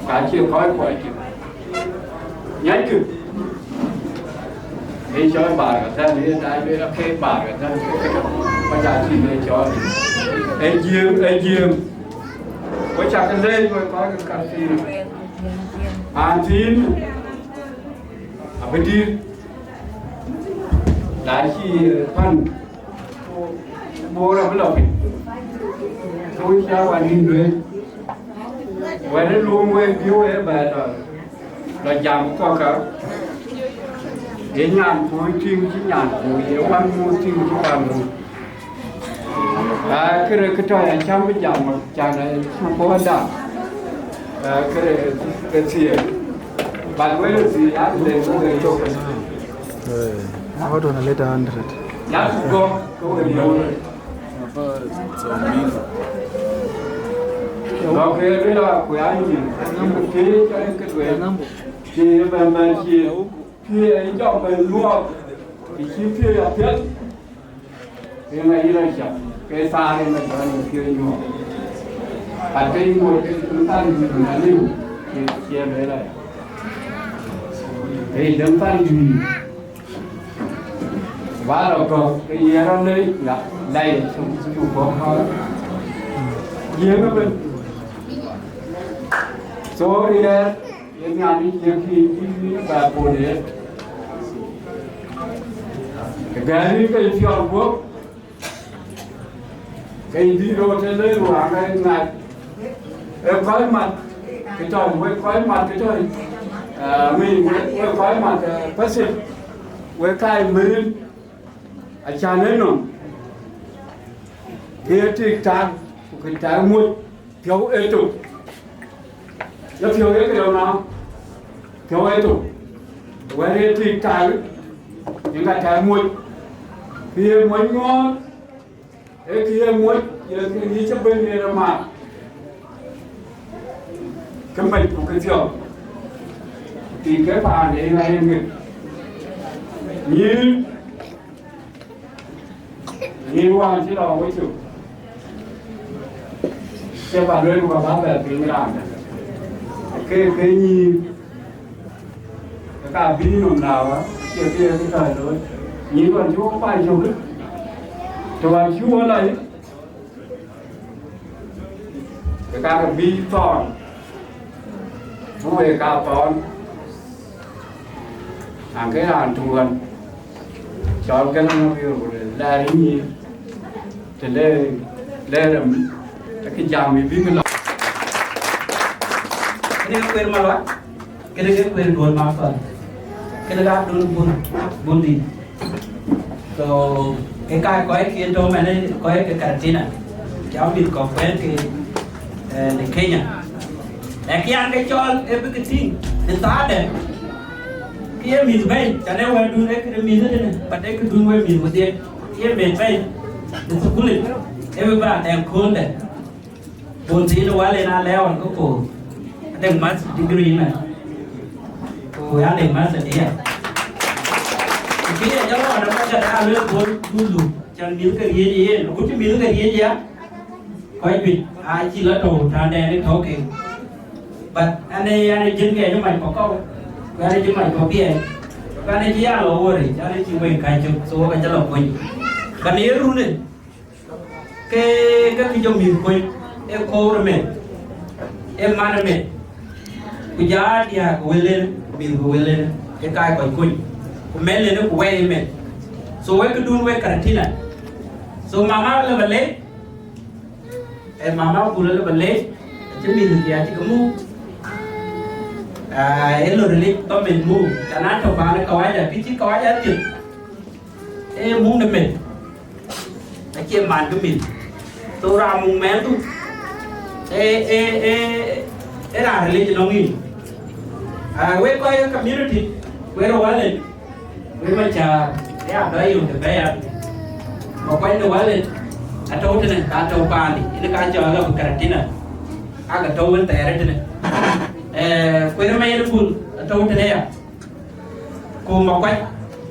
Ka cie kɔc kuɔc cï nyackï. Ë cɔl Baar Gathan, ë daai luel ake Baar Gathan, ke ke dɔm. Kɔc aa cï le cɔl. Ë Jiëëŋ, ë Jiëëŋ. Wo cak leec wek kɔc ke Kathir. An thïn, abï dït. Na cï pan Bor abï lɔ piny. Ke wïc cä wan yïn lueel. Wɛ̈t ë luöŋ wek bï wek bɛ lɔ, lɔ jam kɔ̈k kä. Ye nyan kuc tïŋ cï nyan kuc, ye wan muɔ̈th tïŋ cï wan muɔ̈th. Aa, këde kë tɔ̈ ya cäm bï jam, can ë cuk bɔ̈ dam. Aa, këde ke thiëëk. But wek ë thiëëk, ya le wek ë yök. Eh, how do I let a hundred? Ya ku gɔ̈k, ke wek yök. Lɔ ke rëër a ku ya nyin, ke ke ke duëër, ke ye bɛ̈n bɛ̈n cie, ke ye jɔk bɛ̈n luɔk. Kë cï piööc apiɛth, ke ŋa yïn rɔt cak, ke thaar yen ë bɛ̈n ë piööc nyuɔɔth. Ka ke yï ŋoot ke cïn thaar juëc na liu, ke cie lueel aya. Ke yï däŋ thaar juëc, ba rɔt gɔ̈k, ke ye rɔt lec, la, la ye cuk, cuk gɔ̈k kɔ̈k. Yiëk ëbën. So, rɛ̈ɛ̈r, ye Nhialic ye kï, kï, kï ba pol ye. Gäri ke piɔl guɔ̈p, ke yï bï rɔt të lëu, ruaŋ ë ŋac. Ee kɔc mat, ke tɔ̈, wek kɔc mat, ke tɔ̈, ah, I mean, wek, wek kɔc mat, eh, Pacific, wek kac mërën, acan ënɔm, ke ye tik tak, ku ke tak muɔ̈c. Piɔ̈u ë tok. Ye piɔ̈u ye këdäŋ na? Piɔ̈u ë tok. Wɛ̈t ye tik tak, yen ka tak muɔ̈c. Kë ye muɔ̈c nyuɔɔth, ee kë ye muɔ̈c, ye kë yï cï bɛ̈n ye rɔt mat. Kë mec ku kë piɔ̈u. Tik ke paande yen ayen kë. Nyïïr, nyïïr wään cï lɔ wecök. Cie ba lueel ku ba bä bɛ piŋ raan. Ke, ke nyïïr, ke ka bï nɔm na wä, cie kë ye kë tɔ̈ looi. Nyïïr wään cï wok kuany cök, të wään cï wok lɔ yic, ke ka ke bï thɔɔn, bï wek ka thɔɔn. An ke raan tuɔɔn, cɔl ke nɔm bï röt lɛɛr nyïïr, të le, le rem, ke jam bï bï lɔ. Kënë ke kueer Malual, kënë ke kueer duɔ̈n Makual, kënë ka duɔ̈n Bul, Bul dït. So, ke ka kɔc ke tɔ̈ mɛnë kɔc ke Karatina, cä mïth kɔ̈k kuɛ̈n ke, eh, në Kenya. Lakin an ke cɔl ë bï ke tïŋ në thaardɛ̈, ke ye mïth bɛ̈ny, cän ë wɛ̈tdun ee këde mïth ëtënë, but ee këdun wek mïth wedhie, ke ye meth bɛ̈ny në thukul, ë bï ba dhɛŋ kööldɛ̈. Bul thiin wal en a lɛ̈ɛ̈u ɣɔn ke koor, adek master degree ëmɛn, ku ya dek master diɛɛr. Ku kë ye jɔl ɣɔn ëmɛn ka daa lueel Bul dulu, cän mïth ke riëëc yen, agut cï mïth ke riëëc ya, kɔc juëc aa cï lɔ tɔ̈u tandɛn ë tɔ̈u kek. But an ee, an ee jiënkɛ cï mac kɔ̈k kɔ̈u, ku an ee cï mac kɔ̈k biɛɛr, ku an ee cï ya lɔ wöör yic, an ee cï wëŋ kac cök, so wok acä lɔ kuöny. But në ye run ë, ke, ke kë jɔ mïth kuöny, ee koor ëmɛn, ee man ëmɛn, ku jɔ diäär ke wël en, mïth ke wël en, ee kac kɔc kuöny, ku mɛ̈l en ku wɛi ëmɛn. So wek këdun wek Karatina. So mama lë ba lec, ee mama Bul lë ba lec, acï mïth bï acï ke muk. Ah, ee lɔ rilic ba meth muk, cän atɔ̈ paan ë kawaja, kë cï kawaja thiëth. Ee muk në meth, acie man ke mïth. So raan muk mɛnhdu, ee, ee, ee, ee raan rilic ënɔŋ yïn. Ah, wek kɔc ë community, wek rɔ walen, wek Macäär, ee adɔ yom të bɛ̈ɛ̈i an. Makuany në walen, atɔ̈u tënë, ka tɔ̈u paani, yen ka cɔl lɔ Karatina, aa ke tɔ̈u wën thɛɛr tënë. Eh, kueer ëmɛn yen Bul, atɔ̈u tënë ya. Ku Makuac,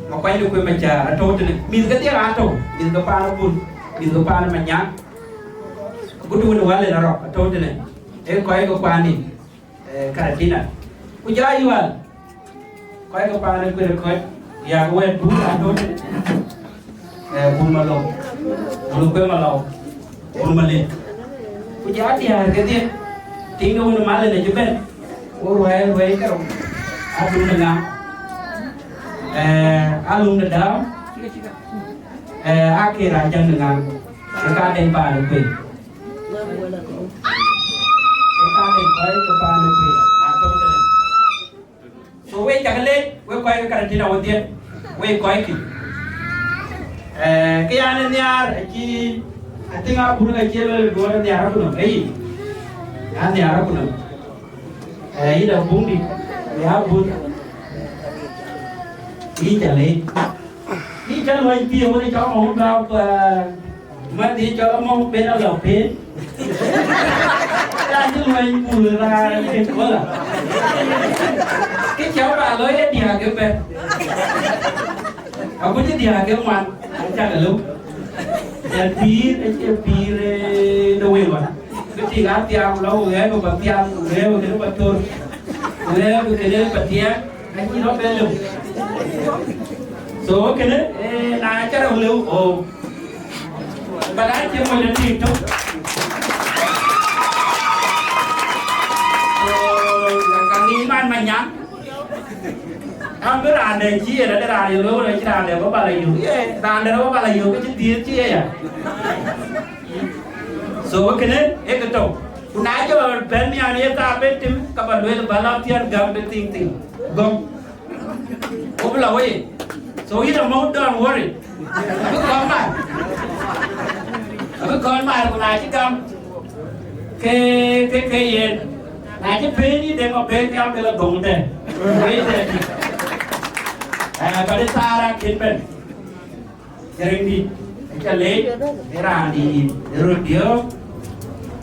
Makuac de Kueer Macäär atɔ̈u tënë. Mïth kedhie atɔ̈u, mïth ke paan Bul, mïth ke paan Manyaŋ. Agut wën wal en arɔk atɔ̈u tënë. Ee kɔc ke kuan nin, eh, Karatina. Ku jɔ Ayual, kɔc ke paan Kueer Kɔc, yak wɛ̈t Bul atɔ̈u tënë. Eh, Bul Malou, Bul Kueer Malou, Bul Malith. Ku jɔ diäär kedhie, tiŋ de wën mal en acï bɛ̈n, wo ruɛɛi ruɛɛi kerou, Aluŋ de Ŋaŋ, eh, Aluŋ de Dau, eh, Akër Ajaŋ de Ŋaŋ, ke ka den paan Kueer. Ke ka den kɔc ke paan Kueer, atɔ̈u tënë. So wek cak leec, wek kɔc ke Karatina wedhie, wek kɔc kï. Eh, kë yan ë nhiaar, acï, I think Abun ka cie lɔ duɔ̈ɔ̈r ë nhiaar akunɔm, ee yï? An nhiaar akunɔm. Eh, yïn Abun dït, ya Abun. Yïn ca leec. Yïn ca luɔny piëëu wën cɔk mɔ̈u bä, eh, man dhie cɔk mɔ̈u ben a lɔ peen. Ka cï luɔny bul raan ke köla. Kë cɔk ba lɔ ye diäk ëbɛ̈n. Akuc ë diäk ke ŋuan, acä ke lëu. Ë pïïr, ë cie pïïr, eh, de wël wan. Bï tik athiaŋ, lɔ ku ɣɛɛr bï bä thiaŋ, ku ɣɛɛr bï kënë bä thor, ku ɣɛɛr bï kënë bä thiaŋ, acï rɔt bɛ lëu. So, kënë, eh, na cä rɔt lëu, oh. But acï mony de tik tök. So, ka ŋic man Manyaŋ. An bï raan dɛ̈ cï yen adï raan ye lueel wën acï raan dɛ̈ bä bä la yök. Ye, raan dɛ̈ bä bä la yök, ke cï dhiëëth cï ye ya. So, kënë ee kë tɔ̈u. Ku na jɔ bɛ̈n nhial ye thaar ben tim, ka bä lueel bä la thiän gäm bï thiŋ thiŋ. Gɔ̈m. Wo bï la wei. So, yïn amou, don't worry. Abï kɔn mar. Abï kɔn mar, ku na cï gam. Ke, ke, ke yen. Na cï pɛ̈n yï dek ɔ pɛ̈n, ke abï la dhoŋ tɛ̈. Wei tɛ̈. Eh, but it's all right, kin bɛ̈n. Cï rëŋdït, acä leec, ë raandït ë röt biöök,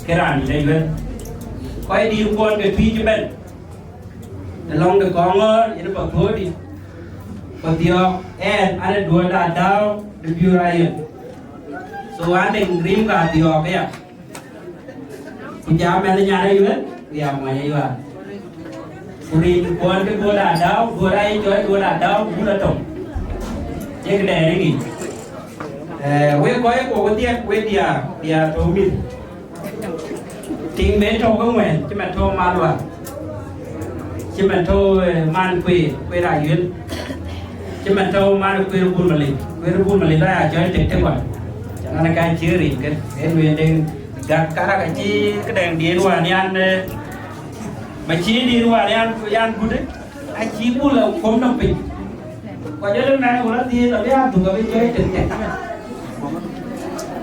ke raandït Ayuel. Kɔc dït kuɔn ke Tuic ëbɛ̈n, ë lɔŋ de Kɔŋɔ̈ɔ̈r, yen Pathöördït, ku dhiɔ̈ɔ̈k ɛn, an, ë duööt Adau de Biöör Ayuel. So, an, de rim ka dhiɔ̈ɔ̈k aya. Ku jam ɛn nyan Ayuel, ku ya mony Ayuel. Ku rin kuɔn ke duööt Adau, duööt aye cɔɔl duööt Adau, bun atɔ̈. Ye këdɛn ë ŋic. Eh, wek kɔc kuɔ wedhie, wek diaar, diaar tɔ̈u mïth. Tiŋ ben tɔ̈u ke ŋuɛ̈ɛ̈n, cï man tɔ̈u Malual. Cï man tɔ̈u, eh, man kueer, kueer Ayuel. Cï man tɔ̈u man kueer Bul Malith, kueer Bul Malith aya cɔɔl tek tek wan. Cän an, ka cï rin ke, en wënde. Gak karak acï këdɛŋ diëër wään yan, eh, ma cï diëër wään yan, yan gutë, acï bul a kuɔm nɔm piny. Ku jɔ lë mɛn ku la dhiëëth abï a dhuk abï jɔi tëk tëk.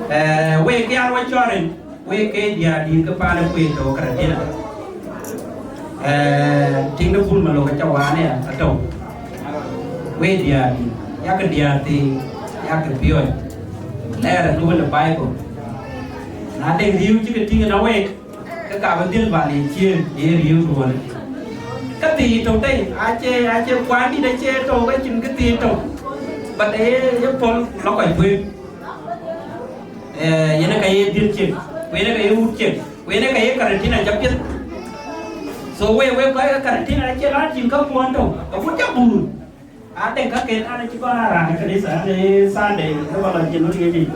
Eh, wek ke an wa cɔɔr en, wek ke diaar dïït ke paan ë kueer tɔ̈u Karatina. Eh, tiŋ de Bul Malok acä waan aya atɔ̈u. Wek diaar dïït, yak diaar thiin, yak piɔ̈ɔ̈c. Lɛɛr ë duön ë Baibul. Na de riëëu cï ke tïŋ ënɔŋ week, ke ka bï dhil bal ye cieŋ ye riëëu duɔ̈ɔ̈në. Kä thii tök tei, acie, acie kuan dït acie tɔ̈u ke cïn kë thii tök. But ee ye pɔ̈l lɔ kɔc tueŋ. Eh, yen ë ka ye dhil cieŋ, ku yen ë ka ye wut cieŋ, ku yen ë ka ye Karatina cä piɛth. So wek, wek kɔc ke Karatina acie lɔ cïn käpuɔ̈n tök, ka wut cä buur. Adek ka ken an, acï kɔn a raan ë kanitha, an, ee Sunday, ke bä lɔ jël wën ŋic yic.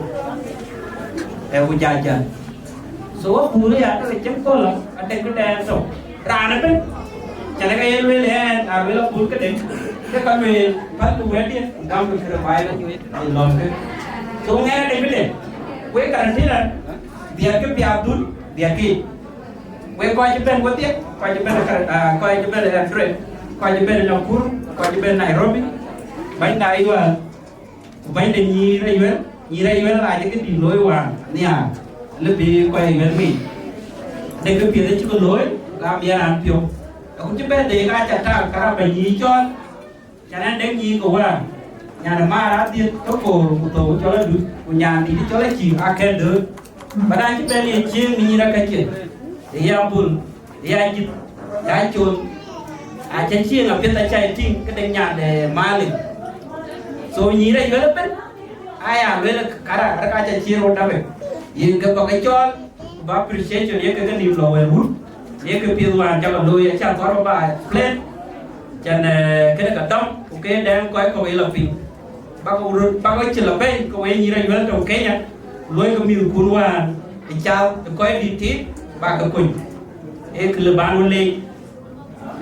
Ee, ku ja jäl. So, wä kuur ya, ke cïn köl, adek këdɛn tök. Raan ëbën, cän ke ye lueel ɛn, a lueel akuur këdë, ke ka lueel, päl ku wɛ̈tdiɛ̈, ku gam ku cï rɔt baai, ku lɔ̈ŋkë. So, ŋɛɛr adek këdë, wek Karatina, dhiɛtkë piath dhut, dhiɛtkë. Wek kɔc cï bɛ̈n wedhie, kɔc cï bɛ̈n ë Kar-, ah, kɔc cï bɛ̈n ë Eldoret, kɔc cï bɛ̈n ë Nakuru, kɔc cï bɛ̈n Nairobi, bäny de Ayuel, ku bäny de nyïïr Ayuel, nyïïr Ayuel aa cï këdït looi wään nhiaar, lë bï kɔc Ayuel ŋic. De kë piɛth acï ke looi, gam ye raan piɔ̈u. Aku cï bɛ̈n de ka ca tak, ka raan bɛ̈ny nyïïr cɔɔl. Cän ɛn dek nyïïn ke wäär, nyan ë maar adhiëth ke koor ku thou cɔl Adut, ku nyan dït cɔl Acïï akɛ̈n dööt. Bä dan cï bɛ̈n ye cieŋ në nyïïr akäckiɛ̈, ë ya Bul, ë ya Jïth, ë ya Col, acä cieŋ apiɛth acä ye tïŋ këde nyan de Malik. So nyïïr Ayuel ëbën, aya lueel kara, kara ka ca cieŋ rot dapë, yen ke bä ke cɔɔl. Ku bä appreciation ye ke ke nïm lɔ wɛ̈ɛ̈r wut, ye ke piɛth wään cä ke looi, acä thɔ̈r bä explain. Cän, eh, kënë ka dɔm, ku ke dɛŋ kɔc kɔ̈k ye lɔ piny. Bä ke röt, bä ke cï lɔ bɛ̈i, ke wek nyïïr Ayuel tɔ̈u Kenya, ku luɔi ke mïthkun wään ë cath ë kɔc dït tiit, bä ke kony. Ee kë lë ban wën leec.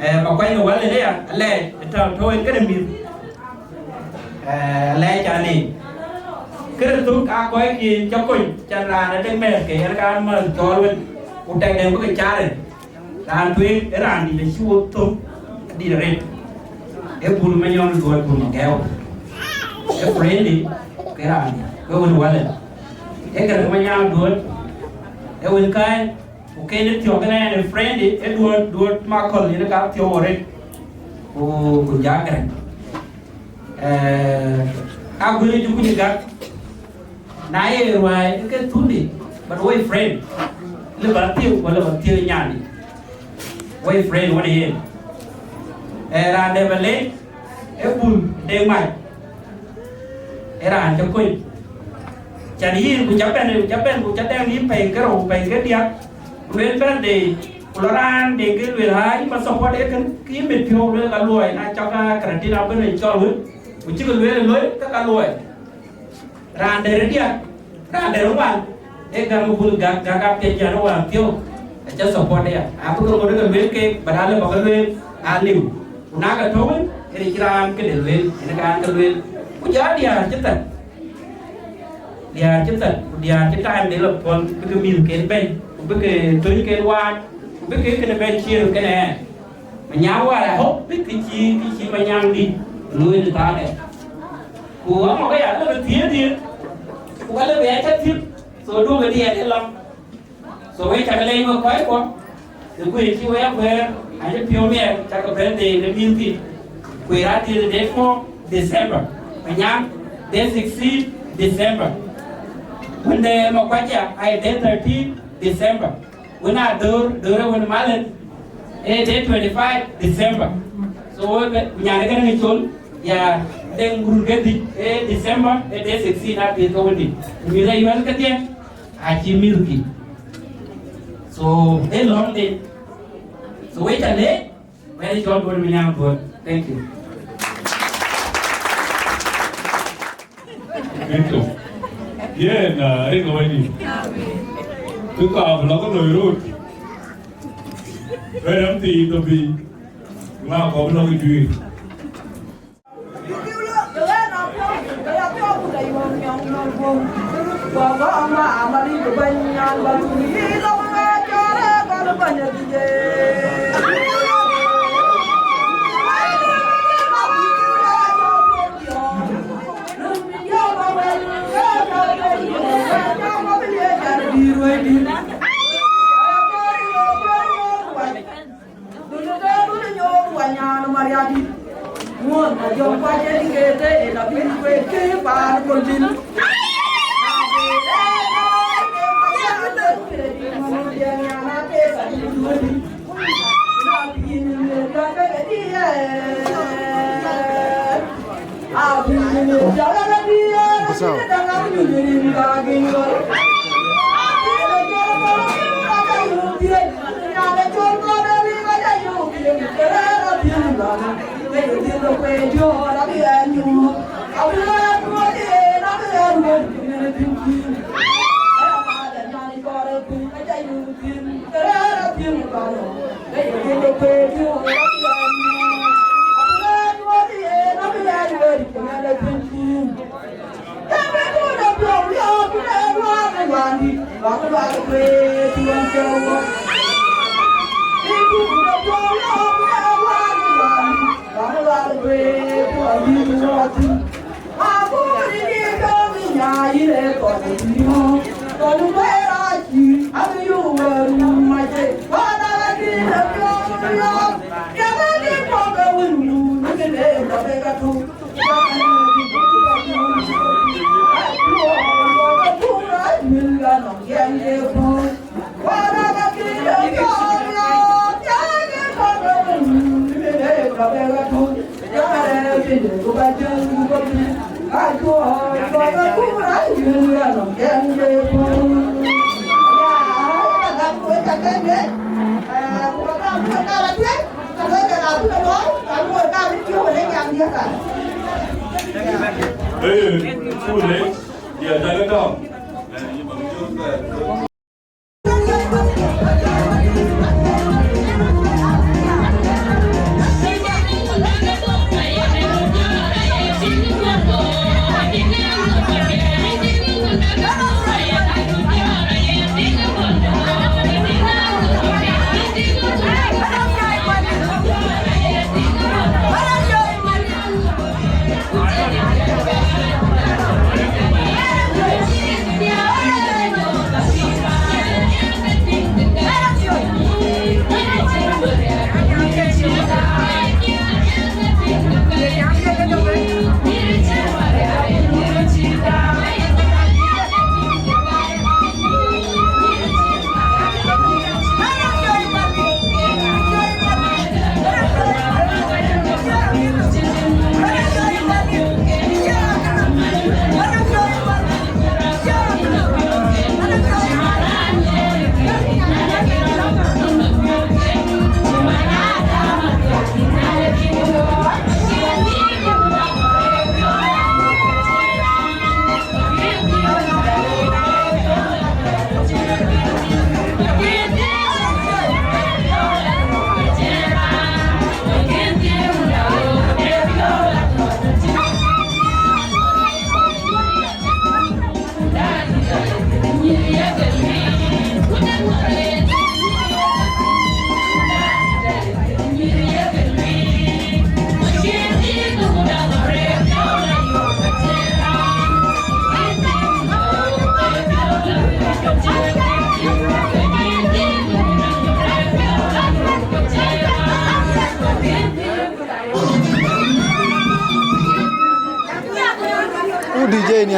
Eh, ma kuany ke wal ënë ya, alɛɛc, ë tɔ̈u, tɔ̈u en kënë mïth. Eh, alɛɛc an, ee. Kërë thök aa kɔc kiën cä kony, cän raan ë tek mɛɛth ke yen ka mäth cɔɔl wën, ku tɛk dɛm bï ke car en. Raan tueŋ ë raan dït acï wo thök, dït arëët. Ee Bul Manyɔŋ Duɔt Bul Magɛu. Ee friend, ke raan dït, ke wën wal en. Ee Garaŋ Manyɔŋ Duɔt, ee wën kaai, Ku ken ë thiɔ̈k ënɛn ë friend ë Duɔt, Duɔt Makɔl yen ka thiɔ̈k wɔ rek. Ku, ku jak rek. Eh, a guël ë jukuc gak. Na ye ruai ke thundi, but woi friend. Lë ba thiëu, wala ba thiëu nyani. Woi friend wani yen. Eh, raan de ba lec, ë Bul de mac. Ë raan cä kony. Can yïn ku cä bɛ̈n, cä bɛ̈n ku cä dɛŋ yïn pɛ̈i ke rou, pɛ̈i ke diäk. Ku lueel bɛ̈n de, ku lɔ raan de ke lueel, aa, yïn ma support ee kën, ke yïn mit piɔ̈u lueel ka luɔi, na cɔk a karatin abën ë cɔl wën, ku cï ke lueel ë loi, ke ka luɔi. Raan de rɔt diäk, raan de rɔt ŋuan, ee gäk ë bul gäk, gäk apiɛth jän ë wäär piɔ̈u, acä support aya. Abï ke ŋot ke lueel keek, but alë bä ke lueel, aliu. Ku na ke tɔ̈u wën, yen cï raan këde lueel, yen ke raan ke lueel. Ku jɔ diäär cï thɛn. Diäär cï thɛn, ku diäär cï time de lɔ puɔl, bï ke mïthken bɛ̈ny, ku bï ke tönyken waat, ku bï ke këde bɛ̈ny ciëër kenë ɣɛn. Manyaŋ wäär, I hope bï kë cï, kë cï Manyaŋ dït, lueel ë thaar ë. Ku ɣɔn mɔ̈k aya, lë bï thiëëth, ku ka lë bï ya cä thiëëth, so duökï diɛɛr ë lɔ̈ŋ. So we cakë lɛc we kɔc kuɔ, the kuëë cï we akuɛɛr, acï piɔ̈u miɛt, cakë birthday de mïthkï. Kuëë raan dhiëth de four December, Manyaŋ, day sixteen December. Wën de Makuac aya, aye day thirteen December. Wën a döör, döör ë wën malën, ee day twenty-five December. So we bɛ, nyan ë kënë col, ya, deŋ gurut ke dhïc, ee December, ee day sixteen a dhiëth ke wën dït. Mïth ayuɛl kedhie, acï mïthkï. So, ë lɔ̈ŋde. So, wec alë, wɛ̈t ë cɔl Duɔ̈t Manyaŋ Duɔ̈t. Thank you. Thank you. Yen, uh, rin ke wɛ̈ny. Kë ka bï lɔ ke loi rot. Bɛ rɛm thii tɔ piny. Ŋa kɔp lɔ ke juiir. Dun de dun nyok wanyan mariadi. Muɔn a jɔŋ kuac e dikete e la bin kuet ke paan kol bin. Hey, too late. Yeah, that is all. Who D J ni?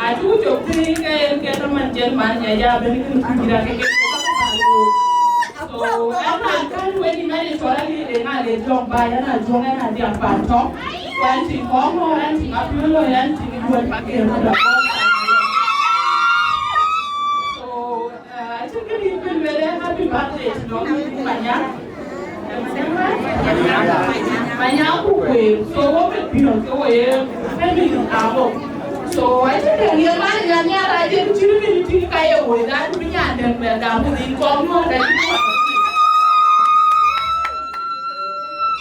Acuk cök piny ke en ke tɔ̈ man jɛn man nya ya ben kën kuc dït ake ke. So, ɛn raan kän wek ë mɛn ë cɔl Aliɛt ë ŋa le jɔŋ ba, ɛn a juɔ̈ŋ, ɛn a diam pan tɔ̈. Ɛn tïŋ kɔŋ ŋö, ɛn tïŋ apiöl, ɛn tïŋ juɔ̈t pa ke röt a. So, uh, acïn kë dït bï lueel ë happy birthday to Dɔŋ Manya. Manya ku kueer, so wo bï piɔ̈ɔ̈th ke wo ye family abɔ̈. So acïn kë ŋiɛc man ë nhiaar acïn cïn kë tïŋ ka ye woi dhat bï nyan dɛ̈t bɛ gam ku dhil kɔm nuɔ̈k dɛ̈t.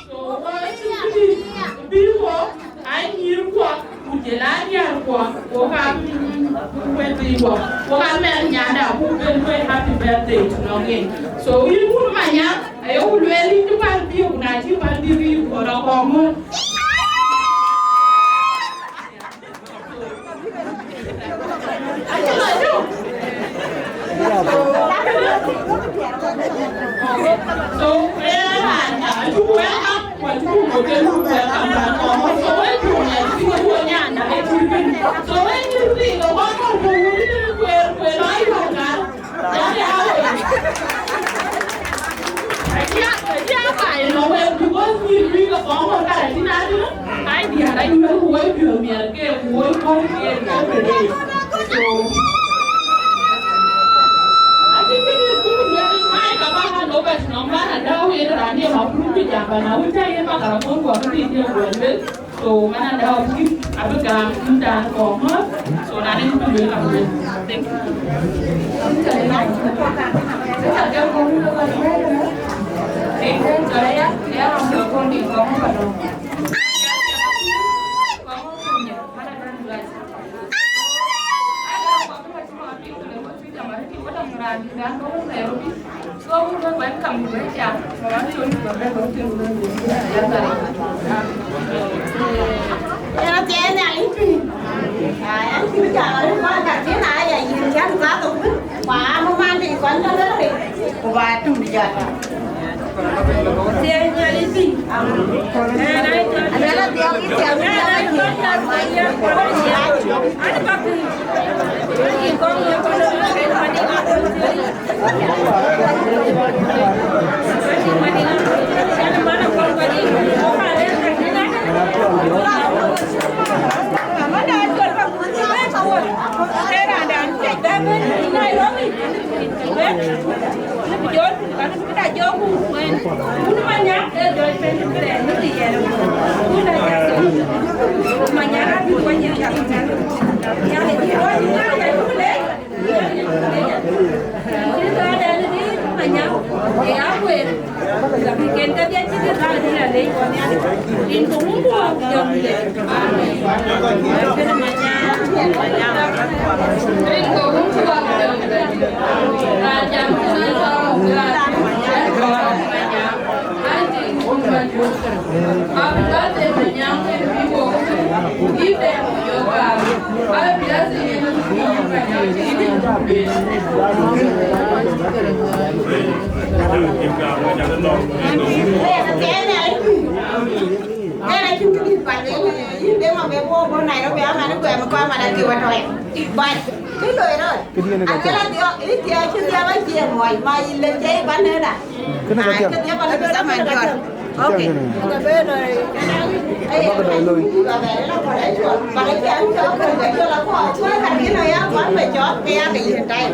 So wo acïn kë dït bï wo, anyïïr kuɔ, ku jël a diäär kuɔ, wo ka, mm, wël bï wo, wo ka mɛn nyanda, ku ben lueel happy birthday to Nɔŋ yen. So yïn wun Manya, aye ku lueel yïn cï päl bï, ku na cï päl bï, bï ku rɔt kɔŋ ŋö. So, eh, I, I do welcome. So, I think it is good when I come back and over to Nambana, now we are running a group with Jabana, we tell you about our phone for the So man, and how we have a gam in that form. So now you can welcome them. Thank you. Thank you. Yen athiɛɛi Nhialic tui. Aa, yen cïn jam arëët, kɔc ka tïŋ aa ya yïn cän thaa thok bï, ku aa, më man tïŋ kɔn tɔ̈ lëk rëc, ku ba tïŋ jɔt. Athiɛɛi Nhialic tui. Aluel adhiɔk yï thiɛl, yï thiɛl. Yen acïn këdït pal, yen, yen de ma be wo go Nairobi, aman kuɛm, kuɛm, aman ati wa tɔy. But kë loi rot. Këdï yen ka. Akela dio, iti acïn dia ba cie mɔi, ma yï le cie ba nena. Kënë ka. Ai, tiam. Këdï ba le zaman jɔt. Okay. Abak dɔc loi. Ba le cie an cɔk, ka cɔk la ko, cɔk ka dino ya, ba be cɔk, ke ya ke yïn tai.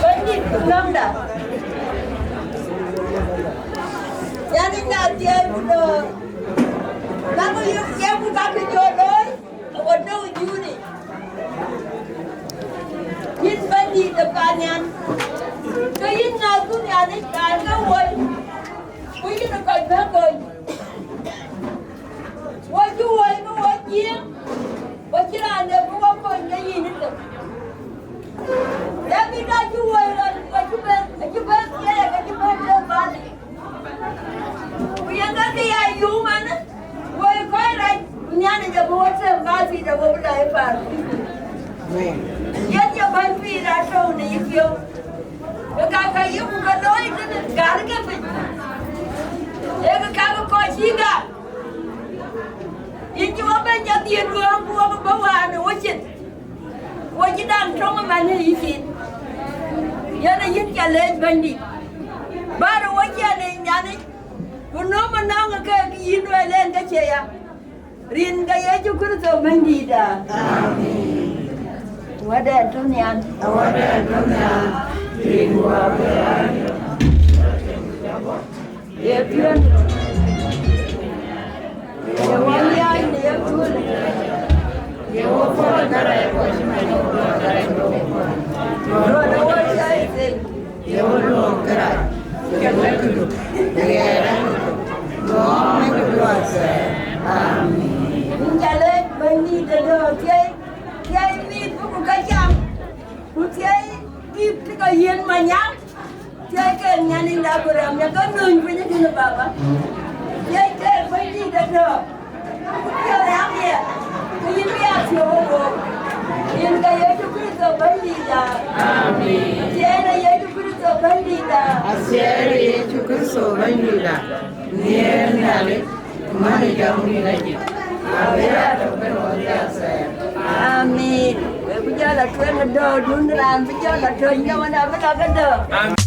Bɛ̈nydït, ku nɔmda. Yan ë na thiëëc ku dɔ̈ɔ̈r, na ku yök thiëëc ku ka kë jɔ looi, awa döŋ ë juuni. Yïn Bɛ̈nydït de paannhial, ke yïn na ku Nhialic raan ke woi, ku yïn ë kɔc bɛ̈n kony. Wo cï woi ke wo cieŋ, wo cï raan de ke wo kony ke yïn ëtök. David acï woi rɔt, ku acï bɛ̈n, acï bɛ̈n thiëëc, acï bɛ̈n tëëk bäny. Ku yen ka ke ya yum manë, woi kɔc rac, ku Nhialic abï wɔ tɛ̈m bä thïn, abï bï lɔ ë paar. Yen ye bäny pïïr atɔ̈u në yïpiɔ̈u. Ë ka ka yï ku ke looi tënë gäär ke piny. Ee kë ka ke kɔc cï gam. Yïn cï wɔ bɛ̈n jɔ dhiëëth luɔ̈ɔ̈ŋ ku wɔ bï bɔ̈ wään ë wocin. Wɔ cï daŋ tɔ̈ŋ ëmɛn ë yïcin. Yen ë yïn ca leec Bɛ̈nydït. Bär ë wɔ ciɛɛn ë Nhialic. Ku nöm ënɔɔŋ ë keek yïn lueel en ke cie ya. Rin ke Yecu Kërtho Bɛ̈nydïïtda. Amen. Wädɛn tɔ̈ nhial. Wädɛn tɔ̈ nhial. Rin wäär ye piɔ̈n. Ye wä nhial në ye kööl. Ye wä pɔ̈l kärɛc kɔc cï man ye wä pɔ̈l kärɛc kɔc. Rɔt ë wä cä ye thel. Ye wä luɔk kërac, ke wek këdu, ke ɣɛɛr ë këdu, luɔk ë këdu athɛɛr. Amen. Yïn ca leec Bɛ̈nydït ë dɔ̈ɔ̈r thiëi, thiëi mïth bï ku ke cam, ku thiëi dït cï ke yiën manyaŋ, thiëi ke nyan yïn de Abraham, ya ke nööny piny ë kënë, Baba. Thiëi ke Bɛ̈nydït ë dɔ̈ɔ̈r. Ku piɔ̈ɔ̈th ë apiɛth, ke yïn bï a thiɔ̈k ë wook. Rin ke Yecu Kërtho Bɛ̈nydïïtda. Amen. Athiɛɛn ë Yecu Kërtho Bɛ̈nydïïtda. Athiɛɛn ë Yecu Kërtho Bɛ̈nydïïtda. Nhiëër Nhialic, man ë jɔŋdït ajïth. Abï a tök ëbɛ̈n ɣɔn bï a thɛɛr. Amen. Wek bï jɔ lɔ tueŋ ë dɔ̈ɔ̈rdun, raan bï jɔ lɔ töny, ke wën abï lɔ ke dɔ̈ɔ̈r.